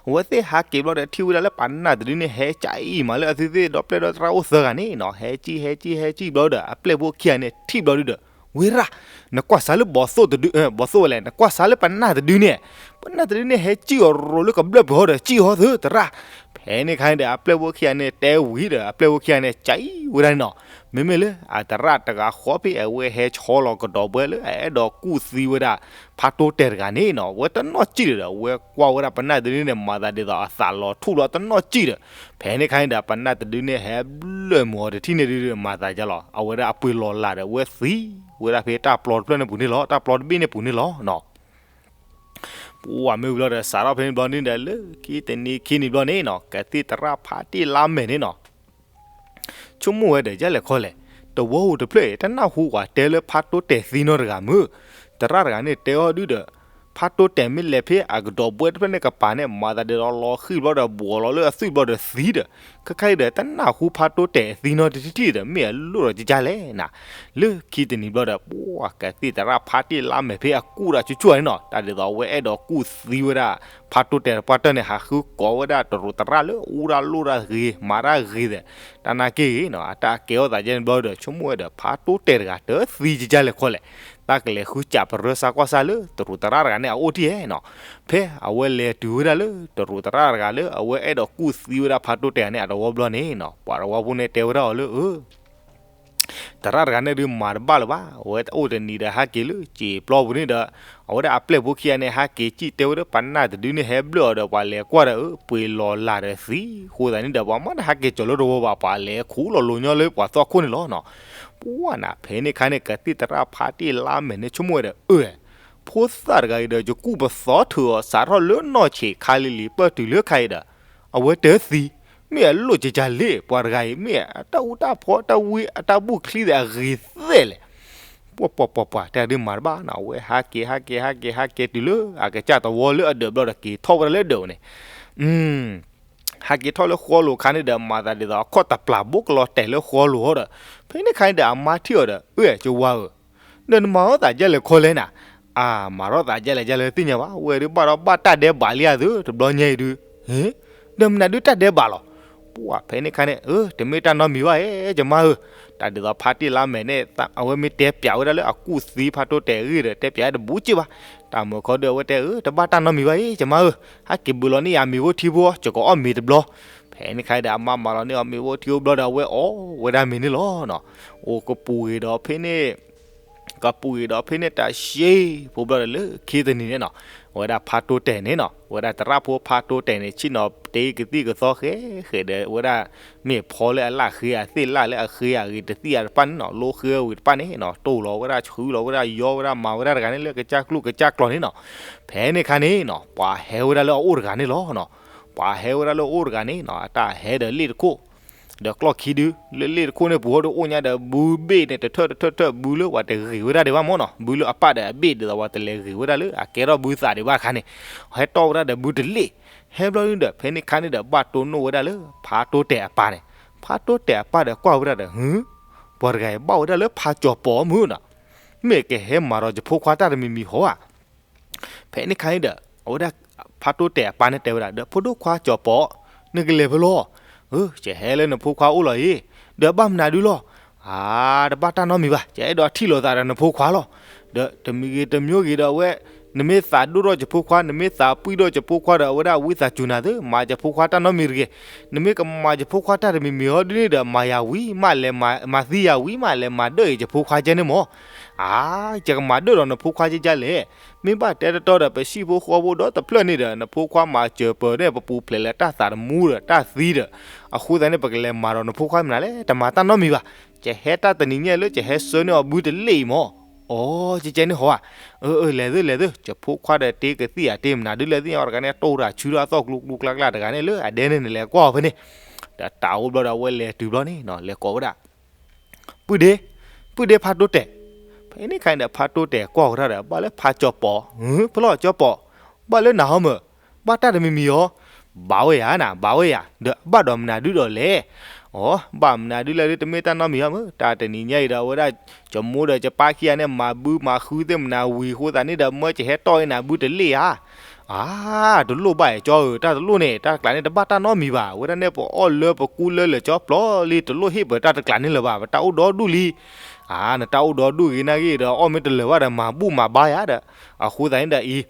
အဝဲသ့ၣ်ဟးက့ၤဘျီဒီး ထံၣ်ဝဲဒၣ်လၢပနၢ်တဒုန့ၣ် ဟဲကၠံၣ်အံၤမးလၢအသုသ့ၣ်ဒီပျဲၢ်ဒီသရၣ်အိၣ်သၢဂၤန့ၣ်နီၤ, ဟဲကၠံၣ် ဟဲကၠံၣ် ဟဲကၠံၣ်ဘျီဒီး အပျဲၢ်ဖိခံဂၤန့ၣ် ထံၣ်ဘျီဒုဒီး ဝ့ရၣ်, နကွၢ်စးလၢဘီသိၣ်တဒု, ဘီသိၣ်ဝဲလဲၣ်, နကွၢ်စးလၢပနၢ်တဒုန့ၣ်, ပနၢ်တဒုန့ၣ် ဟဲကၠံၣ်အီၤရိၤလၢကဘျၢၣ်ပှဲၤဟီဒီး ကၠံၣ်ဟီသုသရၣ်, ဖဲန့ၣ်ခါန့ၣ်ဒီး အပျဲၢ်ဖိခံဂၤန့ၣ် တဲဝံၤဒီး အပျဲၢ်ဖိခံဂၤန့ၣ် ကၠံၣ်ဝဲဒၣ်န့ၣ်နီၤ, မ့မ့ၢ်လၢအသရၣ်တဂၤဃီဖဲ အဝဲဟဲဆီလီၤကဒီးဘှဲလၢအအဲၣ်ဒိးကူၣ်သံဝဲဒၣ် ဖါတိတဲာ်တဂၤန့ၣ်နီၤ, အဝဲတနီၣ်ကံၣ်ဒီး အဝဲကွၢ်ဝဲဒၣ်ပနၢ်တဒုန့ၣ် မၤသးဒ်သိးအသးလီၤထူၣ်လီၤတနီၣ်ကံၣ်ဒီး, ဖဲန့ၣ်ခါန့ၣ်ဒီး ပနၢ်တဒုန့ၣ် ဟဲဘျၢၣ်မုာ်အီၤတထံၣ်န့ၣ်ဒုဒီး မၤသးဒ်လီၤ အဝဲဒၣ်အပှ့ၤလီၤလးဒီး အဝဲသံဝဲဒၣ်ဖဲတၢ်ပျီတဖျၢၣ်န့ၣ်ပူၤန့ၣ်လီၤ, တၢ်ပျီတဘ့ၣ်န့ၣ်ပူၤန့ၣ်လီၤနီၤ. ပှၢ်မ့ၢ်ဝံၤဘျီဒီး စးထီၣ်ဖဲန့ၣ်ဘျီန့ၣ်ဒီး လၢခံတနံၤခံနံၤဘျီန့ၣ်နီၤ ကသံၣ်သရၣ်ဖါတံၢ်လါမဲာ်န့ၣ်နီၤ ဆိကမိၣ်ဝဲဒီး ယဲလဲၣ်ခီလဲၣ်, တဝီဧိၤတဖျၢၣ်အံၤ တနၢ်ဟူကွၢ်တဲလၢဖါတိတဲာ်သံနီတဂၤမုၢ်, သရၣ်တဂၤန့ၣ်တဲအီၤဒုဒီး, ဖါတိတဲာ်မ့ၢ်လဲၤဖဲအကဒီးဘှဲတဖျၢၣ်န့ၣ်ကပၤန့ၣ် မၤသးဒ်သိးလီၤဃံၣ်ဘျီဒီး ဘှီးလီၤလၢအသွံၣ်ဘျီဒီးသံဒီး, ခဲခါအံၤဒီး တနၢ်ဟူဖါတိတဲာ်အသံနီတထံၣ်ထံၣ်ဒီး မ့ၢ်အလိၣ်ဒီးကကလဲၣ်နၤ, လၢခံတနံၤဘျီဒီး ပှၢ်ကသံၣ်သရၣ်ဖါတံၢ်လါမဲာ်ဖဲအကူၣ်ဒီးဆူၣ်ဆူၣ်န့ၣ်နီၤ တၢ်ဒ်သိးအဝဲအဲၣ်ဒိးကူၣ်သံဝဲဒၣ် ဖါတိတဲာ်တပှၢ်တၢၢ်န့ၣ် ဟးဃုကိးဝဲဒၣ်တရူးသရၣ်လၢအူတၢ်လိၣ်တၢ်ဂ့ၤ မၤတၢ်ဂ့ၤသ့ၣ်, တၢ်နာ်က့ဂ့ၤနီၤ အတၢ်ကဲထီၣ်သးယဲန့ၣ်ဘျီဒီး ဆိကမိၣ်ဝဲဒီး ဖါတိတဲာ်တဂၤတသံကကလဲၣ်ခီလဲၣ်, တၢ်ကလဲၤဃုစးပရၢစါကွၢ်စၢ်လၢတရူးသရၣ်တဂၤန့ၣ်အအိၣ်ထံၣ်ဧဲနီၤ, ဖဲအဝဲလဲၤတုၤဝဲဒၣ်လၢ တရူးသရၣ်တဂၤလၢအဝဲအဲၣ်ဒိးကူၣ်သံဝဲဒၣ်ဖါတိတဲာ်န့ၣ် အတဝီဘျီန့ၣ်နီၤ ပှၤတဝီဖိန့ၣ်တဲဝဲဒၣ်အီၤလၢ အၢ သရၣ်တဂၤန့ၣ်ဒုးမၤတဘၣ်လၢၤဘၣ်, အဝဲအိၣ်တနံၤဒီးဟဲက့ၤလၢစံာ်ပျီပူၤန့ၣ်ဒီး, အဝဲဒၣ်အပျဲၢ်ဖိခံဂၤန့ၣ် ဟဲက့ၤစံၣ်တဲဝဲဒၣ် ပနၢ်တဒုန့ၣ်ဟဲဘျၢၣ်အီၤဒီး ပှၤလဲၤကွၢ်ဒီး အၢ ပှ့ၤလီၤလးဒီးသံ, အဃိသတးန့ၣ်ဒီး ပှၤမ့ၢ်တဟဲက့ၤကၠီၤလၢတဝီဘၣ် ပှၤလဲၤခူၣ်လီၤလိၤညီလၢပှၤသီခိၣ်န့ၣ်လီၤနီၤ. ပှၢ်နၤ ဖဲန့ၣ်ခါန့ၣ် ကသံၣ်သရၣ်ဖါတံၢ်လါမဲာ်န့ၣ် ဆိကမိၣ်ဝဲဒီး အၢ ဖိသၣ်တဂၤအံၤဒီး ယကူၣ်ပသီထုးအီၤ စးထီၣ်လၢနီၢ်ဆံးခါလံၤလံၤ ပၢၢ်တုၤလၢခါအံၤဒီး အဝဲတသံ, မ့ၢ်အလိၣ်ကကလဲၣ် ပှၤတဂၤအံၤ မ့ၢ်အတၢ်အူတၢ်ဖီတၢ်ဝံအတၢ်ဘူၣ်ချံသ့ၣ်အဂ့ၤသ့ၣ်လဲၣ်. ပှၢ်ပှၢ်ပှၢ်ပှၢ် တၢ်ဒုးမၤတဘၣ်နီၤ အဝဲဟးက့ၤဟးက့ၤဟးက့ၤဟးက့ၤတုၤလၢ အကစၢ်တဝီလၢအဒၢးဘျီဒီး က့ၤထီၣ်ဝဲဒၣ်လၢဒၢးန့ၣ် ဟဲက့ၤထီၣ်လၢဃီလိၤခါန့ၣ်ဒီး မၤသးဒ်သိးအခီၣ်တပျၢ်ဘိကလီၤတဲာ်လၢဃီလိၤဟီဒီး ဖဲန့ၣ်ခါန့ၣ်ဒီး အမါထံၣ်အီၤဒီး အၢ ကဝါဧၢ, ဒီးနမၤထီၣ်သးဒ်လဲၣ်ခီလဲၣ်နၤ, အၢ မၤထီၣ်သးဒ်လဲၣ်ဒ်လဲၣ်သ့ၣ်ညါဘၣ်, ဝဲဒုးဘၣ်ဒီးဘၣ်တၢ်ဒဲးဘးလံဧါသု တဘျီညါအံၤဒုး, ဟ့, ဒီးမနုၤဒုးတၢ်ဒဲးဘးလီၤ. ပှၢ်ဖဲန့ၣ်ခါန့ၣ် အၢ တမ့ၢ်တၢ်နီတမံၤဘၣ်ဧဲ ကမါဧၢ, တၢ်ဒ်သိးဖါတံၢ်လါမဲာ်န့ၣ် အဝဲမ့ၢ်တဲပျးဝဲဒၣ်လၢအကူၣ်သံဖါတိတဲာ်အဂ့ၢ်ဒီး တဲပျးတဘူးက့ဘၣ်, တၢ်မုာ်ခီဒီးအဝဲတဲ အၢ တဘၣ်တၢ်နီတမံၤဘၣ်ဧဲ ကမါဧၢ, ဟဲက့ၤဘုးလီၤန့ၢ်ယၤမ့ၤဖိထံဖိ ယကအီၣ်မ့ၤတဘျီ. ဖဲန့ၣ်ခါဒီး အမါမၤလီၤန့ၢ်အီၤမ့ၤဖိထံဖိဘျီဒီး အဝဲအီၣ်ဝဲဒၣ်မ့ၤန့ၣ်လီၤနီၤ. အိၣ်ကပူၤဂ့ၤဒီးဖဲန့ၣ် ကပူၤဂ့ၤဒီးဖဲန့ၣ် တၢ်ရှဲဖိဘျီဒီးလၢခံတနံၤန့ၣ်နီၤ, အဝဲဒၣ်ဖါတိတဲာ်န့ၣ်နီၤ အဝဲဒၣ်သရၣ်ဖိဖါတိတဲာ်န့ၣ် ဆ့ၣ်နီၤတ့ကသံၣ်ကသီဃဲဃဲဒီး အဝဲဒၣ်မ့ၢ်ဖီလၢအလၣ်ဃ့အသ့ၣ်လၣ်လၢအဃ့အဂ့ၤတသံၣ်အတပၣ်န့ၣ်နီၤ လိဃ့အဝံၤတပၣ်န့ၣ်နီၤ တိၢ်လီၤဝဲဒၣ်ဆှုလီၤဝဲဒၣ်ယီဝဲဒၣ်မၤဝဲဒၣ်တဂၤန့ၣ်လၢကစၢ်ကျူၢ်ကစၢ်ကျီၤန့ၣ်နီၤ. ဖဲန့ၣ်ခါန့ၣ်နီၤ ပှၤဟဲဝဲဒၣ်လၢအအိၣ်တဂၤန့ၣ်လီၤနီၤ. ပှၤဟဲဝဲဒၣ်လၢအအိၣ်တဂၤန့ၣ်နီၤ အတၢ်ဟဲဒီးလ့ၣ်တခိၣ် ဒီးကျီၢ်ခံဒု လၢလ့ၣ်တခိၣ်န့ၣ်ပူၤဟီဒီးအိၣ်ညါဒီးဘုဘ့ၣ်န့ၣ် တထၢၣ်တထၢၣ်ထၢၣ် ဘုလၢပှၤတဂ့ၤဝဲဒၣ်ဒံးဘၣ်မ့ၢ်နီၤ ဘုလၢအပၣ်ဒီးအဘ့ၣ်ဒ်သိးပှၤတလဲၤဂ့ၤဝဲဒၣ်လၢအကဲထီၣ်ဘုသးဒံးဘၣ်တခါန့ၣ် ဟဲတီၢ်ဝဲဒၣ်ဒီးဘုတလ့ၣ် ဟဲဘျီဒုဒီး ဖဲန့ၣ်ခါန့ၣ်ဒီး ဘၣ်တိၢ်နီၣ်ဝဲဒၣ်လၢ ဖါတိတဲာ်အပၢ်န့ၣ် ဖါတိတဲာ်အပၢ်ဒီးကွၢ်ဝဲဒၣ်ဒီး ဟု, ပှၤတဂၤအံၤဘၣ်ဝဲဒၣ်လၢဖါကၠီၤပီၤမုၢ်နီၤ, မ့ၢ်ကဟဲမၤဒီးယဖိခွါတၢ်တမံၤမံၤဟီဧါ. ဖဲန့ၣ်ခါန့ၣ်ဒီး အဝဲဒၣ် ဖါတိတဲာ်အပၢ်န့ၣ်တဲဝဲဒၣ်ဒီး ဖိဒိၣ်ခွါကၠီၤပီၤ, နကလဲၤဖဲလဲၣ်, ယဟဲလၢနဖိခွါအိၣ်လီၤအံၤ, ဒီးဘၣ်မနုၤဒုလီၤ, အါ တဘၣ်တၢ်နီတမံၤဘၣ်, ယအဲၣ်ဒိးထံၣ်လိာ်သးဒီးနဖိခွါလီၤ. ဒီးတမံၤဂ့ၤတမံၤဂ့ၤဒီးအဝဲ နမ့ၢ်သးဒိၣ်ထီၣ်ယဖိခွါ နမ့ၢ်သးပှံၢ်ထီၣ်ယဖိခွါဒီး အဝဲဒၣ်ဝံသးစူၤနၤသ့ မၤယဖိခွါတၢ်နီတမံၤတဂ့ၤ, နမ့ၢ်ကမၤယဖိခွါတၢ်တမံၤမံၤဟီဒ်န့ၣ်ဒီး မၤယၤဝံၤမးလဲၤမၤသံယၤဝံၤမးလဲၤမၤဒၢၣ်အံၤယဖိခွါကဲန့ၣ်မၢ်, အါ ယကမၤဒၢၣ်ဒီးနဖိခွါကဲကဲလဲၣ်. မ့ၢ်ဘၣ်တဲတတီဒီး ပစံၣ်ဖိဃီဖိဒီတဖျၢၣ်န့ၣ်ဒီး နဖိခွါမၤစၢၤပၢၤန့ၣ် ပပူၤဖျဲးလၢတၢ်သးတမူဒီးတၢ်သံဒီး, အဃိသတးန့ၣ် ပကလဲၤမၤဒီးနဖိခွါမနုၤလဲၣ်, တမၤတၢ်နီတမံၤဘၣ်, ယဟဲတၢ်တနံၤညါအံၤလၢ ယဟဲဆှၢန့ၢ်အီၤဘုတလ့ၣ်အံၤမၢ်. အိ ကဲကဲန့ၣ်ဟီဧါ, အၢ အၢ လဲၤသ့လဲၤသ့, ယဖိခွါဒီးတ့ကသံၣ်ဧါ တ့မနုၤဒုလဲၣ်သ့ၣ်ညါတဂၤန့ၣ် တိၢ်တၢ်ဆူထီၣ်အသီၣ်ကျူကျူကျါကျါတဂၤန့ၣ်လၢအဒဲန့ၣ် နလဲၤကွၢ်အီၤဖဲန့ၣ်, ဒီးတၢ်အိၣ်ဘျီဒီးအဝဲလဲၤတုၤဘျီန့ၣ်နီၤ လဲၤကိးဝဲဒၣ် ပုၢ်ဒ့, ပုၢ်ဒ့ဖါတိတဲာ်, ဖဲန့ၣ်ခါန့ၣ်ဒီး ဖါတိတဲာ်ကွၢ်ဝဲဒၣ်ဒီး ဘၣ်လၢဖါကၠီၤပီၤ, ဖဲလဲၣ်ကၠီၤပီၤ, ဘၣ်လၢနၤဟီမၢ်, ဘၣ်တၢ်တမံၤမံၤဟီ, ဘၣ်ဝဲယၤနၤ ဘၣ်ဝဲယၤ, ဒီးဘၣ်ဒီးမနုၤဒုဒီးလဲၣ်. အိ ဘၣ်မနုၤဒုလဲၣ်ဒု တမ့ၢ်တၢ်နီတမံၤဟီမၢ်, တၢ်တနံၤညါအံၤဒီး အဝဲဒၣ် ယမိၢ်ဒီးယပၢ်ခံဂၤန့ၣ် မၤဘုမၤဃုသ့ၣ်မနုၤဝံၤအဃိသတးန့ၣ်ဒီး မၢယဟဲတီၢ်အီၤနၤဘုတလ့ၣ်ဧါ. အါ တလိၣ်ဘၣ်အံၤကၠီဧၢ, တၢ်တလိၣ်န့ၣ် တၢ်တကျးန့ၣ် တဘၣ်တၢ်နီတမံၤဘၣ်, အဝဲဒၣ်န့ၣ်ပအီၣ်လၢပကူလၢလၢာ်ကၠီပျီလံ, တလိၣ်ဟ့ၣ်ပတၢ်တကျးန့ၣ်လၢၤဘၣ်, ပတၢ်အိၣ်ဒီဒူၣ်လံ. အါ နတၢ်အိၣ်ဒီဒူၣ်ဂ့ၤနာ်ဂ့ၤဒီး အီၣ်မ့ၢ်တလၢာ်ဘၣ်ဒီး မၤဘူၣ်မၤဘါယၤဒီး, အဃိသတးန့ၣ်ဒီးအံၤ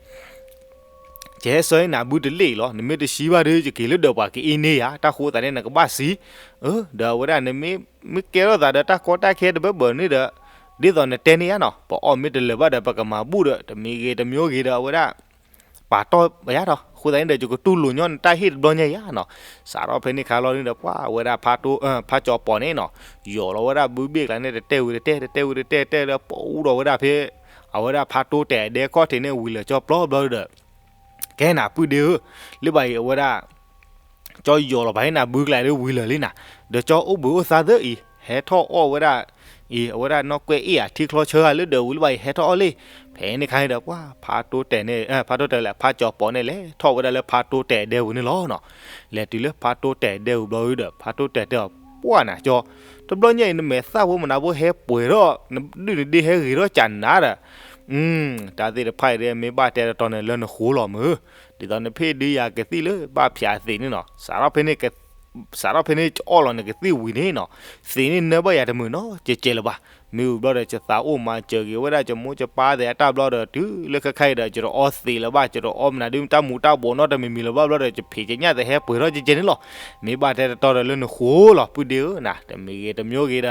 ယဟဲဆှၢနၤဘုတလ့ၣ်အံၤလီၤ, နမ့ၢ်တဆံးဘၣ်ဒီး ယက့ၤလၢဒၢးပှၤကအ့န့ၢ်ယၤ, တၢ်ဃိသတးန့ၣ် နကဘၣ်ဆံး. အၢ ဒီးအဝဲဒၣ် နမ့ၢ်ကဲထီၣ်သးဒီးတၢ်ကီတၢ်ခဲတဘၢဘၢန့ၣ်ဒီး ဒ်သိးနတဲန့ၣ်ယါနီၤ, ပအီၣ်မ့ၢ်တလၢာ်ဘၣ်ဒီး ပကမၤဘူၣ်ဒီး တမံၤဂ့ၤတမံၤဂ့ၤဒီး အဝဲဒၣ် ပာ်တီၢ်ယါဒီး အဃိသတးန့ၣ်ဒီး ယကတူၢ်လိာ်ညီနတၢ်ဟ့ၣ်တဘျီညါယါနီၤ. စးထီၣ်ဖဲန့ၣ်ခါလီၤန့ၣ်ဒီး ပှၤဝဲဒၣ် ဖါကၠီၤပီၤန့ၣ်နီၤ, ယီၤလီၤဝဲဒၣ်ဘုဘ့ၣ်ကျါန့ၣ် တတဲဝံၤတတဲ တတဲဝံၤတတဲ တဲဒီး ပအူဒီးဝဲဒၣ်ဖဲ အဝဲဒၣ်ဖါတိတဲာ်အဒဲခီၣ်ထံးန့ၣ် ဝံၤလၢာ်ကၠီပျီဘျီဒီး ကဲနၤပုၢ်ဒ့ဧၢ, လၢဘၣ်အံၤ အဝဲဒၣ် ကၠီယီၤလီၤဘၣ်ဟ့ၣ်နၤဘုကျါဒီး ဝံၤလၢာ်လံနၤ, ဒီးကၠီအိၣ်ဘှံးအိၣ်သါသၢအံၤ ဟဲထီၣ်အီၣ်ဝဲဒၣ်အံၤ အဝဲဒၣ်နီၣ်ကွဲအ့ၣ်ဧါထံချီဆၢဧါလၢဒၢးဝံၤလၢဘၣ်အံၤ ဟဲထီၣ်အီၣ်လံ. ဖဲန့ၣ်ခါန့ၣ်ဒီး ပှၤဖါတိတဲာ်န့ၣ် ဖါတိတဲာ်လၢဖါကၠီၤပီၤန့ၣ် လဲၤထီၣ်ဝဲဒၣ်လၢဖါတိတဲာ်အဒဲပူၤန့ၣ်လီၤနီၤ. လဲၤတုၤလၢဖါတိတဲာ်အဒဲပူၤဘျီဒီး ဖါတိတဲာ်တဲအီၤ ပှၢ်နၤကၠီ, တဘျီညါအံၤ နမဲာ်သၣ်ဖိမနုၤဖိဟဲပှဲၤထီၣ် နဒုၣ်နဒ့ဟဲဂ့ၤထီၣ်ကၢ်နၤဒီး တၢ်သ့ၣ်တဖၣ်အံၤဒီး မ့ၢ်ဘၣ်တဲတတီန့ၣ် လၢနဃိလီၤမုၢ်, ဒ်သိးနဖ့ၣ်ဒုးယၤကသံၣ်လၢဘၣ်ဖၠးသ့းန့ၣ်နီၤ, စးထီၣ်ဖဲန့ၣ် စးထီၣ်ဖဲန့ၣ် ကအီၣ်လီၤနကသံၣ်ဝံၤန့ၣ်နီၤ, သ့းန့ၣ်နၢဘၣ်ယၤတမုာ်နီတကဲးလၢၤဘၣ်. မ့ၢ်ဝံၤဘျီဒီး ယသးအိၣ်မၤစၢၤက့ၤဝဲဒၣ် ယမိၢ်ယပၢ်သ့ၣ်အတၢ်ဘျီဒီး တုၤလၢခဲခါအံၤဒီး ယတအီသ့းလၢၤဘၣ်, ယတအီမနုၤဒုးတၢ်မူၤတၢ်ဘှီးနီတမံၤမံၤလၢၤဘၣ်ဘျီဒီး ယဖံးကညးသ့ဟဲပှဲၤထီၣ်ကဲကဲန့ၣ်လီၤ. မ့ၢ်ဘၣ်တဲတတီဒီးလၢနဃိလီၤ ပုၢ်ဒ့ဧၢနၤ, တမံၤဂ့ၤတမံၤဂ့ၤဒီး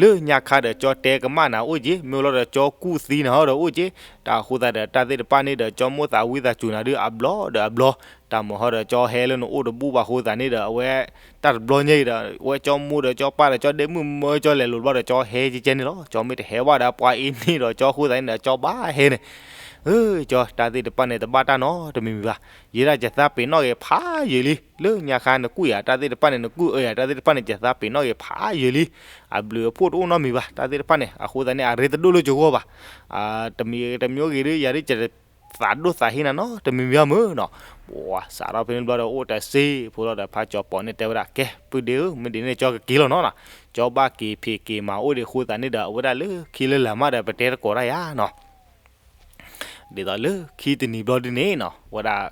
လၢညါခါဒီး ကၠီတဲကမၣ်နၤအိၣ်က့, မ့ၢ်လီၤဒီး ကၠီကူၣ်သံနၤဟီဒီးအိၣ်က့, တၢ်အဃိသတးဒီး တၢ်သ့ၣ်တဖၣ်န့ၣ်ဒီး ကၠီမိၢ်သးဝံသးစူၤနၤဒုးအဘျီဒီးအဘျီ, တၢ်မၤဟီဒီး ကၠီဟဲလၢနအိၣ်တဘူၣ်ဘၣ်အဃိသတးန့ၣ်ဒီး အဝဲ တၢ်တဘျီညါအံၤဒီး အဝဲကၠီမိၢ်ဒီးကၠီပၢ်ဒီးကၠီဒဲမုၣ်မၢကၠီလဲၤလိာ်ဘျီဒီး ကၠီဟဲကဲကဲန့ၣ်လီၤ. ကၠီမ့ၢ်တဟဲဘၣ်ဒီး ပှၤအ့န့ၢ်ဒီးကၠီအဃိသတးန့ၣ်ဒီး ကၠီဘၣ်ဟဲန့ၣ် ဧၢ, ကၠီ တၢ်သ့ၣ်တဖၣ်န့ၣ် တဘၣ်တၢ်နီတမံၤမံၤဘၣ်. ယဲဒၣ်ယသးပ့ၤနီၣ်က့ၤဖးယံာ်လံ, လၢညါခါနကူၣ်ယၤတၢ်သ့ၣ်တဖၣ်န့ၣ် နကူၣ်အၢယၤတၢ်သ့ၣ်တဖၣ်န့ၣ် ယသးပ့ၤနီၣ်က့ၤဖးယံာ်လံ. အဘျုးအဖှိၣ်တအိၣ်နီတမံၤဘၣ် တၢ်သ့ၣ်တဖၣ်န့ၣ်. အဃိသတးန့ၣ် အရ့တဒိၣ်လၢယဂီၢ်ဘၣ်. တမံၤတမံၤဂ့ၤဒီး ယၤဒ်ယ သးဒိၣ်သးဟ့နၤနီတမံၤမံၤဧါမုၢ်နီၤ. ပှၤစးထီၣ်ဖဲန့ၣ်ဘျီဒီး အိၣ်တစ့ဖိလီၤဒီး ဖါကၠီၤပီၤန့ၣ်တဲဝဲဒၣ် ကဲ ပုၢ်ဒ့ဧၢ, မ့ၢ်ဒ်န့ၣ် ကၠီကက့ၤလီၤနီၤနီၤ. ကၠီဘၣ်က့ၤဖံးက့ၤမၤအိၣ်ဒံးအဃိသတးန့ၣ်ဒီး အဝဲဒၣ်လၢခံလၢလာ်မးဒီး ပတဲတကိးတၢ်ယါနီၤ. ဒ်သိးလၢခံတနံၤဘျီဒ်န့ၣ်နီၤ ဝဲဒၣ်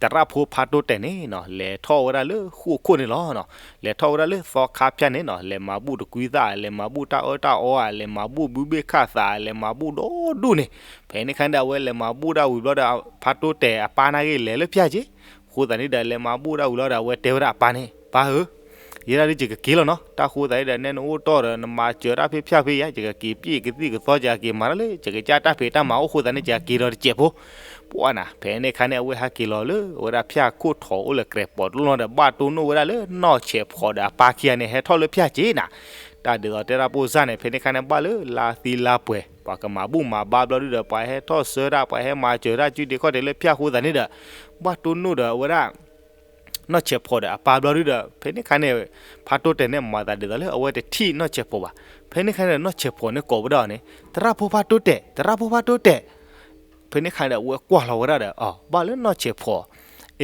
သရၣ်ဖိဖါတိတဲာ်န့ၣ်နီၤ လဲၤထီၣ်ဝဲဒၣ်လၢဃိၣ်ခိၣ်န့ၣ်လီၤ. လဲၤထီၣ်ဝဲဒၣ်လၢသီခါဖၠၣ်န့ၣ်နီၤ လဲၤမၤဘူၣ်တကွံသၣ် လဲၤမၤဘူၣ်တၢ်အၢတၢ်အီဧါ လဲၤမၤဘူၣ်ဘုဘ့ၣ်ခၣ်သး လဲၤမၤဘူၣ်ဒီဒူၣ်န့ၣ်. ဖဲန့ၣ်ခါန့ၣ်ဒီး အဝဲလဲၤမၤဘူၣ်တၢ်ဝံၤဘျီဒီး ဖါတိတဲာ်အပၢ်န့ၣ်ဂ့ၤလဲၤလၢဖၠၣ်က့ၤ. အဃိသတးန့ၣ်ဒီး လဲၤမၤဘူၣ်တၢ်ဝံၤလီၤဒီး အဝဲတဲဝဲဒၣ်အပၢ်န့ၣ် ပၢ်ဧၢ, ယဲဒၣ်ဒ်ယကက့ၤလီၤနီၤ. တၢ်ဃိသတးန့ၣ်ဒီး နဲနအိၣ်တီၢ်ဒီး နမၤစၢၤတၢ်ဖ့ၣ်ဖၠၣ်ဖ့ၣ်ယါ ယကက့ၤပျ့ၢ်ကသံၣ်ကသီ ယကက့ၤမၤတၢ်လၢ ယကစၢ်တၢ်ဖံးတၢ်မၤအိၣ်အဃိသတးန့ၣ် ယကက့ၤဒီးတစဲးဖိ ပှၤနၤ. ဖဲန့ၣ်ခါန့ၣ် အဝဲဟဲက့ၤလီၤလၢ အဝဲဒၣ်ဖၠၣ်ခိၣ်ထိးအိၣ်လၢကြဲးပိာ်တလိၣ်နီၤဒီး ဘၣ်တိၢ်နီၣ်ဝဲဒၣ်လၢနီၢ်ဆဲးဖီးဒီးအပၢ်ခံဂၤန့ၣ် ဟဲထီၣ်လၢဖၠၣ်က့ၤနၤ. တၢ်ဒ်သိးတဲတၢ်ပိၢ်စၢ်န့ၣ် ဖဲန့ၣ်ခါန့ၣ် ဘၣ်လၢလါသံလါပှဲၤ ပှၤကမၤဘူၣ်မၤဘါဘျီဒုဒီး ပှၤဟဲထီၣ်ဆှၢတၢ် ပှၤဟဲမၤစၢၤတၢ်စုဒ့ခီၣ်ဒ့လၢဖၠၣ်အဃိသတးန့ၣ်ဒီး ဘၣ်တိၢ်နီၣ်ဒီးအဝဲဒၣ် နီၢ်ဆဲးဖီးဒီးအပၢ်ဘျီဒုဒီး ဖဲန့ၣ်ခါန့ၣ် ဖါတိတဲာ်န့ၣ် မၤသးဒ်သိးလၢအဝဲတထံၣ်နီၢ်ဆဲးဖီးဘၣ်. ဖဲန့ၣ်ခါန့ၣ် နီၢ်ဆဲးဖီးန့ၣ်ကိးဝဲဒၣ်အီၤန့ၣ် သရၣ်ဖိဖါတိတဲာ် သရၣ်ဖိဖါတိတဲာ်. ဖဲန့ၣ်ခါန့ၣ်ဒီး အဝဲကွၢ်လီၤဝဲဒၣ်ဒီး အ ဘၣ်လၢနီၢ်ဆဲးဖီး အဲ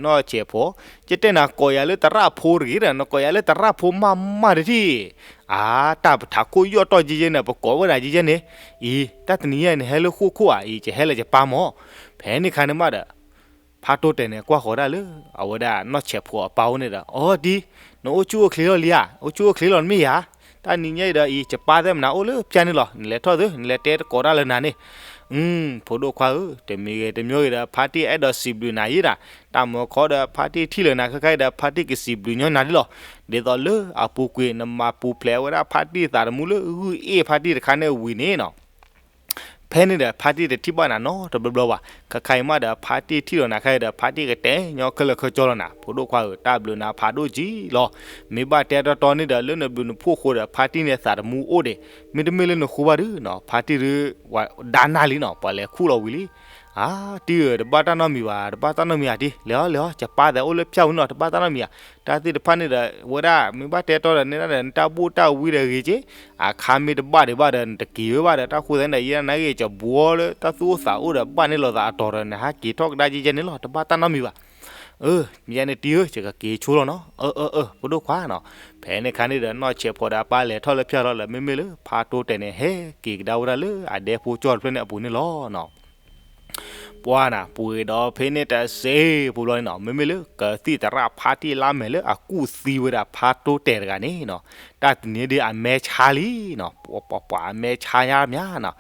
နီၢ်ဆဲးဖိ, ယတဲနၤကိးယၤလၢသရၣ်ဖိတဂ့ၤဒီး နကိးယၤလၢသရၣ်ဖိမးမးတထံၣ်, အါ တၢ်ပထးခိၣ်ယီၣ်တီၢ်ယဲယဲန့ၣ် ပကိးဝဲဒၣ်ယဲယဲန့ၣ်, အံၤ တၢ်တနံၤညါအံၤ နဟဲလၢဃိၣ်ခိၣ်ဧါ, အံၤ ယဟဲလၢယပၢ်မၢ်, ဖဲန့ၣ်ခါန့ၣ်မးဒီး ဖါတိတဲာ်န့ၣ် ကွၢ်ဃီၤဒၣ်လၢ အဝဲဒၣ်နီၢ်ဆဲးဖိအပၢ်အိၣ်န့ၣ်ဒီး အီ တံၤ, နအိၣ်ဆူၣ်အိၣ်ချ့လီၤလံဧါ, အိၣ်ဆူၣ်အိၣ်ချ့လီၤမ့ၢ်ဧါ, တၢ်နံၤညါအံၤဒီးအံၤ ယပၢ်သ့ၣ်မနၤအိၣ်လၢဖၠၣ်န့ၣ်လီၤ, နလဲၤထီၣ်သု နလဲၤတဲတကိးတၢ်လၢနၤန့ၣ်, ဖိဒိၣ်ခွါဧၢ, တမံၤဂ့ၤတမံၤဂ့ၤဒီး ဖါတံၢ်အဲၣ်ဒိးစံးဘျုးနၤယဲဒၣ်, တၢ်မၤခီဒီး ဖါတံၢ်ထံၣ်လၢၤနၤခဲခါအံၤဒီး ဖါတံၢ်ကစံးဘျုးညီနၤဒ်လီၤ, ဒ်သိးလၢအပူၤကွံာ် နမၤပူၤဖျဲးဝဲဒၣ်ဖါတံၢ်သးသမူလၢဂုၢ်အ့ၣ်ဖါတံၢ်တခါန့ၣ်ဝံၤန့ၣ်နီၤ ဖဲန့ၣ်ဒီး ဖါတံၢ်တထံၣ်ဘၣ်နၤနီတဘျီဘျီဘၣ်, ခဲခါအံၤမးဒီး ဖါတံၢ်ထံၣ်လီၤနၤခဲအံၤဒီး ဖါတံၢ်ကတဲညီခဲလၢာ်ခဲဆ့လီၤနၤ, ဖိဒိၣ်ခွါဧၢ, တၢ်ဘျုးနၤဖးဒိၣ်ကံလီၤ, မ့ၢ်ဘၣ်တဲတီတီန့ၣ်ဒီး လၢနဘျုးနဖှိၣ်ဃိဒီး ဖါတံၢ်န့ၣ်သးသမူအိၣ်ဒံး, မ့တမ့ၢ်လၢနဃိဘၣ်ဒုနီၤ ဖါတံၢ်ဒု ဝဲဒၣ်နၢ်လံနီၤ ပှၤလဲၤခူၣ်လီၤဝံၤလံ, အါ တံၢ်ဧၢ, တဘၣ်တၢ်နီတမံၤဘၣ်, တဘၣ်တၢ်နီတမံၤဧါတံၢ်, လဲၤအီၤလဲၤအီၤ, ယပၢ်သဲးအိၣ်လၢဖၠၣ်ဝံၤနီၤ, တဘၣ်တၢ်နီတမံၤဧါ, တၢ်သ့ၣ်တဖၣ်န့ၣ်ဒီး ဝဲဒၣ် မ့ၢ်ဘၣ်တဲတီဒီးန့ၣ်ဒၣ်ဒီး နတၢ်ဘူၣ်တၢ်ဝံဒီးဂ့ၤက့, အခါမ့ၢ်တဘၣ်ဒံးဘၣ်ဒီး နတက့ၤဝဲဘၣ်ဒီး တၢ်ဃိသတးန့ၣ်ဒီး ယဲဒၣ်နာ်က့ ယဘှီလၢတၢ်သူၣ်အိၣ်သးအိၣ်ဒီး ဘၣ်န့ၢ်လိာ်သးအတီၤဒီး နဟးက့ၤထီၣ်ကဒါကဲကဲန့ၣ်လီၤ, တဘၣ်တၢ်နီတမံၤဘၣ် အၢ မ့ၢ်ယဲန့ၣ်တံၢ်ဧၢ, ယကက့ၤဆိလီၤနီၤ, အၢ အၢ အၢ ဖိဒိၣ်ခွါနီၤ, ဖဲန့ၣ်ခါန့ၣ်ဒီး နီၢ်ဆဲးဖိဒီးအပၢ်လဲၤထီၣ်လၢဖၠၣ်လီၤဒီး မ့မ့ၢ်လၢဖါတိတဲာ်န့ၣ် ဟဲက့ၤကဒါဝဲဒၣ်လၢအဒဲဖိကၠီတဖျၢၣ်န့ၣ်အပူၤန့ၣ်လီၤနီၤ. ပှၤနၤ ပှ့ၤဒီးဖဲန့ၣ်တစဲးဖိဘျီန့ၣ်နီၤ, မ့မ့ၢ်လၢကသံၣ်သရၣ်ဖါတံၢ်လါမဲာ်လၢအကူၣ်သံဝဲဒၣ်ဖါတိတဲာ်တဂၤန့ၣ်နီၤ, တၢ်တနံၤဒ်အမဲဆါလံနီၤ, ပှၤ ပှၤ ပှၤအမဲဆါညါမးနီၤ,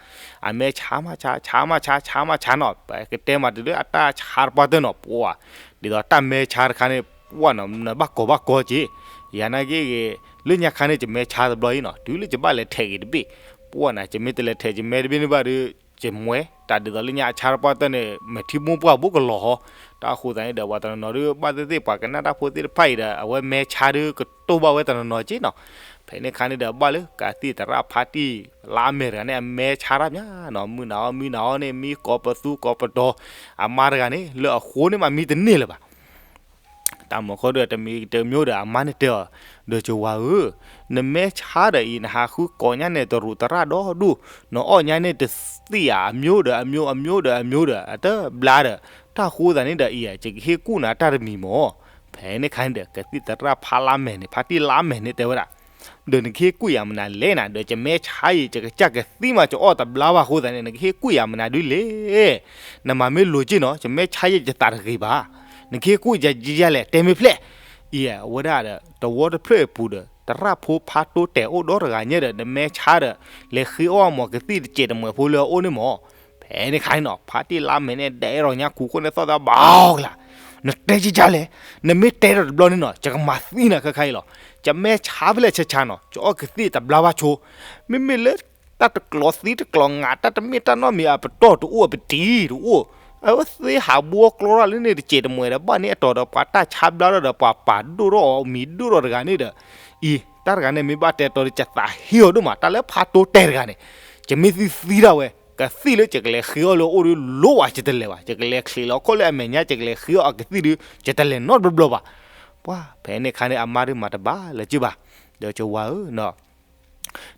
အမဲဆါမးဆါ ဆါမးဆါ ဆါမးဆါနီၤ, ပကတဲမးတုၤလၢအတၢ်ဆါတပှၢ်တၢၢ်နီၤ, ပှၤ ဒ်သိးတၢ်မဲဆါတခါန့ၣ် ပှၤနီၤ နဘၣ်ကိးဘၣ်ကိးက့ၤ, ယၤနာ်က့ဂ့ၤ လၢညါခါန့ၣ် ယမဲဆါတဘျီအံၤနီၤ, တုၤလၢယဘၣ်လဲၤထဲးက့ၤတဘ့ၣ်, ပှၤနၤ ယမ့ၢ်တလဲၤထဲးယမဲတဘ့ၣ်န့ၣ်ဘၣ်ဒီး ယမဲ တၢ်ဒ်သိးလၢညါအဆါတပှၢ်တၢၢ်န့ၣ် မဲာ်ထံမိၢ်ပှၢ်ဘိကလီၤဟီ, တၢ်ဃိသတးန့ၣ်ဒီး ပှၤတနီၤနီၤဒုး ဘၣ်သ့ၣ်သ့ၣ်ပှၤကနၣ်တၢ်ဖိသ့ၣ်တဖၣ်အံၤဒီး အဝဲမဲဆါဒုးကတိၢ်ဘၣ်ဝဲတနီၤနီၤက့နီၤ, ဖဲန့ၣ်ခါန့ၣ်ဒီး ဘၣ်လၢကသံၣ်သရၣ်ဖါတံၢ်လါမဲာ်တဂၤန့ၣ် အမဲဆါတၢ်မးနီၤ, မုၢ်နၤအီၤမံနၤအီၤန့ၣ် မံကီးပသူကီးပတီၤ, အမါတဂၤန့ၣ် လၢအဃိန့ၣ်မးမံတန့ၢ်လၢၤဘၣ် တၢ်မၤခီဒီးတမံၤတမံၤဒီး အမါန့ၣ်တဲအီၤ, ဒီးကဝၤဧၢ, နမဲဆါဒီးအံၤ နဟးဃုကိးညါန့ၣ် တရူးသရၣ်ဒီဒူၣ်, နအီၣ်ညါန့ၣ်တသံၣ်ဧါ, အမျိုးဒီးအမျိုး အမျိုးဒီးအမျိုးဒီး အတဘျါဒီး, တၢ်ဃိသတးန့ၣ်ဒီးအံၤ ယကဟ့ၣ်ကူၣ်နၤတၢ်တမံၤမၢ်, ဖဲန့ၣ်ခါန့ၣ်ဒီး ကသံၣ်သရၣ်ဖါလါမဲာ်န့ၣ် ဖါတံၢ်လါမဲာ်န့ၣ်တဲဝဲဒၣ် ဒီးနကဟ့ၣ်ကူၣ်ယၤမနုၤလဲၣ်နၤ, ဒီးယမဲဆါအံၤ ယကစၢ်ကသံမး ယအီၣ်တဘျါဘၣ်အဃိသတးန့ၣ် နကဟ့ၣ်ကူၣ်ယၤမနုၤဒုလဲၣ်, နမၤမ့ၢ်လိၤက့နီၤ, ယမဲဆါယဲယသးတဂ့ၤဘၣ်, နကဟ့ၣ်ကူၣ်ယၤယဲလဲၣ် တဲမ့ၢ်ဖျဲၣ်, အံၤ အဝဲဒၣ်ဒီး တဝီတဖျၢၣ်အပူၤဒီး သရၣ်ဖိဖါတိတဲာ်အိၣ်ဒီတဂၤညါဒီး နမဲဆါဒီး လဲၤဃ့အီၣ်အမီၤကသံၣ်တစဲးတမှဲၤဖိလၢအအိၣ်န့ၣ်မၢ်, ဖဲန့ၣ်ခါန့ၣ်နီၤ ဖါတံၢ်လါမဲာ်န့ၣ် ဒဲးထီၣ်ညါခူခိၣ်န့ၣ်သီၣ်သးဘၣ်အီၤကလါ, နတဲကကလဲၣ်, နမ့ၢ်တဲဒီးတဘျီန့ၣ်နီၤ ယကမၤသံနၤခဲခါအံၤလီၤ, ယမဲဆါဖဲလဲၣ်ဆါဆါနီၤ ယအီၣ်ကသံၣ်တဘျါဘၣ်ဆိ, မ့မ့ၢ်လၢ တၢ်တကျိၤသံတကျိၤငါ တၢ်တမ့ၢ်တၢ်နီတမံၤအပတီၢ်တအိၣ်အပတံၤတအိၣ်, အဝဲသ့ၣ်ဟးဘှီကျီထီၣ်လၢန့ၣ်တစဲးတမှဲၤဒီး ဘၣ်န့ၢ်အတီၤဒီးပှၤတၢ်ဆါဘျါထီၣ်ဒီးပှၤပာ်ဒိၣ်ထီၣ်အီၤမံၤဒိၣ်ထီၣ်တဂၤန့ၣ်ဒီး, အံၤ တၢ်တဂၤန့ၣ်မ့ၢ်ဘၣ်တဲတီဒီး ယသးဟ့အီၤဒိၣ်မး တၢ်လၢဖါတိတဲာ်တဂၤန့ၣ်, ယမ့ၢ်သံသံဒၣ်ဝဲ ကသံၣ်လၢယကလဲၤဃ့အီၣ်လၢအအိၣ်ဒီးလိဝဲ ယတလဲၤဘၣ်, ယကလဲၤချံးလီၤခီၣ်လၢအမဲာ်ညါ ယကလဲၤဃ့အီၣ်အကသံၣ်ဒီး ယတလဲၤနီတဘျီဘၣ်, ပှၤ ဖဲန့ၣ်ခါန့ၣ် အမါဒုးမၤတဘၣ်လၢၤက့ဘၣ်, ဒီးကဝၤဧၢနီၤ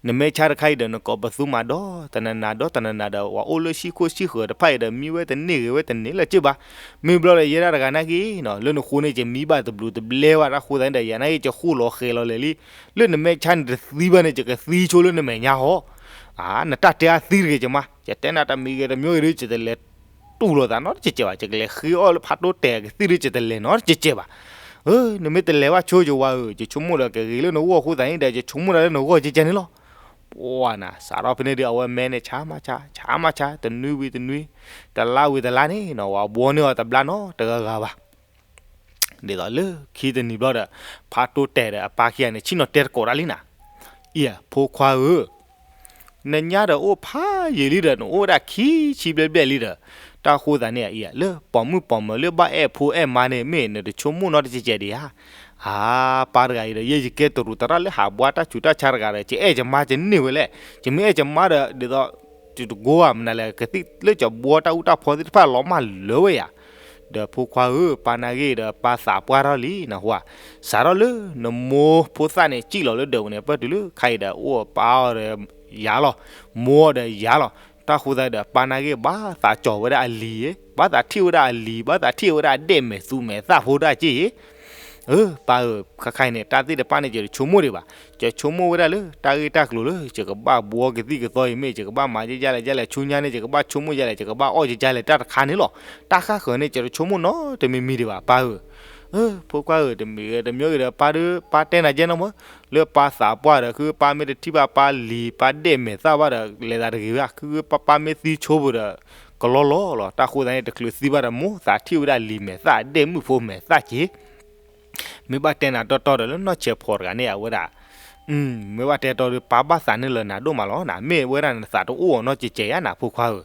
နမဲာ်ဆါတခါအံၤဒီး နကိးပသူမၤဒီး တနနၤ ဒီးတနနၤဒီး ပှၤအိၣ်လၢဟံၣ်ခိၣ်ဟံၣ်ဃၢၤတဖၣ်အံၤဒီး မံဝဲတန့ၢ်ဂ့ၤဝဲတန့ၢ်လၢၤက့ဘၣ်, မ့ၢ်ဘျီဒီး ယဲဒၣ်တဂၤနာ်က့နီၤ လၢနဃိန့ၣ် ယမံဘၣ်တဘျုးတဘျဲဘၣ် တၢ်ဃိသတးန့ၣ်ဒီး ယၤနာ်က့ ယဃိၣ်လီၤဃဲၤလီၤလဲၤလံ, လၢနမဲာ်ဆါန့ၣ်တသံဘၣ်န့ၣ် ယကသံဆိလၢနမဲာ်ညါဟီ, အါ နတၢ်တဲအါသံတဂ့ၤ ယမါ, ယတဲနၤတမံၤဂ့ၤတမံၤဂ့ၤဒီး ယတလဲၤတူၢ်လိာ်သးနီတစဲးကဲးဘၣ်, ယကလဲၤဃ့အီၣ်လၢဖးတိၣ်တဲာ်အကသံၣ်ဒီး ယတလဲၤနီတစဲးကဲးဘၣ်, အၢ နမ့ၢ်တလဲၤဘၣ်ဆိ ယဝၤဧၢ, ယဆိကမိၣ်ဒီးကဂ့ၤလၢနဂီၢ်အဃိသတးန့ၣ်ဒီး ယဆိကမိၣ်ဒၣ်လၢနဂီၢ်ကဲကဲန့ၣ်လီၤ, ပှၤနၤ စးထီၣ်ဖဲန့ၣ်ဒီး အဝဲမဲန့ၣ် ဆါမးဆါ ဆါမးဆါ တနွံဝံၤတနွံ တလါဝံၤတလါန့ၣ်နီၤ ဝဲဘှီန့ၢ်အီၤတဘျါနီတဂၤဂၤဘၣ် ဒ်သိးလၢခံတနံၤဘျီဒီး ဖးတိၢ်တဲာ်ဒီးအပၢ်ခံဂၤန့ၣ် ဆ့ၣ်နီၤတဲသကိးတၢ်လံနၤ, အံၤ ဖိခွါဧၢ, နညါဒီးအိၣ်ဖးယံာ်လံဒီး နအိၣ်ဝဲဒၣ်ခံဆံဘျဲၣ်ဘျဲၣ်လံဒီး, တၢ်ဃိသးန့ၣ်အံၤ လၢပိာ်မုၣ်ပိာ်မၢၤလၢဘၣ်အဲၣ်ဖိအဲၣ်မါန့ၣ် မ့ၢ်နတဆိကမိၣ်နီတစဲးကဲးဒံးဧါ, အါ ပၢ်တဂၤအံၤဒီး ယဲယကဲတရူးသရၣ်လၢဟးဘှါတၢ်ဆူးတၢ်ဆါတဂၤဒီး ယအဲၣ်ယမါယန့ၢ်ဝဲလဲၣ်, ယမ့ၢ်အဲၣ်ယမါဒီး ဒ်သိး တတကိးဘၣ်မနုၤလဲၣ် ကသံၣ်လၢယဘှီတၢ်အူတၢ်ဖီသ့ၣ်တဖၣ်လီၤမၢ်လၢဝဲယၤ, ဒီးဖိခွါဧၢ ပၢ်နာ်ဂ့ၤဒီးပၢ်သးပှၢ်ထီၣ်လံနဟူဧါ, စးထီၣ်လၢနမိၢ်ဖိသၣ်န့ၣ် စံၣ်လီၤလၢဒၢးပူၤန့ၣ် ပၢၢ်တုၤလၢခါအံၤဒီး အိၣ်ပၢ်အီၤဒီးယၤလီၤ, မိၢ်အီၤဒီးယၤလီၤ, တၢ်ဃိသတးဒီး ပၢ်နာ်က့ ဘၣ်သးကၠီၤဝဲဒၣ်အလံၤ, ဘၣ်သးထံၣ်ဝဲဒၣ်အလံၤ, ဘၣ်သးထံၣ်ဝဲဒၣ်အဒဲၣ်မဲာ်သူမဲာ်သၣ်ဖိတၢ်က့ၢ်. အၢ ပၢ်ဧၢ, ခဲခါအံၤန့ၣ် တၢ်သ့ၣ်တဖၣ်န့ၣ် ယတဆိကမိၣ်ဒံးဘၣ်. ယဆိကမိၣ်ဝဲဒၣ်လၢ တၢ်ဂ့ၢ်တၢ်ကျိၤလၢ ယကဘၣ်ဘှီကသံၣ်ကသီအံၤမ့ၢ် ယကဘၣ်မၤဒ်လဲၣ်ဒ်လဲၣ်, ဆူညါန့ၣ် ယကဘၣ်ဆိကမိၣ်ဒ်လဲၣ်, ယကဘၣ်အီၣ်ဒ်လဲၣ် တၢ်တခါန့ၣ်လီၤ. တၢ်ဃၣ်ဃၢၤန့ၣ် ယတဆိကမိၣ်နီတမံၤမံၤဒံးဘၣ် ပၢ်ဧၢ. အၢ ဖိခွါဧၢ, တမံၤဂ့ၤတမံၤဂ့ၤဒီး ပၢ်ဒီး ပၢ်တဲနၤကဲနီၢ်မၢ်, လၢပၢ်သးပှၢ်ဒီး ဃုပၢ်မ့ၢ်တထံၣ်ဘၣ်ပၢ်လံၤ ပၢ်ဒဲၣ်မဲာ်သၣ်ဘၣ်ဒီး လဲၤသးတဂ့ၤဘၣ်, ဃုပၢ်မ့ၢ်သံဆိပူၤဒီး ကလီလီလီၤ. တၢ်ဃိသတးန့ၣ် တချုးသံဘၣ်ဒီး မိၢ်သးထံၣ်ဝဲဒၣ်လံၤမဲာ်သၣ် ဒဲၣ်မုၣ်ဖိမဲာ်သၣ်က့ၢ်. မ့ၢ်ဘၣ်တဲနၤတီတီဒီး လၢနီၢ်ဆဲးဖှီၣ်တဂၤန့ၣ် အဝဲဒၣ် မ့ၢ်ဘၣ်တဲတီဒီး ပၢ်ဘၣ်သးန့ၢ်လၢနၤဒိၣ်မးလီၤနၤ, မ့ၢ်ဝဲဒၣ်နသးတအိၣ်အီၤနီတစဲးဧါနၤ ဖိခွါဧၢ.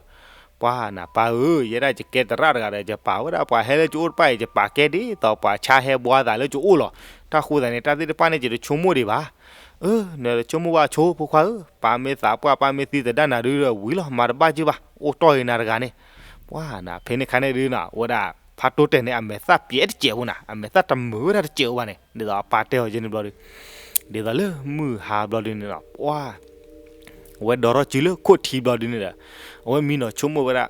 ပှၤနၤ ပၢ်ဧၢ, ယဲဒၣ်ယကဲသရၣ်တဂၤဒီး ယပာ်ဝဲဒၣ် ပှၤဟဲလၢယအိၣ်တဖၣ်အံၤ ယပာ်ကဲဒ်သိးပှၤဆါဟဲဘှါသးလၢယအိၣ်လီၤ. တၢ်ဃိသတးန့ၣ် တၢ်သ့ၣ်တဖၣ်န့ၣ် ယတဆိကမိၣ်ဒံးဘၣ်. အၢ နတဆိကမိၣ်ဘၣ်ဆိ ဖိခွါဧၢ, ပၢ်မ့ၢ်သးပှၢ် ပၢ်မ့ၢ်သံသဒၣ်နၤဒုဒီး ဝံၤလီၤ မၤတဘၣ်က့ဘၣ်, အိၣ်တီၢ်အံၤနၤတဂၤန့ၣ်. ပှၤနၤ ဖဲန့ၣ်ခါန့ၣ်ဒုနီၤ အဝဲဒၣ် ဖါတိတဲာ်န့ၣ် အမဲာ်သၣ်ပျဲတစဲးဖိနၤ, အမဲာ်သၣ်တမုာ်ဝဲဒၣ်တစဲးဖိဘၣ်န့ၣ် ဒ်သိးအပၢ်တဲအီၤယဲန့ၣ်ဘျီဒီး ဒ်သိးလၢမုၢ်ဟါဘျီဒုန့ၣ်ဒီး ပှၤ အဝဲဒိးထီၣ်စုလၢခိၣ်ထံဘျီဒုန့ၣ်ဒီး အဝဲမံနီၤဆိကမိၣ်ဝဲဒၣ်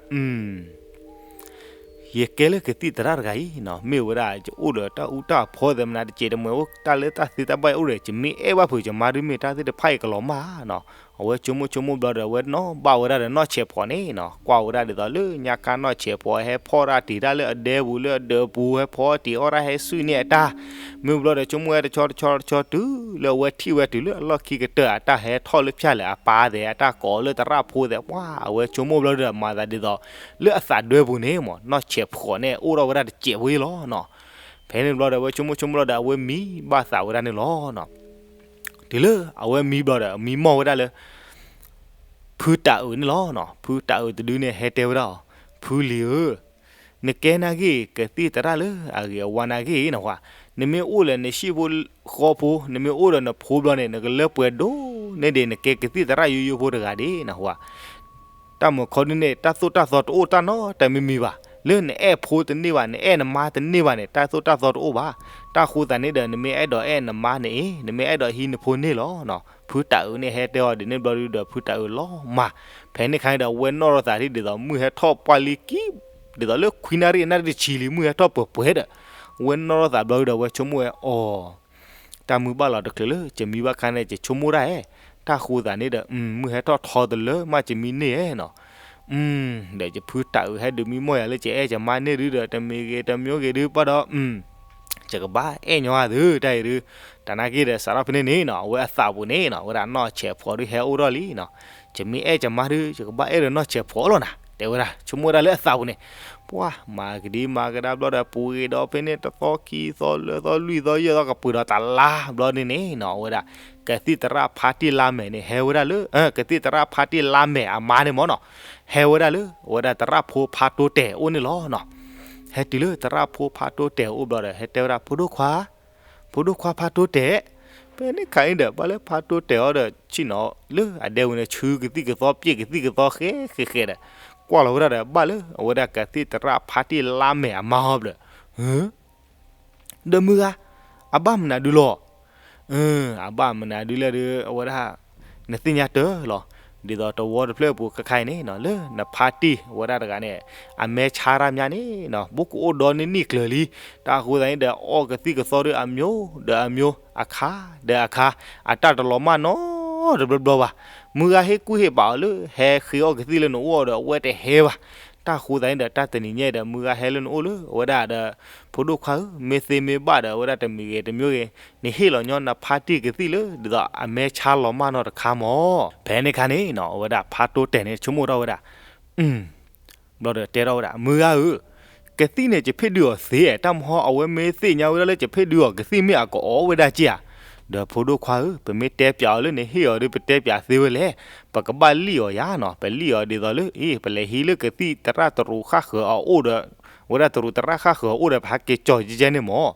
ယကဲလၢကသံၣ်သရၣ်တဂၤအံၤနီၤ, မ့ၢ်ဝဲဒၣ်ယအိၣ်ဒီးတၢ်အူတၢ်အဖီသ့ၣ်မနုၤတစဲးတမှဲၤအိၣ် တၢ်လၢတၢ်သ့တၢ်ဘၣ်အံၤအိၣ်ဒီး ယမ့ၢ်အဲၣ်ဘၣ်ဖုး ယမါဒုမ့ၢ်တၢ်သ့ၣ်တဖၣ်အံၤကလီၤမၢ်နီၤ. အဝဲဆိကမိၣ်ဆိကမိၣ်ဘျီဒီး အဝဲနီၣ်ဘၣ်ဝဲဒၣ်ဒီးနီၢ်ဆဲးဖှီၣ်န့ၣ်နီၤ, ကွၢ်ဝဲဒၣ်ဒ်သိးလၢညါခါနီၢ်ဆဲးဖှီၣ်ဟဲဖီၣ်တၢ်တ့ၢ်တၢ်လၢအဒဲပူၤ လၢအဒၢးပူၤ ဟဲဖီၣ်တ့ၢ်အီၣ်တၢ် ဟဲစုၣ်န့ၢ်အတၢ် မ့ၢ်ဘျီဒီး ဆိကမိၣ်ဝဲတဆီတဆီတဆီတုၤလၢအဝဲထံၣ်ဝဲတုၤလၢအလီၢ်ခံကတၢၢ် အတၢ်ဟဲထီၣ်လၢဖၠၣ်လၢအပၢ်သဲး အတၢ်ကိးလၢသရၣ်ဖိသဲး ပှၤအဝဲဆိကမိၣ်ဘျီဒီး မၤသးဒ်သိး လၢအသးဒွဲပူၤန့ၣ်မ့ၢ် နီၢ်ဆဲးဖှီၣ်န့ၣ် အိၣ်ထီၣ်ဝဲဒၣ်တစဲးဖိအံၤလီၤနီၤ. ဖဲန့ၣ်ဘျီဒီး အဝဲဆိကမိၣ်ဆိကမိၣ်ဘျီဒီး အဝဲမံဘၣ်သးဝဲဒၣ်န့ၣ်လီၤနီၤ. တုၤလၢအဝဲမံဘျီဒီး မံမီၢ်ဝဲဒၣ်လၢ ဖုတၢ်အုးန့ၣ်လီၤနီၤ. ဖုတၢ်အုးတဒုန့ၣ် ဟဲတဲဝဲဒၣ်အီၤ, ဖုလံၤဧၢ, နကဲနာ်က့ ကသံၣ်သရၣ်လၢအဂ့ၤအဝါနာ်က့နီၤ, နမ့ၢ်အိၣ်လၢနဟံၣ်ဖိဃီဖိ နမ့ၢ်အိၣ်ဒီးနဖိဘျီန့ၣ် နကလၢပှဲၤဒိၣ်န့ၢ်ဒံး နကဲကသံၣ်သရၣ်ယိယိဖိတဂၤဒံးနီၤ. တၢ်မုာ်ခီဒုန့ၣ် တၢ်သိၣ်တၢ်သီတအိၣ်တၢ်နီတမံၤမံၤဘၣ်. လၢနအဲၣ်ဖိတန့ၢ်ဘၣ် နအဲၣ်နမါတန့ၢ်ဘၣ်န့ၣ် တၢ်သိၣ်တၢ်သီတအိၣ်ဘၣ်. တၢ်ဃိသတးန့ၣ်ဒီး နမ့ၢ်အဲၣ်ဒိးအဲၣ်နမါန့ၣ်အံၤ နမ့ၢ်အဲၣ်ဒိးဟံးနဖိန့ၣ်လီၤနီၤ. ဖုတၢ်အုးန့ၣ် ဟဲတဲအီၤဒ်န့ၣ်ဘျီဒုဒီး ဖုတၢ်အုးလီၤမၢ်. ဖဲန့ၣ်ခါန့ၣ်ဒီး အဝဲနီၣ်ထီၣ်သးဒ်သိး မုၢ်ဟဲထီၣ်ပှၢ်လံကံ ဒ်သိးလၢခွံနၣ်ရံၣ်အနၣ်ရံၣ်တဆံလံ မုၢ်ဟဲထီၣ်ပှဲၤပှဲၤဒီး အဝဲနီၣ်ထီၣ်သးဘျီဒုဒီး အဝဲဆိကမိၣ်ဝဲအီၤ တၢ်မုၢ်ဘၣ်လီၤတချုးလၢ ယမံဘၣ်ခါန့ၣ် ယဆိကမိၣ်ဒၣ်ဧဲ, တၢ်ဃိသတးန့ၣ်ဒီး မုၢ်ဟဲထီၣ်ထီတလၢမး ယမံန့ၢ်ဧဲနီၤ. ဒီးယဖုတၢ်အုးဟဲဒုးမံမီၢ်ယၤလၢ ယအဲၣ်ယမါန့ၢ်ဒုဒီး တမံၤဂ့ၤတမံၤဂ့ၤဒု ဘၣ်ဒီး ယကဘၣ်အဲၣ်ညီအသု တၢ်အံၤဒု, တၢ်နာ်က့ဒီး စးထီၣ်ဖဲန့ၣ်န့ၣ်နီၤ အဝဲအသးပူၤန့ၣ်နီၤ အဝဲဒၣ်နီၢ်ဆဲးဖှီၣ်ဒုဟဲအိၣ်ထီၣ်လံနီၤ, ယမ့ၢ်အဲၣ်ယမါဒု ယကဘၣ်အဲၣ်ဒီးနီၢ်ဆဲးဖှီၣ်လီၤနၤ တဲဝဲဒၣ် ဆိကမိၣ်ဝဲဒၣ်လၢအသးပူၤန့ၣ်, ပှၤမၤကဒံမၤကဒါဘျီဒီး ပူၤဂ့ၤဒီးဖဲန့ၣ် တသီခံသီလၢသီလွံၢ်သီယဲၢ်သီကပၢၤဒီးတလါဘျီန့ၣ်န့ၣ်နီၤ အဝဲဒၣ် ကသံၣ်သရၣ်ဖါတံၢ်လါမဲာ်န့ၣ် ဟဲဝဲဒၣ်လၢ ကသံၣ်သရၣ်ဖါတံၢ်လါမဲာ်အမါန့ၣ်မ့ၢ်နီၤ, ဟဲဝဲဒၣ်လၢ အဝဲဒၣ်သရၣ်ဖိဖါတိတဲာ်အိၣ်န့ၣ်လီၤနီၤ. ဟဲတုၤလၢသရၣ်ဖိဖါတိတဲာ်အိၣ်ဘျီဒီး ဟဲတဲဝဲဒၣ် ဖိဒိၣ်ခွါ ဖိဒိၣ်ခွါဖါတိတဲာ်, ဖဲန့ၣ်ခါအံၤဒီး ဘၣ်လၢဖါတိတဲာ်အီၤဒီး ဆ့ၣ်နီၤလၢအဒဲဝဲန့ၣ် ဆူကသံၣ်ကသီ ပျဲၢ်ကသံၣ်ကသီဃဲဃဲဃဲဒီး ကွၢ်လီၤဝဲဒၣ်ဒီး ဘၣ်လၢအဝဲဒၣ်ကသံၣ်သရၣ်ဖါတံၢ်လါမဲာ်အမါအီၤဘျီ, ဒီးမုၢ်ဂၤ အဘၣ်မနုၤဒုလီၤ, အဘၣ်မနုၤဒုလဲၣ်ဒီး အဝဲဒၣ် နသ့ၣ်ညါတၢ်လီၤ, ဒ်သိးတဝီတဖျၢၣ်အပူၤခဲခါအံၤန့ၣ်နီၤ လၢနဖါတံၢ်အဝဲဒၣ်တဂၤန့ၣ် အမဲာ်ဆါတၢ်မးန့ၣ်နီၤ ဘူးကအိၣ်ဒီနံၣ်နံၣ်ကျၢၤလံ, တၢ်အဃိသတးန့ၣ်ဒီး အီၣ်ကသံၣ်ကသီဒီးအမျိုးဒီးအမျိုး အခါဒီးအခါ အတၢ်တလီၤမၢ်နီတဘျီဘျီဘၣ်, မုၢ်ဂၤဟ့ၣ်ကူၣ်ဟ့ၣ်ပာ်အီၤလၢ ဟဲဃ့အီၣ်ကသံၣ်လၢနအိၣ်ဒီး အဝဲတဟဲဘၣ်, တၢ်အဃိသတးန့ၣ်ဒီး တၢ်တနံၤညါအံၤဒီး မုၢ်ဂၤဟဲလၢနအိၣ်လၢ အဝဲဒၣ်ဒီး ဖိဒိၣ်ခွါဧၢ မ့ၢ်သ့မ့ၢ်ဘၣ်ဒီး အဝဲဒၣ်တမံၤဂ့ၤတမံၤဂ့ၤ နဟ့ၣ်လီၤညီနဖါတံၢ်ကသံၣ်လၢ ဒ်သိးအမဲာ်ဆါလီၤမၢ်နီတခါမး, ဖဲန့ၣ်ခါန့ၣ်နီၤ အဝဲဒၣ်ဖါတိတဲာ်န့ၣ် ဆိကမိၣ်ထီၣ်ဝဲဒၣ် ဘျီဒီးတဲထီၣ်ဝဲဒၣ် မုၢ်ဂၤဧၢ, ကသံၣ်န့ၣ် ယဖ့ၣ်ဒုးအီၤသ့, တၢ်မဟီ အဝဲမ့ၢ်သ့ၣ်ညါဝဲဒၣ်လၢ ယဖ့ၣ်ဒုးအီၤကသံၣ်မ့ၢ်အကအီၣ်ဝဲဒၣ်က့ဧါ, ဒီးဖိဒိၣ်ခွါဧၢ, ပမ့ၢ်တဲပၠးအီၤလၢနဟ့ၣ်အီၤဒီး ပတဲပၠးသ့ဝဲလဲၣ်, ပကဘၣ်လံၣ်အီၤယၤနီၤ, ပလံၣ်အီၤဒ်သိးလၢ အ့ ပလဲၤဟံးလၢကသံၣ်သရၣ်တရူးဃၣ်ဃၢၤအအိၣ်ဒီး ဝဲဒၣ်တရူးသရၣ်ဃၣ်ဃၢၤအအိၣ်ဒီး ပဟးက့ၤကၠီၤကဲကဲန့ၣ်မး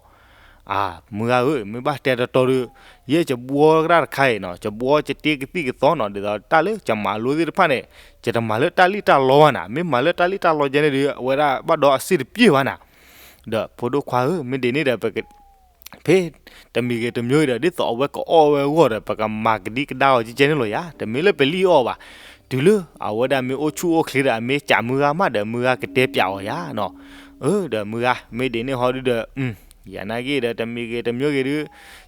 အၢ မုၢ်ဂၤဧၢ, မ့ၢ်ဘၣ်တဲတီတီဒီး ယဲယဘှီကဒၣ်တခါအံၤနီၤ, ယဘှီယတ့ကသံၣ်ကသီနီၤ, ဒ်သိးတၢ်လၢယမၤလိသ့ၣ်တဖၣ်န့ၣ် ယတမၤလၢတၢ်လံၣ်တၢ်လီဘၣ်နၤ, မ့ၢ်မၤလၢတၢ်လံၣ်တၢ်လီကဲန့ၣ်ဒီး အဝဲဒၣ်ဘၣ်ဒီးအစ့ၣ်တပျ့ၢ်ဘၣ်နၤ, ဒီးဖိဒိၣ်ခွါဧၢ, မ့ၢ်ဒ်န့ၣ်ဒီး ဖဲတမံၤဂ့ၤတမံၤဂ့ၤဒီး ဒ်သိးအဝဲကအီၣ်ဝဲအဂီၢ်ဒီး ပကမၤကဒံကဒါအီၤကဲကဲန့ၣ်လီၤယၤ, တမ့ၢ်လၢပလံၣ်အီၤဘၣ်, တုၤလၢအဝဲဒၣ်မ့ၢ်အိၣ်ဆူၣ်အိၣ်ချ့ဒီး အမ့ၢ်ကးမုၢ်ဂၤမးဒီး မုၢ်ဂၤကတဲပၠးအီၤယါနီၤ. အၢ ဒီးမုၢ်ဂၤ မ့ၢ်ဒ်န့ၣ်ဟီဒုဒီး ယနာ်က့ဒီး တမံၤဂ့ၤတမံၤဂ့ၤ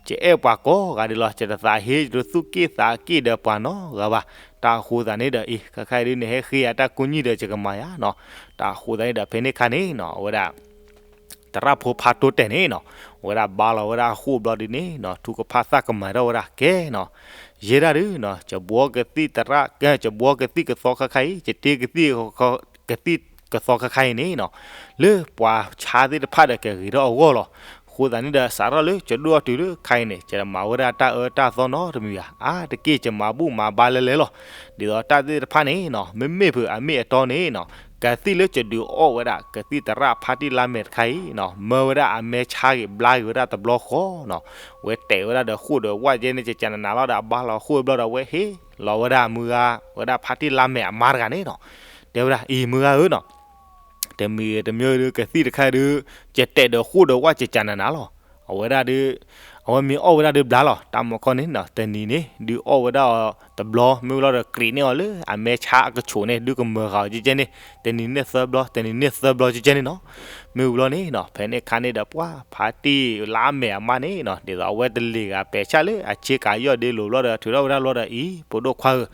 ဒု ယအဲၣ်ပှၤကိးဂၤဒဲးလီၤ. ယတသးဟ့ ယတသူၣ်က့ၣ်သးက့ၣ်ဒီးပှၤနီတဂၤဘၣ်. တၢ်အဃိသတးန့ၣ်ဒီး အံၤ ခဲခါအံၤဒု နဟဲဃ့ယၤတၢ်ကူၣ်နံၤဒီး ယကမၤယါနီၤ. တၢ်အဃိသတးန့ၣ်ဒီး ဖဲန့ၣ်ခါန့ၣ်နီၤ အဝဲဒၣ် သရၣ်ဖိဖါတိတဲာ်န့ၣ်နီၤ အဝဲဒၣ်ဘါလီၤဝဲဒၣ်အဃိၣ်ဘျီဒုန့ၣ်နီၤ ထုကဖၣ်သၣ်ကမၤထီၣ်ဝဲဒၣ်ကဲနီၤ. ယဲဒၣ်ဒုနီၤ ကဘှီကသံၣ်သရၣ် ကဘှီကသံၣ်ကသီခါခါအံၤ ယတ့ကသံၣ် ကသံၣ်ကသီခါခါအံၤန့ၣ်နီၤ လၢပှၤဆါသ့ၣ်တဖၣ်ဒီးကဂ့ၤထီၣ်အဂီၢ်လီၤ. အဃိသတးန့ၣ်ဒီး စးထီၣ်လၢယဒိၣ်အီၤတုၤလၢခါအံၤန့ၣ် ယတမၤဝဲဒၣ်တၢ်အၢတၢ်သီနီတမံၤဘၣ်. အါတက့ၢ်ယမၤဘူၣ်မၤဘါလဲလဲလီၤ. ဒ်သိးတၢ်သ့ၣ်တဖၣ်န့ၣ်နီၤ မ့မ့ၢ်ဖုးအမ့ၢ်အတီန့ၣ်နီၤ ကသံၣ်လၢယဒုးအီၣ်ဝဲဒၣ် ကသံၣ်သရၣ်ဖါတံၢ်လါမဲာ်တခါအံၤနီၤ မၢဝဲဒၣ်အမဲဆါဂ့ၤဘျါဂ့ၤဝဲဒၣ်တဘျီဃီနီၤ ဝဲတဲာ်ဝဲဒၣ်ဒီးဃိၣ်ဒီးဝၣ်ကဲန့ၣ် ကကနနၤလီၤဒီး အဘါလီၤဃိၣ်ဘျီဒီး အဝဲဟ့ၣ်လီၤဝဲဒၣ်မုၢ်ဂၤ ဝဲဒၣ်ဖါတံၢ်လါမဲာ်အမါတဂၤန့ၣ်နီၤ တဲဝဲဒၣ် အံၤမုၢ်ဂၤဧၢနီၤ တမံၤဂ့ၤတမံၤဂ့ၤဒု ကသံၣ်တခါဒု ယတဲာ်ဒီးဃိၣ်ဒီးဝၣ် ကကနနၤလီၤ. အဝဲဒၣ်ဒု အဝဲမ့ၢ်အီၣ်ဝဲဒၣ်ဒုဘျါလီၤ. တၢ်မီခီန့ၣ်နီၤ တနံၤန့ၣ် ဒုးအီၣ်ဝဲဒၣ်အီၤတဘျီ မ့ၢ်ဝံၤလီၤဒီး ကြံးန့ၢ်အီၤလၢအမဲဆါအကဆိးန့ၣ် ဒုကမၢဃာ်အီၤကဲကဲန့ၣ် တနံၤန့ၣ်သၢဘျီ တနံၤန့ၣ်သၢဘျီကဲကဲန့ၣ်နီၤ. မ့ၢ်ဝံၤလီၤန့ၣ်နီၤ ဖဲန့ၣ်ခါန့ၣ်ဒီး ပှၤဖါတံၢ်လါမဲာ်အမါန့ၣ်နီၤ ဒ်သိးအဝဲတလ့ၤဂၤပဲာ်ဆၣ်လၢအဆ့ကၤယီၢ်ဒ့လိၤဘျီဒီး ထုးထီၣ်ဝဲဒၣ်ဘျီဒီး အံၤ ဖိဒိၣ်ခွါဧၢ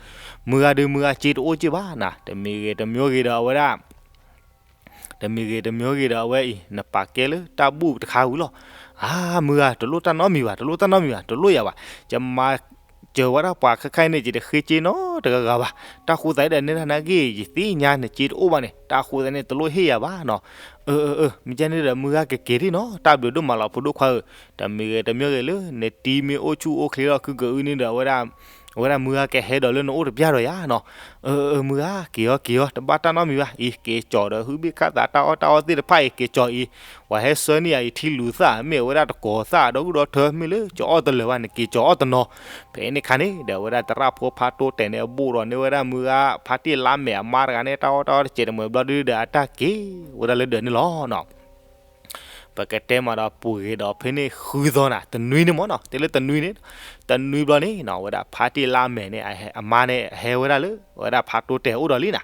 မုၢ်ဂၤဒု မုၢ်ဂၤစ့တအိၣ်က့ၢ်ဘၣ်နၤ တမံၤဂ့ၤတမံၤဂ့ၤဒီး အဝဲဒၣ် တမံၤဂ့ၤတမံၤဂ့ၤဒီး အဝဲအံၤ နပာ်ကဲလၢတၢ်ဘူၣ်တခါဝံၤလီၤ. အါ မုၢ်ဂၤ တလိၣ်တၢ်နီတမံၤဘၣ် တလိၣ်တၢ်နီတမံၤဘၣ် တလိၣ်ယၤဘၣ်. ယမၤစၢၤဝဲဒၣ်ပှၤခဲခါအံၤန့ၣ် ယတဃ့စ့နီတဂၤဂၤဘၣ်. တၢ်ဃိသတးဒီး နဲဒၣ်နာ်က့ ယသ့ၣ်ညါနစ့တအိၣ်ဘၣ်န့ၣ် တၢ်ဃိသတးန့ၣ် တလိၣ်ဟ့ၣ်ယၤဘၣ်နီၤ. အၢ အၢ အၢ မ့ၢ်ကဲန့ၣ်ဒီး မုၢ်ဂၤကက့ၤဒံနီၤ တၢ်ဘျုးဒိၣ်မးလီၤ ဖိဒိၣ်ခွါဧၢ. တမံၤဂ့ၤတမံၤဂ့ၤလၢ နတံၤမ့ၢ်အိၣ်ဆူၣ်အိၣ်ချ့လီၤ ခုကအုန့ၣ်ဒီး အဝဲဒၣ် အဝဲဒၣ်မုၢ်ဂၤကဟဲဒီးလၢနအိၣ်တပျၢ်ဒီးယၤနီၤ. အၢ အၢ မုၢ်ဂၤ က့ၤအီၤက့ၤအီၤ တဘၣ်တၢ်နီတမံၤဘၣ်. အံၤ က့ၤကၠီၤဒီး ဟုဘ့ၣ်ခၣ်သးတၢ်အီၣ်တၢ်အီသ့ၣ်တဖၣ်အံၤ က့ၤကၠီၤအံၤ ပှၤဟဲဆှၢန့ၢ်ယၤအံၤ ထံလူၤသၣ် မ့ၢ်အဝဲဒၣ်တကိးသၣ် ဒီဒူၣ်ဒီထၢ မ့ၢ်လၢကအီၣ်တလၢာ်ဘၣ် နက့ၤကၠီၤအီၣ်တနီၤ. ဖဲန့ၣ်ခါန့ၣ်ဒီး အဝဲဒၣ်သရၣ်ဖိဖါတိတဲာ်န့ၣ် အဘိၣ်ဒီးန့ၢ်ဝဲဒၣ်မုၢ်ဂၤ ဖါတံၢ်လါမဲာ်အမါတဂၤန့ၣ် တၢ်အီၣ်တၢ်အီတစဲးတမှဲၤဘျီဒုဒီး အတၢ်က့ၤဝဲဒၣ်လၢဒၢးန့ၣ်လီၤနီၤ. ပကတဲမးဒီးပူၤဂ့ၤဒီး ဖဲန့ၣ်ဃုသီနၤ တနွံန့ၣ်မ့ၢ်နီၤ တဲလၢတနွံန့ၣ် တနွံဘျီန့ၣ်နီၤ အဝဲဒၣ်ဖါတံၢ်လါမဲာ်န့ၣ် အမါန့ၣ် ဟဲဝဲဒၣ်လၢ အဝဲဒၣ်ဖါတိတဲာ်အိၣ်ဒီးလံနၤ.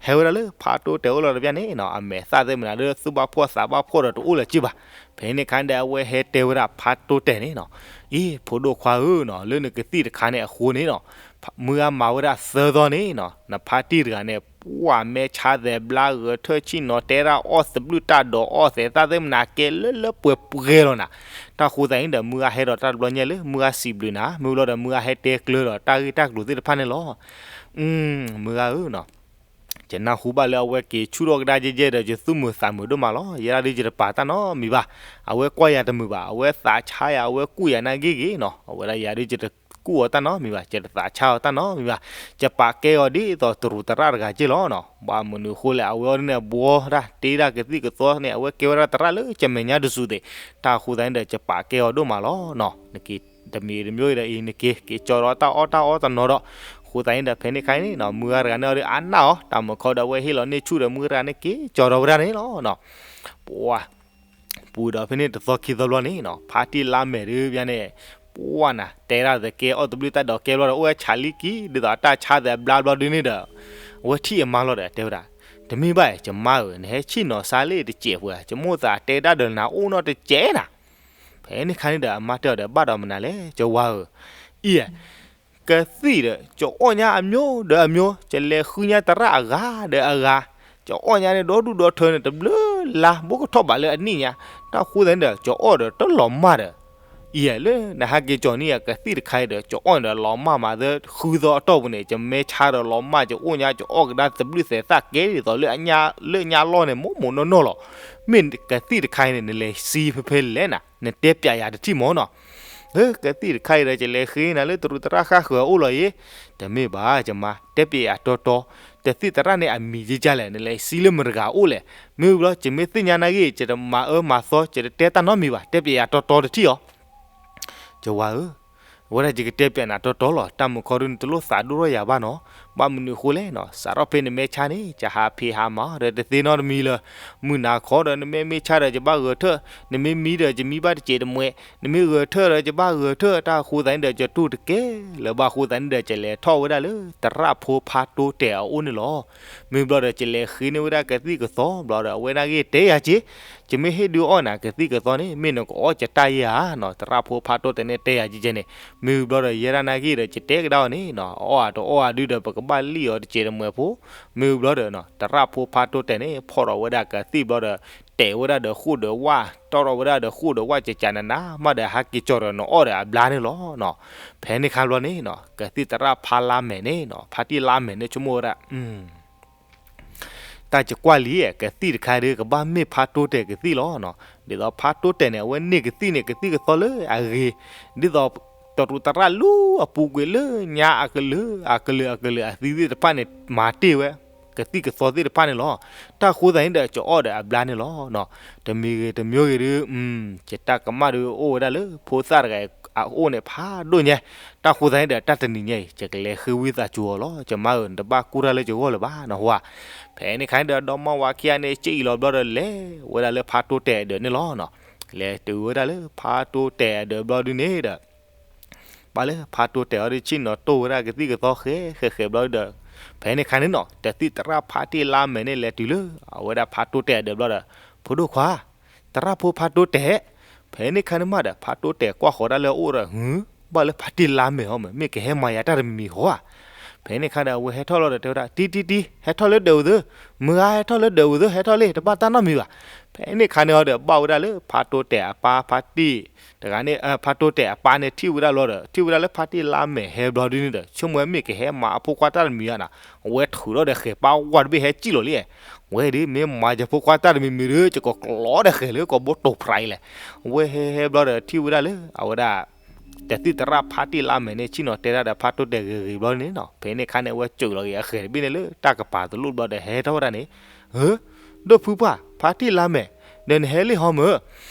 ဟဲဝဲဒၣ်လၢဖါတိတဲာ်အိၣ်လီၤတပျၢ်န့ၣ်နီၤ အမဲာ်သၣ်သ့ၣ်မနုၤဒီး သူၣ်ဘၣ်ဖှီၣ်သးဘၣ်ဖှီၣ်ဒီးတအိၣ်လၢၤက့ၢ်ဘၣ်. ဖဲန့ၣ်ခါန့ၣ်ဒီး အဝဲဟဲတဲဝဲဒၣ်ဖါတိတဲာ်န့ၣ်နီၤ အံၤ ဖိဒိၣ်ခွါဧၢနီၤ လၢနကသံၣ်တခါန့ၣ်အဃိန့ၣ်နီၤ မုၢ်ဂၤမၤဝဲဒၣ်သၢသီန့ၣ်နီၤ နဖါတံၢ်တဂၤန့ၣ် ပှၢ်မဲဆါသဲးဘျါဂဲၤထၢၣ်ဆံၣ်နီၤ တဲဒၣ်အီၣ်သဘျုၣ်တၢ်ဒိးအီၣ်သဲးသၣ်သ့ၣ်မနုၤကဲလၢလၢပှဲၤပှဲၤလီၤနၤ. တၢ်ဃိသတးန့ၣ်ဒီး မုၢ်ဂၤဟဲဒီးတၢ်တဘျီညါလၢ မုၢ်ဂၤစံးဘျုးနၤ မ့ၢ်ဝံၤလီၤဒီး မုၢ်ဂၤဟဲတဲကျၢၤဒီးတၢ်ဂ့ၢ်တၢ်ကျိၤသ့ၣ်တဖၣ်န့ၣ်လီၤ. မုၢ်ဂၤဧၢနီၤ ယနၢ်ဟူဘၣ်လၢအဝဲက့ၤဆူၣ်ထီၣ်ကဒါယဲၢ်ယဲၢ်ဒီး ယသူၣ်မုာ်သးမုာ်ဒိၣ်မးလီၤ. ယဲဒၣ်ဒုးယတပာ်တၢ်နီတမံၤဘၣ်. အဝဲကွၢ်ယၤတမုာ်ဘၣ်. အဝဲသးဆါယၤ အဝဲကူၣ်ယၤနာ်ဂ့ၤဂ့ၤနီၤ. အဝဲဒၣ်ယၤဒုးယတကူၣ်အီၤတၢ်နီတမံၤဘၣ်. ယတသးဆါအီၤတၢ်နီတမံၤဘၣ်. ယပာ်ကဲအီၤဒ်သိးတရူးသရၣ်တဂၤက့ၢ်လီၤနီၤ. ဘၣ်မနုၤအဃိလဲၣ် အဝဲအီၤဒ်န့ၣ် ဘှီတၢ် တ့ဒၣ်ကသံၣ်ကသီန့ၣ် အဝဲကဲဝဲဒၣ်သရၣ်လၢကမဲာ်ညါတစူၢ်သ့ၣ်. တၢ်အဃိသတးန့ၣ်ဒီး ယပာ်ကဲအီၤဒိၣ်မးလီၤနီၤ. နက့ၤ တမံၤတမံၤဒီးအံၤ နက့ၤ က့ၤကၠီၤဒီးတၢ်အီၣ်တၢ်အီတနီၤဒီး အဃိသတးန့ၣ်ဒီး ဖဲန့ၣ်ခါန့ၣ်နီၤ မုၢ်ဂၤတဂၤန့ၣ်အီၤဒုးအါနၢ်အီၤ တၢ်မုာ်ခီဒီး အဝဲဟ့ၣ်လီၤန့ၢ်ဆူၣ်ဒီး မုၢ်ဂၤတဂၤန့ၣ် က့ၤကၠီၤဒီးဝဲဒၣ်န့ၣ်လီၤနီၤ. ပှၤ ပူၤဒီးဖဲန့ၣ်တသီခံသီဘျီန့ၣ်နီၤ ဖါတံၢ်လါမဲာ်ဒုးပျၢ်န့ၣ် ပှၤနၤ တဲဒၣ်သကဲအီၣ်သဘျုၣ်တၢ်ဒိးကဲဘျီဒီး အိၣ်ဝဲဆးလံကံ ဒ်သိးအတၢ်ဆါသဲးဘျါဘျီဒုးန့ၣ်ဒီး အဝဲထံၣ်အမါလီၤဒီး တဲဝဲဒၣ် တမ့ၢ်ဘၣ် ယမါဧၢ နဟဲဆံၣ်နီၤစါလၢ တစဲးပှဲၤ ယမိၣ်သးတဲတၢ်ဒီးနၤအိၣ်နီတစဲးနၤ. ဖဲန့ၣ်ခါန့ၣ်ဒီး အမါတဲအီၤဒီး ဘၣ်ဒီးမနုၤလဲၣ် ကဝၤဧၢ, အံၤ ကသံၣ်ဒီး ကအီၣ်ညါအမျိုးဒီးအမျိုး ကလဲၤဃုညါသရၣ်အဂၤဒီးအဂၤ, ကအီၣ်ညါန့ၣ် ဒီဒူၣ်ဒီထၢန့ၣ် တဘျုးလါ ဘိကထီၣ်ဘးလၢအနံၣ်ညါ, တၢ်ဃိသတးန့ၣ်ဒီး ကအီၣ်ဒီးတလီၤမၢ်ဒီး, အံၤ လၢနဟဲက့ၤကၠီၤန့ၢ်ယကသံၣ်တခါအံၤဒီး ကအီၣ်န့ၣ်ဒီးလီၤမၢ်မးသၢ ဃုသီအတီၢ်ပူၤန့ၣ် ကမဲဆါဒီးလီၤမၢ် ကအီၣ်ညါ ကအီၣ်ကဒါသဘျုၣ်သဲးသၣ်ကဲဒ်သိးလၢအညါလီၢ်န့ၣ် မိၢ်မိၢ်နီၢ်နီၢ်လီၤ. မ့ၢ်ကသံၣ်တခါအံၤန့ၣ် နလဲၤစံဖဲဖဲလဲၣ်နၤ နတဲပျးယၤတထံၣ်မၢ်နီၤ. ဧၢ ကသံၣ်တခါအံၤဒီး ယလဲၤဃ့နၤလၢတရူးသရၣ်ဃၣ်ဃၢၤအအိၣ်လီၤအံၤ, တမ့ၢ်ဘၣ် ယမါ တဲပျးယၤတီတီ, တသံၣ်သရၣ်န့ၣ်အမံၤယကလဲၣ် နလဲၤစံလၢမတဂၤအအိၣ်လဲၣ်, မ့ၢ်ဘျီ ယမ့ၢ်သ့ၣ်ညါနာ်ဂ့ၤ ယတမၤအၢမၤသီ ယတတဲတၢ်နီတမံၤဘၣ် တဲပျးယၤတီတီတထံၣ်အီၤ. ယဝၤဧၢ, အဝဲဒၣ်ယကတဲပျးနၤတီတီလီၤ တၢ်မုာ်ခီဒုနတလိၣ်သးဒိၣ်ထီၣ်ယၤဘၣ်နီၤ, ဘၣ်မနုၤအဃိလဲၣ်နီၤ, စးထီၣ်ဖဲနမဲာ်ဆါန့ၣ် ယဟးဖံးဟးမၤဒီးတသ့နီတမံၤလၢၤ. မုၢ်နၤခီဒီး နမ့ၢ်မ့ၢ်ဆါဒီး ယဘၣ်ဂဲၤထၢၣ်, နမ့ၢ်မံဒီး ယမံဘၣ်တစဲးတမှဲး, နမ့ၢ်ဂဲၤထၢၣ်ဒီး ယဘၣ်ဂဲၤထၢၣ်, တၢ်အဃိသတးန့ၣ်ဒီး ယတူၢ်တကဲလၢၤဘၣ်အဃိသတးန့ၣ်ဒီး ယလဲၤထီၣ်ဝဲဒၣ်လၢ သရၣ်ဖိဖါတိတဲာ်အအိၣ်န့ၣ်လီၤ. မ့ၢ်ဘျီဒီး ယလဲၤဃ့န့ၢ်ဝဲဒၣ်ကသံၣ်ကသီဘျီဒီး အဝဲန့ၣ်ဂ့ၢ်တဲယၤက့ၤ, ယမ့ၢ်ဟ့ၣ်ဒုးအီၣ်နၤကသံၣ်ကသီန့ၣ် မ့ၢ်နကအီၣ်ယတၢ်ယဲဧါနီၤ, သရၣ်ဖိဖါတိတဲာ်န့ၣ်တဲယၤကဲကဲန့ၣ်. မ့ၢ်ဘျီဒီး ယဲဒၣ်န့ၣ်ဂ့ၢ်ဒီး ယတဲကဒါအီၤန့ၣ်နီၤ, အအီၣ်အတအီၣ်အဒုဒီး ပကဘၣ်လံၣ်အီၤတစဲးတမှဲးဖိ. မ့ၢ်ဘျီဒီး သရၣ်ဖိဖါတိတဲာ်န့ၣ် ဖီၣ်ထီၣ်ဝဲဒၣ်ကသံၣ်ဘျီဒီး တဲာ်ဝဲဒၣ်ဒီးဃိၣ်ဒီးဝၣ်, တီၣ်ထီၣ်ဝဲဒၣ်ဒီးဃိၣ်ဒီးဝၣ် ကကနနါမးဒီး ဟးက့ၤကၠီၤဒီးနအီၣ်ဒီးအဘျါန့ၣ်လီၤနီၤ. ဖဲန့ၣ်ခါဘျီန့ၣ်နီၤ ကသံၣ်သရၣ်ဖါလါမဲာ်န့ၣ်နီၤ, ဖါတံၢ်လါမဲာ်န့ၣ် ဆိကမိၣ်ဝဲဒၣ် တၢ်ကကွၢ်လံ ကသံၣ်တခါဒီး ကဘၣ်မ့ၢ်ဖါတိတဲာ်ကသံၣ်လီၤနီၤ. ဒ်သိးဖါတိတဲာ်န့ၣ် အဝဲန့ၢ်ကသံၣ်န့ၣ် ကသံၣ်ကသီလၢအဂ့ၤ, ဒ်သိးတရူးသရၣ်လူၤအပူၤကွံာ်လၢညါအကလုာ် အကလုာ်အကလုာ်အသံသ့ၣ်တဖၣ်န့ၣ် မၤတ့ၢ်ဝဲ ကသံၣ်ကသီသ့ၣ်တဖၣ်န့ၣ်လီၤ. တၢ်အဃိသတးန့ၣ်ဒီး ကအီၣ်ဒီးအဘျါန့ၣ်လီၤနီၤ. တမံၤဂ့ၤတမံၤဂ့ၤဒီး ယတၢ်ကမၣ်ဒီးအိၣ်ဝဲဒၣ်လၢ ဖိသၣ်တဂၤအအိၣ်န့ၣ်ဖးဒိၣ်ညါ, တၢ်အဃိသတးန့ၣ်ဒီး တၢ်တနံၤညါအံၤ ယကလဲၤဃ့ဝံသးစူၤအီၤလီၤ. ယမါဧၢ နတဘၣ်ကူၣ်တၢ်လၢယဂီၢ်လၢၤဘၣ်နီၤဟါ. ဖဲန့ၣ်ခါန့ၣ်ဒီး ဒီမါဝၤခံဂၤန့ၣ် စံၣ်အံၤလီၤဘျီဒီး လဲၤဝဲဒၣ်လၢဖါတိတဲာ်အဒၢးန့ၣ်လီၤနီၤ. လဲၤတုၤဝဲဒၣ်လၢဖါတိတဲာ်အဒၢးဘျီဒုန့ၣ်ဒီး ဘၣ်လၢဖါတိတဲာ်အီၤဒီး ဆ့ၣ်နီၤတိၢ်ဝဲဒၣ်ကသံၣ်ကသီဃဲဃဲဃဲဘျီဒီး ဖဲန့ၣ်ခါန့ၣ်နီၤ တသံၣ်သရၣ်ဖါတံၢ်လါမဲာ်န့ၣ် လဲၤတုၤလၢအဝဲဒၣ်ဖါတိတဲာ်အဒၢးဘျီဒီး ဖိဒိၣ်ခွါ သရၣ်ဖိဖါတိတဲာ်. ဖဲန့ၣ်ခါန့ၣ်မးဒီး ဖါတိတဲာ်ကွၢ်ဃီၤဒၣ်လၢအအိၣ်ဒီး ဟု ဘၣ်လၢဖါတံၢ်လါမဲာ်ဟီမး မ့ၢ်ကဟဲမၤယၤတၢ်တမံၤမံၤဟီဧါ. ဖဲန့ၣ်ခါဒီး အဝဲဟဲထီၣ်လီၤဒီးတဲဝဲဒၣ် တံတံတံ ဟဲထီၣ်လၢဒၢးဝုၤသု, မုၢ်ဂၤဟဲထီၣ်လၢဒၢးဝုၤသု ဟဲထီၣ်လံ တဘၣ်တၢ်နီတမံၤဘၣ်. ဖဲန့ၣ်ခါန့ၣ်အီၤဒီး ဘၣ်ဝဲဒၣ်လၢဖါတိတဲာ်အပၢ်ဖါတံၢ် တဂၤန့ၣ် ဖါတိတဲာ်အပၢ်န့ၣ်ထံၣ်ဝဲဒၣ်လီၤဒီး ထံၣ်ဝဲဒၣ်လၢဖါတံၢ်လါမဲာ်ဟဲဘျီဒုန့ၣ်ဒီး ဆိကမိၣ်မ့ၢ်ကဟဲမၤအဖိခွါတၢ်တမံၤဧါနီၤ. အဝဲထုးထီၣ်ဒီးဃဲၤပၢ်ဝါတဘ့ၣ်ဟဲစံၣ်လီၤလံ. ဝဲဒုး မ့ၢ်မၤယဖိခွါတၢ်တမံၤမံၤဒီး ယကကျီဒီးဃဲၤလၢကီၢ်ဘိတိၢ်ဖရးအံၤလဲၣ်. အဝဲဟဲဟဲဘျီဒီး ထံၣ်ဝဲဒၣ်လၢအဝဲဒၣ် တသံၣ်သရၣ်ဖါတံၢ်လါမဲာ်န့ၣ် ဆ့ၣ်နီၤတဲဒၣ်ဒီးဖါတိတဲာ်ဂ့ၤဂ့ၤဘျီန့ၣ်နီၤ. ဖဲန့ၣ်ခါန့ၣ် အဝဲစၢးလီၤက့ၤအဃဲၤတဘ့ၣ်န့ၣ်လၢတၢ်ကပၤတလိၣ်ဘျီဒီး ဟဲထီၣ်ဝဲဒၣ်န့ၣ်, ဧၢ, ဒီးဖုပှၢ် ဖါတံၢ်လါမဲာ်, ဒီးနဟဲလံဟီမၢ်.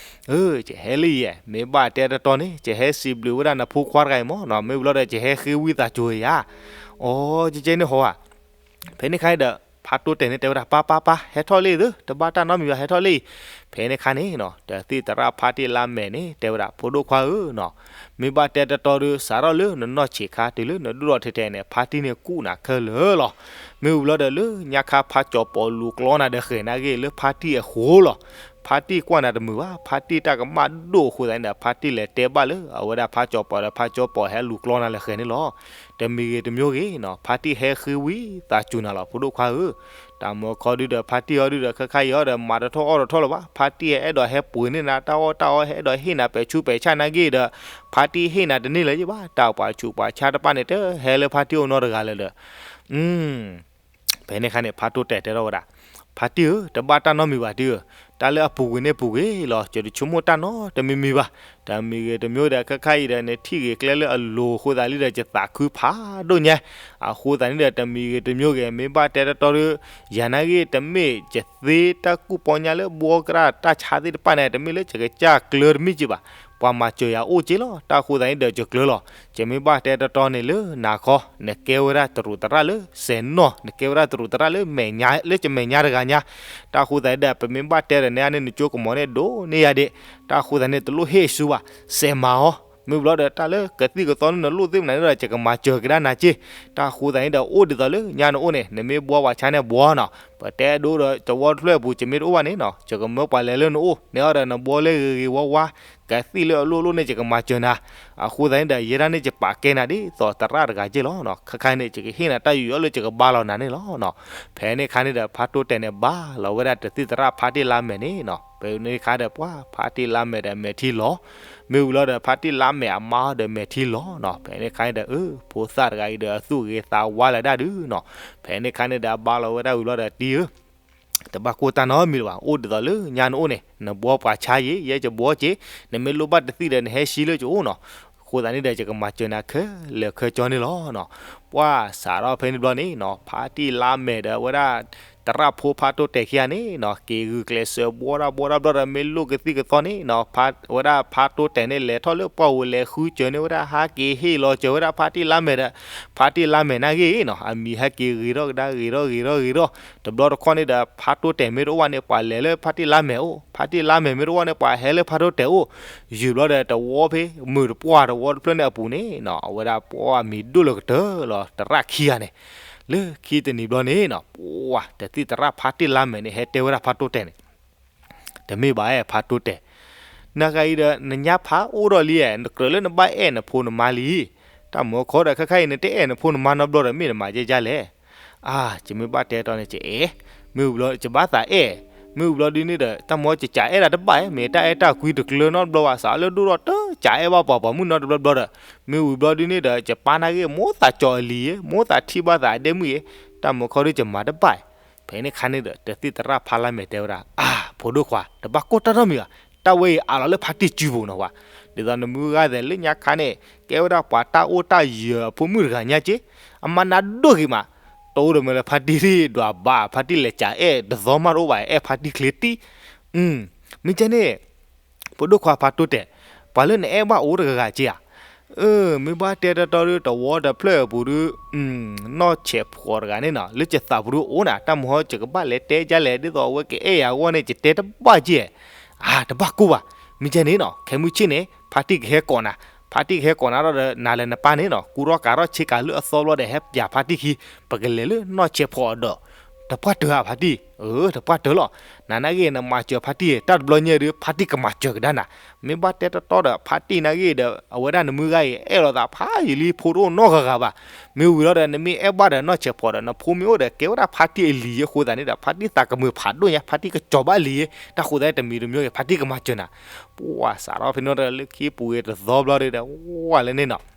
ဧၢ, ယဟဲလံယဲ, မ့ၢ်ဘၣ်တဲတတီန့ၣ် ယဟဲစံးဘျုးဝဲဒၣ်နဖိခွါတဂၤအံၤမၢ်နီၤ, မ့ၢ်ဘျီဒီး ယဟဲဃ့ဝံသးစူၤယၤ. အိ, ကကဲန့ၣ်ဟီဧါ. ဖဲန့ၣ်ခါန့ၣ်ဒီး ဖါတိတဲာ်န့ၣ်တဲဝဲဒၣ် ပၢ်ပၢ်ပၢ် ဟဲထီၣ်လံသု, တဘၣ်တၢ်နီတမံၤဘၣ် ဟဲထီၣ်လံ. ဖဲန့ၣ်ခါန့ၣ်နီၤ တသံၣ်သရၣ်ဖါတံၢ်လါမဲာ်န့ၣ် တဲဝဲဒၣ် ဖိဒိၣ်ခွါဧၢနီၤ, မ့ၢ်ဘၣ်တဲတတီဒီး စးထီၣ်လၢနနီၢ်ဆံးခါတုၤလၢနဒိၣ်ထီၣ်ထဲထဲန့ၣ် ဖါတံၢ်န့ၣ်ကူၣ်နၤခဲလၢာ်လီၤ. မ့ၢ်ဝံၤဘျီဒီးလၢညါခါဖါကၠီၤပီၤလူၤကျီနၤဒီးဃဲၤနၤဂ့ၢ် လၢဖါတံၢ်အဃိလီၤ. ဖါတံၢ်ကွၢ်နၤတမုာ်ဘၣ်, ဖါတံၢ်တၢ်ကမၣ်ဒိၣ်အဃိသတးန့ၣ်ဒီး ဖါတံၢ်လဲၤတဲဘၣ်လၢအဝဲဒၣ်ဖါကၠီၤပီၤဒီး ဖါကၠီၤပီၤဟဲလူၤကျီနၤလၢဃဲၤန့ၣ်လီၤ. တမံၤဂ့ၤတမံၤဂ့ၤနီၤ ဖါတံၢ်ဟဲဃ့ဝံသးစူၤနၤလီၤ ဖိဒိၣ်ခွါဧၢ. တၢ်မၢခီဒုဒီး ဖါတံၢ်အီၤဒုဒီး ခဲခါအံၤအီၤဒီး မၤတထီၣ်အီၣ်တထီၣ်လၢၤဘၣ်, ဖါတံၢ်အဲၣ်ဒိးဟဲပှ့ၤန့ၢ်နၤတၢ်အီၣ်တၢ်အီ ဟဲအဲၣ်ဒိးဟ့ၣ်နၤပဲာ်ဆူးပဲာ်ဆၣ်နၤဂ့ၢ်ဒီး ဖါတံၢ်ဟ့ၣ်နၤတန့ၢ်လၢၤဘၣ်, တၢ်ပှၤဆူးပှၤဆါတဖၣ်န့ၣ် တဟဲလၢဖါတံၢ်အအိၣ်နီတဂၤလၢၤဒီး ဖဲန့ၣ်ခါန့ၣ် ဖါတိတဲာ်တဲထီၣ်ဝဲဒၣ်, ဖါတံၢ်ဧၢ, တဘၣ်တၢ်နီတမံၤဘၣ်တံၢ်ဧၢ, တၢ်လၢအပူၤကွံာ်န့ၣ်ပူၤကွံာ်လီၤ, ယတဆိကမိၣ်တၢ်နီတမံၤမံၤဘၣ်. တမံၤဂ့ၤတမံၤဒီး ခဲခါအံၤဒီး နထံၣ်ဂ့ၤကျဲလၢအလိၤအဃိသတးလံဒီး ယသးခုဖးဒိၣ်ညါ. အဃိသတးန့ၣ်ဒီး တမံၤဂ့ၤတမံၤဂ့ၤ မ့ၢ်ဘၣ်တဲတတီဒီး ယၤနာ်ဂ့ၢ် တမ့ၢ်ယသ့တၢ်ကူၣ်ပီညါလၢဘှီကရၢ်တၢ်ဆါသ့ၣ်တဖၣ်န့ၣ် တမ့ၢ်လၢယကစၢ်ကျၢတမ့ၢ်က့ဘၣ်. ပှၤမၤစၢၤယၤအိၣ်က့လီၤ. တၢ်အဃိသတးန့ၣ်ဒီး ယကျၢလီၤ. ယမ့ၢ်ဘၣ်တဲတတီန့ၣ်လၢနၤခီ နကဲဝဲဒၣ်တရူးသရၣ်လၢစဲးနီၢ်, နကဲဝဲဒၣ်တရူးသရၣ်လၢမဲာ်ညါ, လၢယမဲာ်ညါတဂၤညါ. တၢ်အဃိသတးဒီး ပမ့ၢ်ဘၣ်တဲဒီးနဲအန့ၣ် နကၠိကမီၤန့ၣ်ဒိၣ်န့ၢ်ယၤဒံး. တၢ်အဃိသတးန့ၣ် တလိၣ်ဟ့ၣ်ဆူဘၣ်, စဲးမၤအီၤ. မ့ၢ်ဘျီဒီး တၢ်လၢကသံၣ်ကသီန့ၣ် နလိၣ်သ့ၣ်မနုၤန့ၣ်ဒီး ယကမၤစၢၤကဒါနၤက့. တၢ်အဃိသတးန့ၣ်ဒီး အိၣ်ဒ်သိးလၢညါနအိၣ်န့ၣ် နမ့ၢ်ဘှီပှၤဆါန့ၣ်ဘှီနီၤ. ပတဲဒိဒီး တဝီတဖျၢၣ်အပူၤ ယမ့ၢ်တအိၣ်ဘၣ်န့ၣ်နီၤ, ယကမၢပှၤလဲၤလၢနအိၣ်န့ၣ်အီၤဒီး နဘှီလၢဂ့ၤဂ့ၤဝါဝါ, ကသံၣ်လၢအလိၣ်လိၣ်န့ၣ် ယကမၤစၢၤနၤ. အဃိသတးန့ၣ်ဒီး ယဲဒၣ်န့ၣ် ယပာ်ကဲနၤဒ်သိးသရၣ်တဂၤက့လီၤ. ခဲခါန့ၣ် ယကဟ့ၣ်နၤတၢ်ယူးယီၣ်လၢယကဘါလီၤနၤန့ၣ်လီၤ. ဖဲန့ၣ်ခါန့ၣ်ဒီး ဖါတိတဲာ်န့ၣ် ဘါလီၤဝဲဒၣ်တသံၣ်သရၣ်ဖါတံၢ်လါမဲာ်န့ၣ်နီၤ. ဖဲန့ၣ်ခါဒီး ပှၤဖါတံၢ်လါမဲာ်ဒီးမဲာ်ထံလီၤ. မ့ၢ်ဝံၤလီၤဒီး ဖါတံၢ်လါမဲာ်အမါဒီးမဲာ်ထံလီၤနီၤ. ဖဲန့ၣ်ခါန့ၣ်ဒီး အၢ ဖိသၣ်တဂၤအံၤဒီးအသူၣ်ဂ့ၤသးဝါလၢၤဒၣ်ဒုးနီၤ. ဖဲန့ၣ်ခါန့ၣ်ဒီး အဘါလီၤဝဲဒၣ်ဝံၤလီၤဒီး တံၢ်ဧၢ, တဘၣ်ကိၢ်တၢ်နီတမံၤလၢၤဘၣ်. အိၣ်ဒ်သိးလၢညါနအိၣ်န့ၣ် နဘှီပှၤဆါယ့ၣ် ယဲယဘှီက့ၤ, နမ့ၢ်လိၣ်ဘၣ်တသံၣ်ဒီး နဟဲဆှံလၢယအိၣ်နီၤ. အဃိသတးန့ၣ်ဒီး ယကမၤစၢၤနၤခဲလၢာ်ခဲဆ့န့ၣ်လီၤနီၤ. ပှၤစးထီၣ်ဖဲန့ၣ်ဘျီန့ၣ်နီၤ ဖါတံၢ်လါမဲာ်ဒီးအဝဲဒၣ် သရၣ်ဖိဖါတိတဲာ်ခံဂၤန့ၣ်နီၤ က့ၤဂုာ်ကျဲးစၢးဘှီတၢ်ဘှီတၢ်ဘျီဒီး မ့ၢ်လိၣ်ကသံၣ်ကသီန့ၣ်နီၤ ဖါ ဝဲဒၣ်ဖါတိတဲာ်န့ၣ် လဲၤထီၣ်လၢပှၢ်ပူၤ လဲၤဃုစၢၤန့ၢ်ဝဲဒၣ် ဟးက့ၤဟ့ၣ်လီၤစၢၤဝဲဒၣ်ဖါတံၢ်လါမဲာ်ဒီး ဖါတံၢ်လါမဲာ်နာ်ဂ့ၢ်နီၤ အမံၤဟဲက့ၤဂ့ၤထီၣ်ကဒါ ဂ့ၤထီၣ်ဂ့ၤထီၣ်ဂ့ၤထီၣ် တဘျီတခီၣ်န့ၣ်ဒီး ဖါတိတဲာ်မ့ၢ်တအိၣ်ဘၣ်န့ၣ် ပှၤလဲၤလၢဖါတံၢ်လါမဲာ်အိၣ်, ဖါတံၢ်လါမဲာ်မ့ၢ်တအိၣ်ဘၣ်န့ၣ် ပှၤဟဲလၢဖါတိတဲာ်အိၣ်, ယုၢ်ဘျီဒီးတဝီဖဲ မုၢ်တပှၢ်တဝီတဖျၢၣ်န့ၣ်အပူၤန့ၣ်နီၤ အဝဲဒၣ်ပှၤမံၤဒိၣ်လၢကတၢၢ်လီၤ သရၣ်ခံဂၤန့ၣ်, လၢခံတနံၤဘျီန့ၣ်နီၤ ပှၤတသ့ၣ်သရၣ်ဖါတံၢ်လါမဲာ်န့ၣ် ဟဲတဲဝဲဒၣ်ဖါတိတဲာ်န့ၣ် တမ့ၢ်ဘၣ်အဲၣ်ဖါတိတဲာ်, နဂၤအံၤဒီး နညါဖးအိၣ်ဒီးလံအဲၣ် နကြၢးလၢနဘၣ်အဲၣ်နဖိနမါလံ, တၢ်မုၢ်ခီဒီး ခဲခါအံၤ နတအဲၣ်နဖိနမါနီတဘျီဒီး မ့ၢ်နမၤယဲယဲလဲၣ်, အါ ယမ့ၢ်ဘၣ်တဲတီန့ၣ် ယအဲၣ်, မ့ၢ်ဝံၤဘျီ ယဘၣ်သးအဲၣ်, မ့ၢ်ဝံၤဘျီဒုန့ၣ်ဒီး တၢ်မုၢ်ခီ ယကးအဲၣ်ဒၣ်တဘၣ် မ့ၢ်တၢ်အဲၣ်တၢ်ကွံတကျၢၤနီတဘျီဘၣ် စးလၢဒိၣ်ထီၣ်တကးအဲၣ်ဘၣ်ပှၤပိာ်မုၣ်နီတဘျီဘျီဒီး, မ့ၢ်ဝံၤဘျီဒုန့ၣ်ဒီး ယပၢ်နာ်ဂ့ၢ် မိၣ်သးကၠီၤအလံၤယဲ မိၣ်သးထံၣ်ဘၣ်သးအဒဲမုၣ်ယဲ, တၢ်မုၢ်ခီဒီး ယမၤတဘၣ် ဖဲန့ၣ်ခါန့ၣ်ဒီး တသ့ၣ်သရၣ်ဖါလါမဲာ်တဲဝဲဒၣ် အါ ဖိဒိၣ်ခွါ တဘၣ်ကိၢ်တၢ်နီတမံၤဘၣ်, တၢ်ဝဲအံၤအးလီၤလၢဖါတံၢ်စုပူၤနီၤဝဲ, ဒ်သိးနမုၢ်ဂၤသဲးလၢညါခါန့ၣ် ကဲဝဲဒၣ်ပှၤတၢ်အိၣ်တၢ်ယၢၤအဖိမုၣ်တဂၤညါက့, အမါနါဒိၣ်ဂ့ၤမး, တအိၣ်ဒီးမ့ၢ်လၢဖါတံၢ်ဒွးဘး ဖါတံၢ်လဲၤကးအဲၣ်တသီမးတအိၣ်ဘၣ် အဲၣ်ဖါတံၢ်ချ့တံၢ်, မ့ၢ်ကဲန့ၣ် ဖိဒိၣ်ခွါဖါတိတဲာ်, ပှၤလၢနအဲၣ်ဘၣ်အိၣ်တဂၤဂၤက့ဧါ, အၢ မ့ၢ်ဘၣ်တဲတီတီဒီး တဝီတဖျၢၣ်အပူၤဒီး နီၢ်ဆဲးဖှီးတဂၤန့ၣ်နီၤ လၢယသးပူၤဒီးအိၣ်နၤ တၢ်မုၢ်ခီ ယကဘၣ်လဲၤတဲဒ်လဲၣ် ဒ်သိးအဝဲကအဲၣ်ယၤအဂီၢ်န့ၣ် ယတဲတဘၣ်က့, အါ တဘၣ်ကိၢ်ဘၣ်, မ့ၢ်ကဲန့ၣ်နီၤ ခဲမုၢ်ဆ့ၣ်န့ၣ် ဖါတံၢ်ကဟဲကိးနၤ, ဖါတံၢ်ကဟဲကိးနၤဒီး နၤလၢနပၢ်န့ၣ်နီၤ ကူထီၣ်ကးထီၣ်ဆ့ကၤလၢအသီဘျီဒီး ဟဲပၠးဖါတံၢ်ခံ, ပကလဲၤလၢနီၢ်ဆဲးဖှီးအဒိး, တပှၢ်တၢၢ်ဧါဖါတံၢ်, အၢ တပှၢ်တၢၢ်လီၤ, နၤနာ်ဂ့ၢ် နမၤစၢၤဖါတံၢ် တၢ်တဘျီညါဒီး ဖါတံၢ်ကမၤစၢၤကဒါနၤ, မ့ၢ်ဘၣ်တဲတီတီဒီး ဖါတံၢ်နာ်ဂ့ၢ်ဒီး အဝဲဒၣ်နမုၢ်ဂၤအံၤ အဲၣ်လိာ်သးဖးယံာ်လံ ဖိတအိၣ်နီတဂၤဂၤဘၣ်, မ့ၢ်ဝံၤလီၤဒီး နမ့ၢ်အဲၣ်ဘၣ်ဒီးနီၢ်ဆဲးဖှီးဒီး နဖိမ့ၢ်အိၣ်ဒီးကဲဝဲဒၣ်ဖါတံၢ်အလံၤယဲအဃိသတးန့ၣ်ဒီး ဖါတံၢ်သးကမုာ်ဖးဒိၣ်ညါ ဖါတံၢ်ကကၠီၤဘၣ်လံၤယဲ, တၢ်ဃိသတးန့ၣ် တမံၤတမံၤဂ့ၤ ဖါတံၢ်ကမၤစၢၤနၤ, ပှၤစးထီၣ်ဖဲန့ၣ်ဒီး လၢခံပူၤဂ့ၤတသီဘျီဒီး ဝဲလၢန့ၣ်နီၤ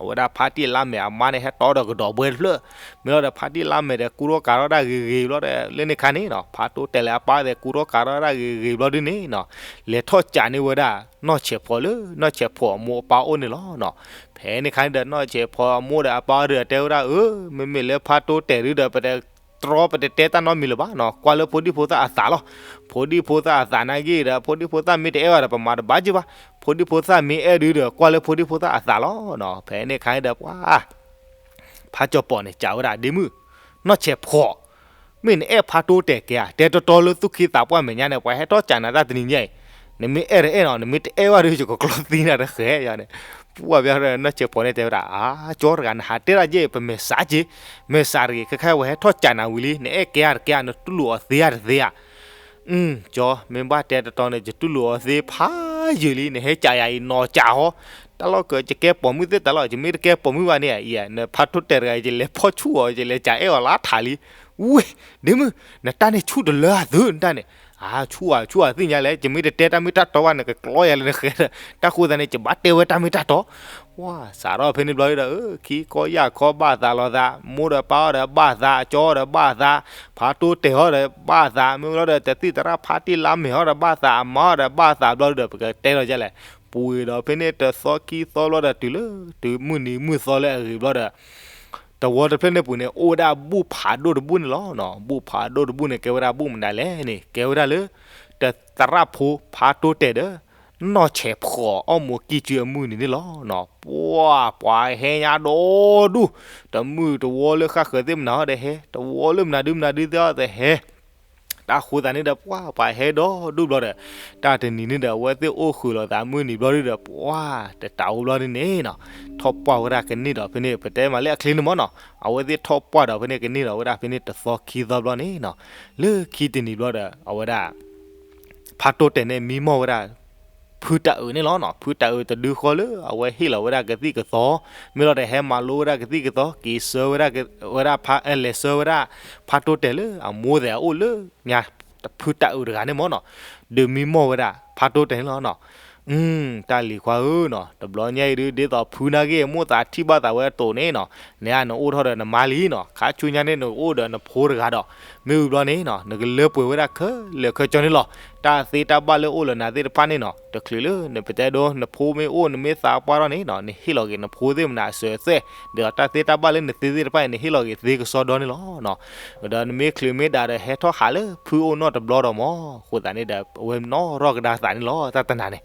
အဝဲဒၣ်ဖါတံၢ်လါမဲာ်အမါန့ၣ် ဟဲတီဒီးကဒီးဘှဲတဖျၢၣ်, မ့ၢ်လီၤဒီး ဖါတံၢ်လါမဲာ်ဒီး ကူထီၣ်ကးထီၣ်ဒၣ်ဂ့ၤဂ့ၤဘျီဒီး လၢန့ၣ်ခါန့ၣ်နီၤ ဖါတိတဲာ်လၢအပၢ်ဒီး ကူထီၣ်ကးထီၣ်ဒၣ်ဂ့ၤဂ့ၤဘျီဒုန့ၣ်နီၤ လဲၤထီၣ်ကးန့ၢ်ဝဲဒၣ် နီၢ်ဆဲးဖှီးလၢ နီၢ်ဆဲးဖှီးအမိၢ်အပၢ်အိၣ်န့ၣ်လီၤနီၤ, ဖဲန့ၣ်ခါန့ၣ်ဒီး နီၢ်ဆဲးဖှီးအမိၢ်ဒီးအပၢ်ဒီးတဲဝဲဒၣ် အၢ မ့မ့ၢ်လၢဖါတိတဲာ်ဒုဒီး ပတ တြီပတတဲတၢ်နီတမံၤလၢၤဘၣ်နီၤ ကွၢ်လၢဖိဒံဖိသၣ်အသးလီၤ, ဖိဒံဖိသၣ်အသးနာ်ဂ့ၢ်ဒီး ဖိဒံဖိသၣ်မ့ၢ်တအဲၣ်ဘၣ်ဒီး ပမၤတဘၣ်က့ဘၣ်, ဖိဒံဖိသၣ်မ့ၢ်အဲၣ်ဒုဒီး ကွၢ်လၢဖိဒံဖိသၣ်အသးလီၤနီၤ, ဖဲန့ၣ်ခါန့ၣ်ဒီး ပှၤ ဖါကၠီၤပီၤန့ၣ် ကးဝဲဒၣ်ဒ့မုၣ်, နီၢ်ဆဲးဖှီး, မ့ၢ်နအဲၣ်ဖါတိတဲာ်ကဲဧါ, တဲတီတီလၢသူၣ်က့သးပှၢ်မဲာ်ညါန့ၣ် ပှၤဟဲထီၣ်ကးနၤတၢ်တနံၤညါအံၤ, နမ့ၢ်အဲၣ်တအဲၣ်နီၤ နမ့ၢ်တအဲၣ်ဘၣ်ဒီး ယကကျီသံနၤတဃဲးယၤန့ၣ်, ပှၤဘၣ်ဒီး နီၢ်ဆဲးဖှီးန့ၣ်တဲဝဲဒၣ် အါ ကၠီတဂၤ နဟးတဲဒၣ်ယဲ ပမဲာ်ဆှးက့, မဲာ်ဆှးတဂ့ၤ ခဲခါဝဲဟဲထီၣ်ကးနၤဝံၤလံ နအဲၣ်ကဲဧါတကဲဧါ နတူၢ်လိာ်အီၤသ့ဧါတသ့ဧါ ကၠီ မ့ၢ်ဘၣ်တဲတီတီန့ၣ် ယတူၢ်လိာ်အီၤသ့ဖးယံာ်လံ နဟဲကးယၤအံၤနီၢ်ကးဟီ, တၢ်လီၢ်ကၢ ယကဲပိာ်မုၣ်သ့ၣ်တၢ်လီၤ ယမ့ၢ်တကဲပိာ်မုၣ်ဘၣ်န့ၣ် အံၤ နဖါတိတဲာ်တဂၤ ယလဲၤဖီၣ်ဆူၣ်အီၤ ယလဲၤကးအဲၣ်အီၤလၢထးလံ, ဝ့ၢ် ဒ့မုၣ် နတၢ်န့ၣ်ဆူၣ်တလၢအသုနတၢ်န့ၣ်, အါ ဆူၣ်ဧါ ဆူၣ်ဧါသ့ၣ်ညါလဲၣ် ယမ့ၢ်တတဲတၢ်မ့ၢ်တၢ်တီဘၣ် နကကျီယၤလၢနဃဲးဒီး တၢ်ဃိသတးန့ၣ် ယဘၣ်တဲဝဲတၢ်မ့ၢ်တၢ်တီ ဝါ စးထီၣ်ဖဲန့ၣ်ဘျီဒီး အၢ ခံခီယၢ်ခီဘၣ်သးလိာ်သး, မိၢ်ဒီးပၢ်အီၤဒီးဘၣ်သး, ကၠီဒီးဘၣ်သး, ဖါတိတဲာ်အီၤဒီးဘၣ်သး, မ့ၢ်ဝံၤလီၤဒီး တသံၣ်သရၣ်ဖါတံၢ်လါမဲာ်အီၤဒီးဘၣ်သး, အမါအီၤဒီးဘၣ်သးဘျီဒီး ပကတဲလီၤယဲလဲၣ်, ပှ့ၤဒီးဖဲန့ၣ်တသီခံသီဘျီဒီး တုၤလၢ တုၤမုၢ်နံၤမုၢ်သီလၢအဂ့ၤဘျီဒီး တဝီတဖျၢၣ်န့ၣ်ပူၤန့ၣ် အိၣ်ဝဲဒၣ်ဘူၣ်ဖးဒိၣ်တဘူၣ်န့ၣ်လီၤ. ဘူၣ်ဖးဒိၣ်တဘူၣ်န့ၣ် ကဲဝဲဒၣ်ဘူၣ်မနုၤလဲၣ်န့ၣ် ကဲဝဲဒၣ်လၢ တသရၣ်ဖိဖါတိတဲာ်ဒီး နီၢ်ဆဲးဖှီးအီၣ်မူးကံၢ်စုအမုၢ်နံၤန့ၣ်လီၤ. ပှၤ ပှၤဟဲညါဒီဒူၣ်, တမုၢ်တဝီလၢဃၣ်ဃၢၤသ့ၣ်မနုၤဒီးဟဲ, တဝီလၢမနုၤဒုမနုၤဒုသ့ၣ်အီၤဒီးဟဲ တၢ်ဃိသတးန့ၣ်ဒီး ပှၤ ပှၤဟဲဒီဒူၣ်ဘျီဒီး တၢ်တနံၤန့ၣ်ဒီး အဝဲသ့ၣ်အိၣ်ဃုာ်လိာ်သးမုၢ်နံၤဘျီဒီး ပှၤ တတးအိၣ်ဘျီန့ၣ်န့ၣ်နီၤ ထီၣ်ပှၢ်ဝဲဒၣ်ကန့ၢ်ဒီးဖဲန့ၣ် ပတဲမးလၢအချ့န့ၣ်မ့ၢ်နီၤ အဝဲသ့ၣ်ထီၣ်ပှၢ်ဒီးဖဲန့ၣ် ကန့ၢ်ဒီးဝဲဒၣ်ဖဲန့ၣ်တသီခံသီဘျီန့ၣ်နီၤ လၢခံတနံၤဘျီဒီး အဝဲဒၣ် ဖါတိတဲာ်န့ၣ်မံမီၢ်ဝဲဒၣ် ဖုတၢ်အုးန့ၣ်လီၤနီၤ ဖုတၢ်အုးတဒုဃီလၢအဝဲဟ့ၣ်လီၤဝဲဒၣ်ကသံၣ်ကသီ မ့ၢ်လီၤဒီးဟဲမၤလိဝဲဒၣ်ကသံၣ်ကသီ က့ၤဆၢဝဲဒၣ် ဝဲဒၣ်ဖါ လဲၤဆၢဝဲဒၣ် ဖါတိတဲာ်လၢအမိၢ်သဲးအအိၣ်လၢညါ ဖုတၢ်အုးတဂၤန့ၣ်မ့ၢ်နီၤ ဒုးမံမီၢ်ဝဲဒၣ် ဖါတိတဲာ်န့ၣ်လီၤနီၤ အ တၢ်လံၤခွါဧၢနီၤ, တဘျီညါအံၤဒုး ဒ်သိးဖုနာ်က့ၢ်မိၣ်သးထံၣ်ဘၣ်သးဝဲအသိးန့ၣ်နီၤ, နအံၤနအိၣ်ထီၣ်ဒီးနမါလံနီၤ, ခါဆူညါန့ၣ်နကအိၣ်ဒီးနဖိတဂၤဒီး, မ့ၢ်ဝံၤဘျီန့ၣ်နီၤ နကလၢပှဲၤဝဲဒၣ်ခဲလၢာ်ခဲဆ့န့ၣ်လီၤ. တၢ်သ့တၢ်ဘၣ်လၢအိၣ်လၢနၤသ့ၣ်တဖၣ်န့ၣ်နီၤ, တချုးလၢနပတဲဒိ နဖိမ့ၢ်အိၣ်နမ့ၢ်သးပှၢ်ထီၣ်န့ၣ်နီၤ, နဟ့ၣ်လီၤက့ၤနဖိသ့ၣ်မနၤအစၢၤအသွဲၣ်, ဒီးတၢ်သ့တၢ်ဘၣ်လၢနသ့သ့ၣ်တဖၣ်အံၤ နဟ့ၣ်လီၤက့ၤသ့ကစီဒီန့ၣ်လီၤ. ဒီးနမ့ၢ်ချုးမ့ၢ်ဒၣ်ဒီး ဟဲထီၣ်ဟးလၢဖုအိၣ်နီၢ်တဘျီဒီးမၢ်, အဃိသတးန့ၣ်ဒီး အဝဲနီၣ်ထီၣ်ကဒါသးန့ၣ်လီၤ. တၢ်တနၤန့ၣ်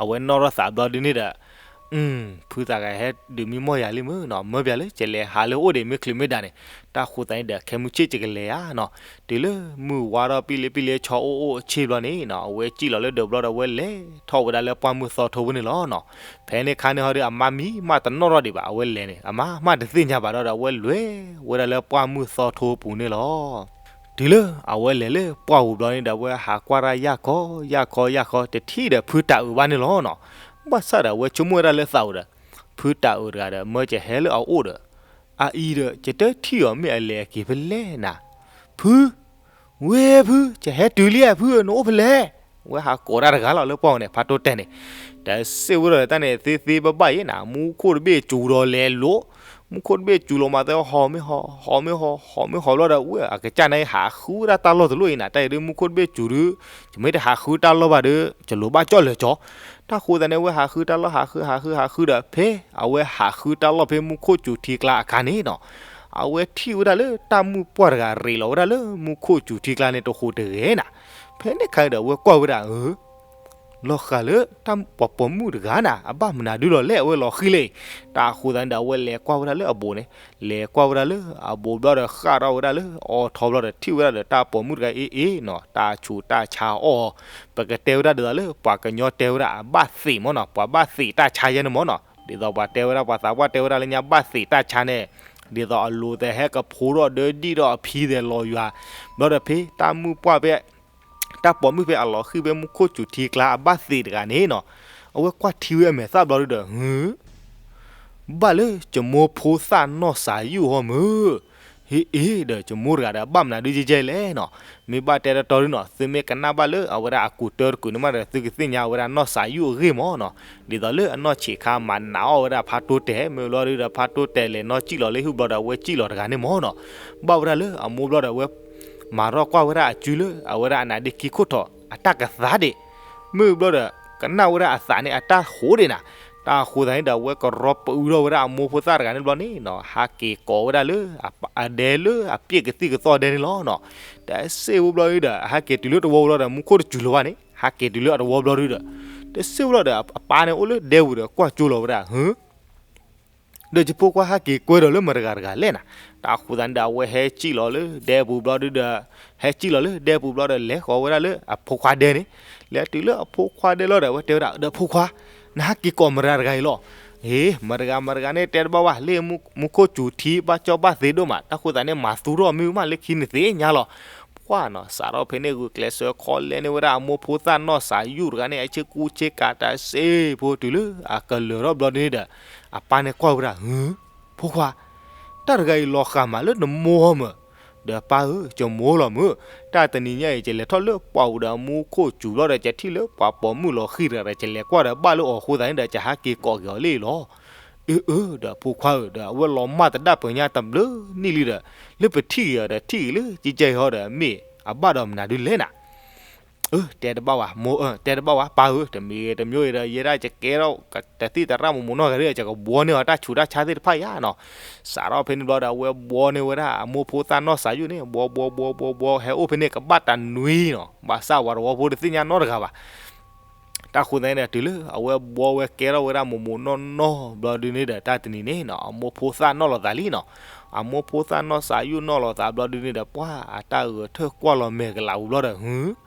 အဝဲနီၣ်ထီၣ်သးဘျီဒုန့ၣ်ဒီး, ဖုသးဂၤဟဲဒုးမံမီၢ်ယၤလံမုၢ်နီၤ, မၢပၠးလၢကလဲၤဟးလၢအိၣ်ဒံးမ့ၢ်ချုးမ့ၢ်ဒၣ်န့ၣ်, တၢ်ဃိသတးန့ၣ်ဒီး ခဲမုၢ်ဆ့ၣ်ကလဲၤဧါနီၤ, တုၤလၢမုၢ်ဝါထီၣ်ပံလ့ပံလ့ဆီအိၣ်အိၣ်အဆ့ဘျီန့ၣ်နီၤ, အဝဲစံၣ်လီၤလၢဒၢးဘျီဒီး အဝဲလဲၤထီၣ်ဝဲဒၣ်လၢပှၢ်မုၢ်သီထိပူၤန့ၣ်လီၤနီၤ. ဖဲန့ၣ်ခါန့ၣ်ဟီဒီး အမါမံမးတနီၣ်ထီၣ်ဒံးဘၣ်, အဝဲလဲၤန့ၣ် အမါမးတသ့ၣ်ညါဘၣ်ဒီး အဝဲလဲၤဝဲဒၣ်လၢပှၢ်မုၢ်သီထိပူၤန့ၣ်လီၤ. တုၤလၢအဝဲလဲၤလၢပှၢ်ပူၤဘျီန့ၣ်ဒီး အဝဲဟးကွၢ်တၢ်ယၢ်ခီယၢ်ခီယၢ်ခီ တထံၣ်ဒီးဖုတၤအုးဘၣ်န့ၣ်လီၤနီၤ. ဘၣ်ဆၣ်ဒီး အဝဲဆိကမိၣ်ဝဲဒၣ်လၢသးအိၣ်ဒီး, ဖုတၤအုးတဂၤဒီး မၢကဟဲလၢအအိၣ်ဒီး, အအံၤဒီး ကတထံၣ်အီၤမ့ၢ်အလဲၤအက့ၤဖဲလဲၣ်နၤ, ဖု ဝဲဖု ကဟဲတုၤလံဧါဖု နအိၣ်ဖဲလဲၣ်. ဝဲဟးကိးတၢ်တဂၤလီၤလၢပှၢ်ပူၤန့ၣ် ဖးတိတဲာ်န့ၣ်, တစ့ၢ်ဝဲဒီးတၢ်န့ၣ် သ့သ့ဘၣ်ဘၣ်အံၤနၤ, မူခိၣ်တဘ့ၣ်စူၤဒီးလဲၤလိာ်, မူခိၣ်တဘ့ၣ်စူၤလီၤမးသဲ ဟီၣ်မ့ၢ်ဟီၣ် ဟီၣ်မ့ၢ်ဟီၣ် ဟီၣ်မ့ၢ်ဟီၣ်ဘျီဒီး အကစၢ်န့ၣ်ဟးဃုဝဲဒၣ်တၢ်လီၢ်တလိၣ်အံၤနၤ, တၢ်အံၤဒုး မူခိၣ်တဘ့ၣ်စူၤဒုး, ယမ့ၢ်တဟးဃုတၢ်လီၢ်ဘၣ်ဒီး ယလိၤဘၣ်ကၠီၣ်လၢာ်ကၠီ. တၢ်ဃိသတးန့ၣ် အဝဲဟးဃုတၢ်လီၢ် ဟးဃု ဟးဃု ဟးဃုဒီး ဖဲအဝဲဟးဃုတၢ်လီၢ်ဖဲမူခိၣ်စူၤထံကျါအခါန့ၣ်နီၤ, အဝဲထံၣ်ဝဲဒၣ်လၢတၢ်မုၣ်ပှၢ်တဂၤ ရ့းလီၤဝဲဒၣ်လၢမူခိၣ်စူၤထံကျါန့ၣ် တဃိးတဂ့ၤနၤ. ဖဲန့ၣ်ခါဒီး အဝဲကွၢ်ဝဲဒၣ် အၢ လီၤဃာ်လၢတၢ်ပှၤပိာ်မုၣ်တဂၤနၤ, အဘၣ်မနုၤဒုလီၤလဲၣ် အဝဲလီၤဃံၤလံ. တၢ်ဃိသတးန့ၣ်ဒီး အဝဲလဲၤကွၢ်ဝဲဒၣ်လၢအဘူးန့ၣ်, လဲၤကွၢ်ဝဲဒၣ်လၢအဘူးဘျီဒီး ဃၣ်ထီၣ်ဝဲဒၣ်လၢအအိၣ်ထီၣ်ဘျီဒီး ထံၣ်ဝဲဒၣ်ဒီးတၢ်ပိာ်မုၣ်တဂၤအ့ၣ်အ့ၣ်နီၤ, တၢ်ဆူးတၢ်ဆါအီၣ်အီၤ, ပကတဲဝဲဒၣ်ဒ်သိးလၢ ပှၤကညီတဲဝဲဒၣ်အဘၣ်သ့းမၢ်နီၤ, ပှၤဘၣ်သ့းတၢ်ဆါယဲန့ၣ်မၢ်နီၤ, ဒ်သိးပှၤတဲဝဲဒၣ် ပှၤသးပှၢ်တဲဝဲဒၣ်လၢညါ ဘၣ်သ့းတၢ်ဆါန့ၣ်, ဒ်သိးအလိၤသဲးဟဲကဖိထီၣ်ဒၢဒံၣ်ထီၣ်အဖံသဲးလီၤယွၤ, ဘျီဒီးဖဲတၢ်မုၣ်ပှၢ်ဖဲ တၢ်ပိာ်မုၣ်ဖဲအလီၤဃံၤဖဲမူခိၣ်စူၤထံကျါအဘၣ်သ့းတဂၤန့ၣ်နီၤ, အဝဲကွၢ်ထံဝဲအမဲာ်သၣ်ဘျီဒုဒီး ဟု ဘၣ်လၢယမိၢ်ဖိသၣ်နီၢ်စးယုၣ်ဟီမုၢ်, ဟ့ၣ်အ့ၣ်ဒီးယမိၢ်တဂၤဒီး ဘၣ်မနုၤဒုယဲယဲလဲၣ်နီၤ, မ့ၢ်ဘၣ်တဲတတီဒုနီၤ သုမ့ၢ်ကနၣ်ဘၣ်လၢအဝဲဒၣ်အကူးတၢတကူးန့ၣ်မးဒီး သုကသ့ၣ်ညါဝဲဒၣ်နီၢ်စးယုၣ်အဂ့ၢ်မၢ်နီၤ, ဒ်သိးလၢအနီၢ်ဆံးခါမၤနးအီၣ်ဝဲဒၣ်ဖးတိတဲာ် မ့ၢ်ဘျီဒုဒီး ဖးတိတဲာ်လဲၤနီၢ်စံၣ်လီၤလၢဟံၣ်ဘျီဒီး အဝဲစံၣ်လီၤတဂၤန့ၣ်မၢ်နီၤ, ဘၣ်ဝဲဒၣ်လၢအမိၢ်ဘျီဒီး အဝဲ မၤထီၣ်ကွၢ်ဝဲဒၣ်အစုလၢ အဝဲဒၣ်အနါဒ့ခံခိၣ်ထီၣ် အတၢ်ကသါဒံး, မ့ၢ်ဘျီဒီး ကနၣ်ဝဲဒၣ်အသးန့ၣ် အတၢ်ဟိးဒံးနၤ, တၢ်ဃိသတးန့ၣ်ဒီး အဝဲကရီပအူထီၣ်ဝဲဒၣ်အမိၢ်ဖိသၣ်တဂၤန့ၣ်ဘျီန့ၣ်နီၤ ဟးက့ၤကိးဝဲဒၣ်လၢ အဒဲလၢအပျဲၢ်ကသံၣ်ကသီၣ်ဒဲန့ၣ်လီၤနီၤ, တစ့ၢ်ဝဲဘျီဒုဒီး ဟဲက့ၤတုၤလၢတဝီဘျီဒီး မူခိၣ်တစူၤလၢၤဘၣ်န့ၣ် ဟဲက့ၤတုၤလၢအတဝီဘျီဒုဒီး တစ့ၢ်ဝဲဘျီဒီး အပၢ်န့ၣ်အိၣ်လၢဒဲပူၤဒီး ကွၢ်ကၠိလီၤဝဲဒၣ် ဟု ဒီးယဖိခွါဟဲက့ၤကွဲဒီးလၢမတၤတဂၤတဂၤလဲၣ်နၤ, တၢ်ဃိသတးန့ၣ်ဒီး အဝဲဟဲစံၣ်လီၤလၢဒဲပူၤဘျီဒုဒီး ဟဲစံၣ်လီၤလၢဒဲပူၤဘျီဒီး လဲၤဃီၤဝဲဒၣ်လၢအဖိခွါဒဲန့ၣ်, လဲၤတုၤလၢအဖိခွါဒဲလီၤဒီး အဝဲတဲဝဲဒၣ် ဒီးဖိခွါ, နဟဲက့ၤကိးမတၤတဂၤအံၤလီၤ, ဟ့ မတၤတဂၤမတၤတဂၤန့ၣ် တဲတဘၣ်ဝဲ လၢမူခိၣ်စူၤထံဘၣ်ကၠီဘၣ်သ့ဒိၣ်မး, တၢ်ဃိသတးန့ၣ် မၤသူထီၣ်မ့ၢ်မးလၢခံန့ၣ်သ့ၣ်ညါလီၤ, ပှၢ်နီၤ စးထီၣ်ဖဲန့ၣ် ဂုာ်ကျဲးစၢးခီလဲန့ၢ်ဝဲဒၣ်အမိၢ်ဖိသၣ်နီၢ်စးယုၣ်တဂၤန့ၣ် အဆ့ကူဆ့ကၤတၢ်စ့ဖိတုၤလၢအကလၢၤထီၣ်ဘျီဒုန့ၣ်ဒီး အပၢ်န့ၣ်ကွၢ်ဝဲဒၣ် ဟု ဖိခွါ, တၢ်တဂၤအံၤလီၤဃာ်မးလၢနမိၢ်ဟီမၢ်, ဒီးပၢ်ဧၢ ကမိၢ်လီၤမုၢ်, တၢ်တနံၤညါအံၤ ကလဲၤထီၣ်လၢပှၢ်ပူၤဒီး မူခိၣ်စူၤဘျီဒီး ကထံၣ်လၢပှၤပိာ်မုၣ်လီၤဃံၤတဂၤဒီး ကလဲၤကွၢ်ဒီးဘၣ်လၢအီၤအဃိသတးန့ၣ်ဒီး ကဟဲက့ၤကိးက့ၤအီၤလံလီၤ, အၢ အၢ ဒီးဖိခွါဧၢ ဒီးအဝဲလီၤမၢ်သဒၣ်ပညါတဘျုးနံၣ်လံဒီး လၢပထံၣ်က့ၤအီၤဒီး ထံၣ်က့ၤလၢကကဲအံၤဟီဒီး မ့ၢ်အဘၣ်ဒီးမနုၤဒုလဲၣ်နၤ အၢ တဲတဘၣ်ဝဲ မိၢ်ဧၢ တဲတဘၣ်ဝဲ ပၢ်ဧၢ တမံၤဂ့ၤတမံၤဂ့ၤဒီး ယဲဒၣ်ယကဲထီၣ်တသံၣ်သရၣ်မိၢ်မိၢ်နီၢ်ဂၤဒ် ယကဘှီန့ၢ်အီၤတၢ်ဆူးတၢ်ဆါသ့ၣ်တဖၣ်ယါနီၤ. စးထီၣ်ဖဲန့ၣ်ဘျီဒီး အဝဲဘှီန့ၢ်ဝဲဒၣ်အမိၢ်ဖိသၣ်နီၢ်စးယုၣ်န့ၣ် ဘှီဘှီဘှီဘှီ ဟဲအိၣ်ဖဲန့ၣ်ကဘၣ်တနွံနီၤ. ဘၣ်ဆၣ်ဝဲတဝီဖိတသ့ၣ်ညါနီတဂၤဘၣ်. တၢ်ဃိသတးန့ၣ်ဒီး တုၤလၢအဝဲဘှီဝဲကဲထီၣ်ဝဲဒၣ်မိၢ်မိၢ်နီၢ်နီၢ်ဘျီဒုန့ၣ်ဒီး တၢ်တနံၤန့ၣ်နီၤ အမိၢ်ဖိသၣ်နီၢ်လိာ်သးလံနီၤ. အမိၢ်ဖိသၣ်နီၢ်စးယုၣ်နီၢ်လိာ်သးဘျီဒုန့ၣ်ဒီး ပှၢ်အတၢ်ဂဲၤထၢၣ်ကွၢ်လီၤမဲာ်ကလးပူၤဘျ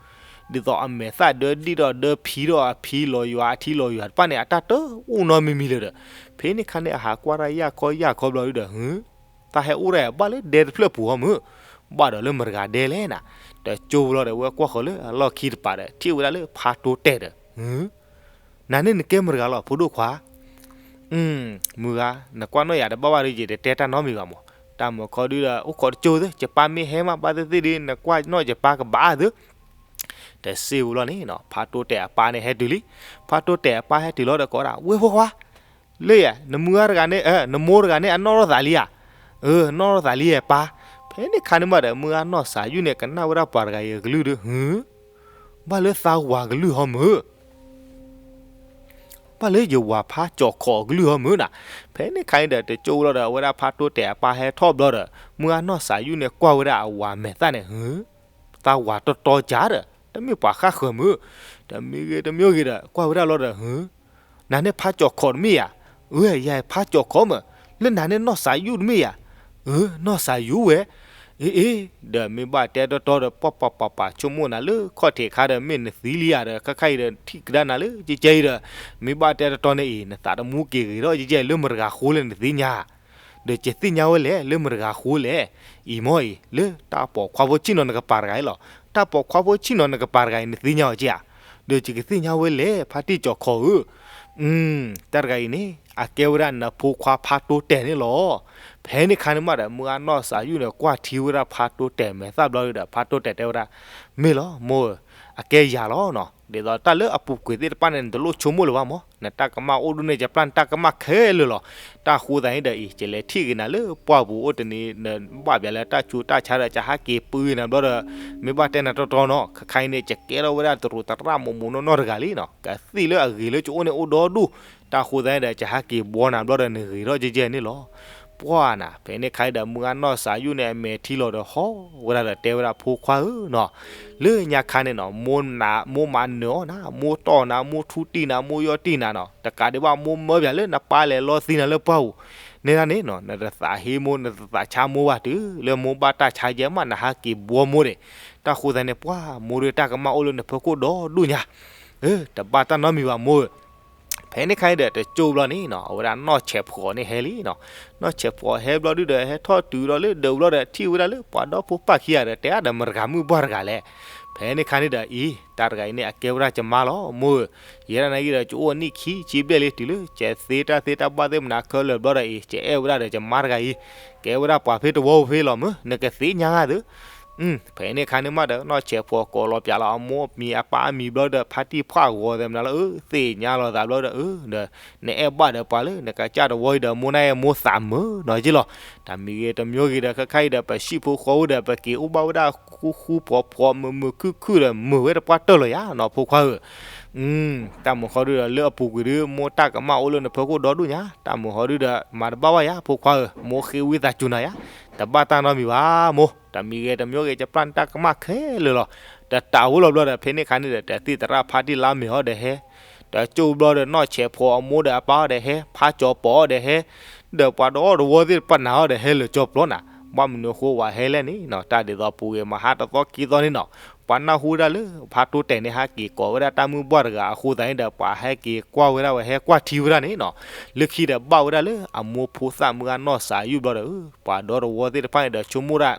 ီဒီး ဟု ဒ်သိးအမဲာ်သၣ်ဒၢဒံၣ်ဒီးဒၢဖံဒီးအဖံလီၤယွၤအထံလီၤယွၤတဖၣ်န့ၣ် အတၢ်တအိၣ်နီတမံၤမံၤလၢၤဒီး ဖဲန့ၣ်ခါန့ၣ် အဟးကွၢ်တၢ်ယၢ်ခီယၢ်ခီဘျီဒုဒီး ဟု တၢ်ဟဲအိၣ်ဒၣ်ဘၣ်လၢဒဲတဖျၢၣ်ပူၤဟီမုၢ်, ဘၣ်ဒီးလၢမတဂၤဒဲလဲၣ်နၤ. တကၠိဘျီဒီး ဝဲကွၢ်ဃီၤလၢအလီၢ်ခံတပၤဒီး ထံၣ်ဝဲဒၣ်လၢဖါတိတဲာ်ဒီး ဟု နၤန့ၣ်နကဲမတဂၤလီၤ ဖိဒိၣ်ခွါ. အ မုၢ်ဂၤ နကွၢ်နီၣ်ယၤတဘၣ်ဘၣ်ဒီး ယတတဲတၢ်နီတမံၤဘၣ်မး. တၢ်မုာ်ခီဒုဒီး အိၣ်ခိးတကၠိသ့ ယပၢ်မ့ၢ်ဟဲမး ဘၣ်သ့ၣ်သ့ၣ်ဒု နကွၢ်နီၣ်ယပၢ်ကဘၣ်သ့ တစ့ဝံၤလီၤန့ၣ်နီၤ ဖါတိတဲာ်အပၢ်န့ၣ်ဟဲတုၤလံ. ဖါတိတဲာ်အပၢ်ဟဲတုၤလီၤဒီးကိးဝဲဒၣ် ဝ့ၢ်ဖိခွါ, လၢယၤ နမုၢ်ဂၤတဂၤန့ၣ် နမိၢ်တဂၤန့ၣ် အနီၣ်ထီၣ်သးလံဧါ. အၢ နီၣ်ထီၣ်သးလံဧါပၢ်. ဖဲန့ၣ်ခါန့ၣ်မးဒီး မုၢ်ဂၤနီၢ်စၢ်ယုၢ်န့ၣ် ကနၣ်ဝဲဒၣ်ပှၤတဂၤအံၤအကလုၢ်ဒီး ဟု ဘၣ်လၢသးဝၤကလုၢ်ဟီမုၢ် ဘၣ်လၢယဝၤဖါကၠီၤခီးအကလုၢ်ဟီမုၢ်နၤ. ဖဲန့ၣ်ခါန့ၣ်ဒီး တကၠိလီၤဒီး အဝဲဒၣ်ဖါတိတဲာ်အပၢ်ဟဲထီၣ်ဘျီဒီး မုၢ်ဂၤနီၢ်စၢ်ယုၢ်န့ၣ် ကွၢ်ဝဲဒၣ်အဝၤမဲာ်သၣ်န့ၣ် ဟု သးဝၤတီတီကၢ်ဒီး တမ့ၢ်ပှၤဃၣ်ဃၢၤမုၢ်, တမံၤဂ့ၤတမံၤဂ့ၤဒီး ကွၢ်ဝဲဒၣ်လီၤဒီး ဟု နၤန့ၣ်ဖါကၠီၤခီးတမ့ၢ်ဧါ. အၢ ယၤဖါကၠီၤခီးမး, လၢနၤန့ၣ်နီၢ်စၢ်ယုၢ်တမ့ၢ်ဧါ. အၢ နီၢ်စၢ်ယုၢ်ဝဲ. အ့ အ့ ဒီးမ့ၢ်ဘၣ်တဲတီတီဒီး ပှၤပှၤပှၤပှၤဆိကမိၣ်နၤလၢခီၣ်ထံးခါဒီး မ့ၢ်နသံလံဧါဒီး ခဲခါအံၤဒီး ထံၣ်ကဒါနၤလၢကဲကဲအံၤဒီး မ့ၢ်ဘၣ်တဲတီတီန့ၣ်အံၤ နသးတမူက့ၤဂ့ၤထီၣ်ကဲကဲအံၤ လၢမတၤတဂၤဃိလဲၣ်နသ့ၣ်ညါ ဒီးယသ့ၣ်ညါဝဲလဲၣ် လၢမတၤတဂၤဃိလဲၣ်. အံၤမ့ၢ်အံၤ လၢတၢ်ပိာ်ခွါဖိဆ့ၣ်နီၤနကပၤတဂၤအံၤလီၤ. တၢ်ပိာ်ခွါဖိဆ့ၣ်နီၤနကပၤတဂၤအံၤ နသ့ၣ်ညါအီၤက့ဧါ. ဒီးယကသ့ၣ်ညါဝဲလဲၣ် ဖါတံၢ်ကၠီၤခီးဧၢ. တၢ်တဂၤအံၤန့ၣ် အကဲဝဲဒၣ်နဖိခွါဖါတိတဲာ်န့ၣ်လီၤ. ဖဲန့ၣ်ခါန့ၣ်မးဒီး မုၢ်ဂၤနီၢ်စၢ်ယုၢ်န့ၣ် ကွၢ်ထံဝဲဒၣ်ဖါတိတဲာ်မဲာ်သၣ်ဘျီဒီး ဖါတိတဲာ်တဲဝဲဒၣ် မ့ၢ်လီၤ မိၢ်ဧၢ, အကဲယၤလီၤနီၤ. ဒ်သိးတၢ်လၢအပူၤကွံာ်သ့ၣ်တဖၣ်န့ၣ် နတလိၣ်ဆိကမိၣ်လၢၤဘၣ်မး, နတၢ်ကမၣ်အိၣ်ဒိၣ်န့ၣ် ယပျၢ်နတၢ်ကမၣ်ခဲလၢာ်လီၤ. တၢ်ဃိသတးန့ၣ်ဒီးအံၤ ယလဲၤထံၣ်က့ၤနၤလၢပှၢ်ပူၤအိၣ်တနံၤ နဘၣ်ပၠးလၢတၢ်ဆူးတၢ်ဆါဒီး ယဟးက့ၤပၢနၤဘျီဒီး မ့ၢ်ဘၣ်တဲနၤတီတီနီၤ ခဲခါအံၤန့ၣ် ယကဲထီၣ်ဝဲဒၣ်တရူးသရၣ်မိၢ်မိၢ်နီၢ်နီၢ်တဂၤလံနီၤ, ကသံၣ်လၢအဂ့ၤလၢယအိၣ်န့ၣ်အိၣ်ဒီဒူၣ်, တၢ်ဃိသတးန့ၣ်ဒီး ယဟးက့ၤဘှီနၤဘျီဒီး နဂ့ၤထီၣ်ကဲကဲန့ၣ်လီၤ. ပှၢ်နၤ ဖဲန့ၣ်ခါအံၤဒီး မုၢ်ဂၤနီၢ်စၢ်ယုၢ်န့ၣ် အမဲာ်ထံလီၤဒီးဟီၣ်ဝဲဒၣ်ဒီးတဲဝဲဒၣ် ဖိခွါဧၢနီၤ, လၢညါခါန့ၣ်နီၤ မိၢ်နၤ မိၢ်မၤနၢၤအီၣ်နၤ, မိၢ်တီၢ်နၤ, မိၢ်ထူတံၢ်နၤ, မိၢ်ယီၢ်တံၢ်နၤနီၤ, တကးဒံးဘၣ် မိၢ်မၢပၠးလၢနပၢ်လဲၤလီသံနၤလၢပှၢ်ပူၤ, န့ၣ်ဒၣ်န့ၣ်နီၤ နတသးဟ့မိၢ် နတသးဆါမိၢ်ဘၣ်တုၤလၢမိၢ်ဘၣ်တၢ်ဆါယဲမး နဟးက့ၤဘှီမိၢ်ဒီး, တၢ်ဃိသတးန့ၣ် ပှၢ်မိၢ်ဒီးတၢ်ကမၣ်အိၣ်လၢနဖီခိၣ်ဒီဒူၣ်ညါ, တဘၣ်တၢ်နီတမံၤဘၣ်မိၢ်ဧၢ. ဖဲန့ၣ်ခါအံၤဒီး တကၠိဘျီန့ၣ်နီၤ အဝဲဒၣ်နီၢ်ဆဲးဖှီးန့ၣ်ဟဲလံနီၤ, နီၢ်ဆဲးဖှီးဟဲဘျီဒုဒီး ဟဲထီၣ်တုၤဒီးလၢဒၢးဘျီဒီး ထံၣ်ဝဲဒၣ်လၢပှၤဒီဖိပၢ်ခံဂၤဒီး တဲအါဒီးမတၤတဂၤမုၣ်ပှၢ်တဂၤလဲၣ်. ဖဲန့ၣ်ခါန့ၣ်ဒီးအံၤ တၢ်တဂၤအံၤန့ၣ် အကဲဝဲဒၣ်ယမါလီၤ မိၢ်ဧၢ, ယဲဒၣ်နၤဂ့ၤဒီး ယအိၣ်အနံၣ်ခံဆံဘျဲၣ်လံ တုၤလၢယသ့တၢ်သ့တၢ်ဘၣ်သ့ၣ်မနုၤခဲလၢာ်ဘျီဒီးအံၤ ယအဲၣ်ဝဲဒၣ်ဒီးယမါတဂၤအံၤ, ကဲဝဲဒၣ်ပှၤဖဲတဝီဖဲလီၤမုၢ် နကသ့ၣ်ညါဂၤသု ဖဲန့ၣ်ခါန့ၣ်မးဒီး နီၢ်ဆဲးဖှီးကိးလီၤပၠးလီၤအမိၢ်အမံၤအပၢ်အမံၤဘျီဒီး ဖါတံၢ်ဖှၣ်ဂီၤသဲးမနုၤလၢ အၢ သ့ၣ်ညါလီၤသးဘျီဒီး အၢ ဒီး နအဲၣ်ဘၣ်ဒီးပှၤလၢ နကစၢ်တဝီအံၤဒီး မိၢ်နၢ်အဲၣ်မိၢ်သးမုာ်နီၤက့လီၤ. တၢ်မံၤဂ့ၤတမံၤဂ့ၤဒီး ခဲခါအံၤဒီး ပဟံၣ်ဖိဃီဖိဒီး ပက့ၤအိၣ်ဘၣ်ဝဲဒၣ်ဃူဃူဖိးဖိးမုာ်မုာ်ခုၣ်ခုၣ်ဒီး မုာ်ဝဲတပှၢ်တၢၢ်လီၤယၤနီၤ ဖိခွါဧၢ. တၢ်မုာ်ဃီဒုဒီး လၢအပူၤကွံာ်ဒု မိၢ်တၢ်ကမၣ်အိၣ်လၢနဖီခိၣ်ဒီဒူၣ်ညါ, တၢ်မုာ်ဃီဒုဒီး မၤတဘၣ်ဘၣ်ယၤ ဖိခွါဧၢ, မိၢ်ဃ့ဝံသးစူၤနၤယၤ, တဘၣ်တၢ်နီတမံၤဘၣ်မိၢ်, တၢ်မံၤဂ့ၤတမံၤဂ့ၤ ယပျၢ်နတၢ်ကမၣ်ခဲလၢာ်လီၤ. တတးဝဲလီၤဘျီဒီး ဖဲန့ၣ်ခါန့ၣ်ဒီး တၢ်သံၣ်သရၣ်ဖါတံၢ်လါမဲာ်အီၤဒီးဟဲ, တၢ်ကၠိဘျီဒီး နီၢ်ဆဲးဖှီးအမိၢ်ဒီးအပၢ်အီၤဒီးဟဲ, ဖါကၠီၤပီၤအီၤဒီးဟဲ, ဒီးပှၤဒီတဝီသ့ၣ်တဖၣ်နၤအီၤဒီးဟဲလၢာ်ကၠီပျီနၤ, ဘၣ်မနုၤအဃိဝဲဟဲလဲၣ်န့ၣ်နီၤ, တၢ်ဒ်သိးပူၤဂ့ၤမဟါတသီခံသီန့ၣ်နီၤ ပှၤနၢ်ဟူဝဲဒၣ်လၢ ဖါတိတဲာ်န့ၣ် ဟဲက့ၤကိးဝဲဒၣ်တၢ်မုၢ်ပှၢ်တဂၤအဃိသတးန့ၣ်ဒီး ပှၤဟဲက့ၤကွၢ်ဝဲဒၣ်ဝဲဟဲကွၢ်ထံဝဲဒၣ်န့ၣ်နီၤ, လၢခံဒီးဘၣ်ဝဲဒၣ်လၢအမိၢ်ဖိသၣ်မုၢ်ဂၤနီၢ်စၢ်ယုၢ်ဘျီဒီး ပှၤဒီတဝီသ့ၣ်တဖၣ်န့ၣ်ဒီးဆိကမိၣ်ဒၣ်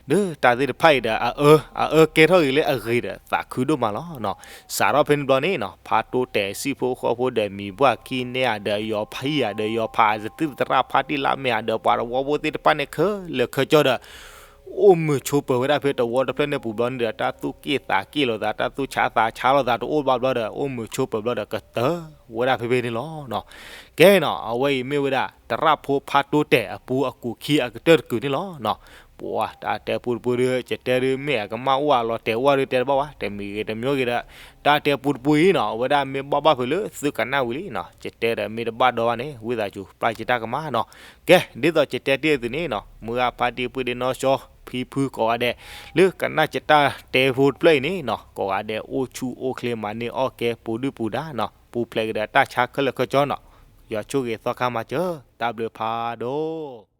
ဒီးတၢ်သ့ၣ်တဖၣ်အံၤဒီး အအၢ အအၢကဲထီၣ်ဂ့ၤလၢအဂ့ၤဒီး သးခုဒိၣ်မးလီၤနီၤ. စးထီၣ်ဖဲန့ၣ်ဘျီန့ၣ်နီၤ ဖါတိတဲာ်စံၣ်ဖိဃီဖိဒီးမံၤပှၢ်ခံန့ၢ်ဧါဒီးယီၤဖံဧါဒီးယီၤဖး တၢ်သံၣ်သရၣ်ဖါတံၢ်လါမဲာ်ဧါဒီးပှၤတဝီဖိသ့ၣ်တဖၣ်န့ၣ်ခဲလၢာ်ခဲဆ့ဒီး အိၣ်မုာ်ဆိးပၢၤဝဲဒၣ်ဖဲတဝီတဖျၢၣ်န့ၣ်ပူၤဘျီန့ၣ်ဒီး တၢ်သူၣ်က့ၣ်သးက့ၣ်လိာ်သး တၢ်သူၣ်ဆါသးဆါလိာ်သးတအိၣ်ဘၣ်ဘျီဒီး အိၣ်မုာ်ဆိးပၢၤဘျီဒီး ကတၢၢ်ဝဲဒၣ်ဖဲဖဲန့ၣ်လီၤနီၤ. ကဲနီၤ အဝဲအံၤမ့ၢ်ဝဲဒၣ် သရၣ်ဖိဖါတိတဲာ်အပူၤအကူာ်ခံအကတၢၢ်တကုာ်န့ၣ်လီၤနီၤ. ပှၤတၢ်တဲပူတပူဒီး ယတဲဒုး မ့ၢ်အကမၣ်အိၣ်အလီၤတဲာ်အိၣ်ဒီးတဲတဘၣ်ဘၣ် တမံၤဂ့ၤတမံၤဂ့ၤဒီး တၢ်တဲပူတပူအံၤနီၤ အဝဲဒၣ်မ့ၢ်ဘၣ်ဘၣ်ဖုးလၢသုကနၣ်ဝံၤလံနီၤ ယတဲဒီးမ့ၢ်တဘၣ်ဒီဘၣ်န့ၣ် ဝံသးစူၤပျၢ်က့ၤတၢ်ကမၣ်နီၤ. ကဲ ဒ်သိးယတဲတ့ၢ်အသိးန့ၣ်နီၤ မုၢ်ဂၤဖါတံၢ်ပုၢ်ဒ့နီၢ်ကၠီ ဖံဖုကိးဂၤဒဲး လၢကနၣ်က့ၤတၢ်တဲဖိတဖျၢၣ်အံၤန့ၣ်နီၤ ကိးဂၤဒဲးအိၣ်ဆူၣ်အိၣ်ချ့မၤန့ၢ်အီၣ်ကဲပူၤဒုၣ်ပူၤဒါနီၤ ပူၤဖျဲးက့ၤဒီးတၢ်ဆါခဲလၢာ်ခဲဆ့နီၤ. ယွၤဆိၣ်ဂ့ၤသီခါမၤစၢၤ တၢ်ဘျုးဖးဒိၣ်.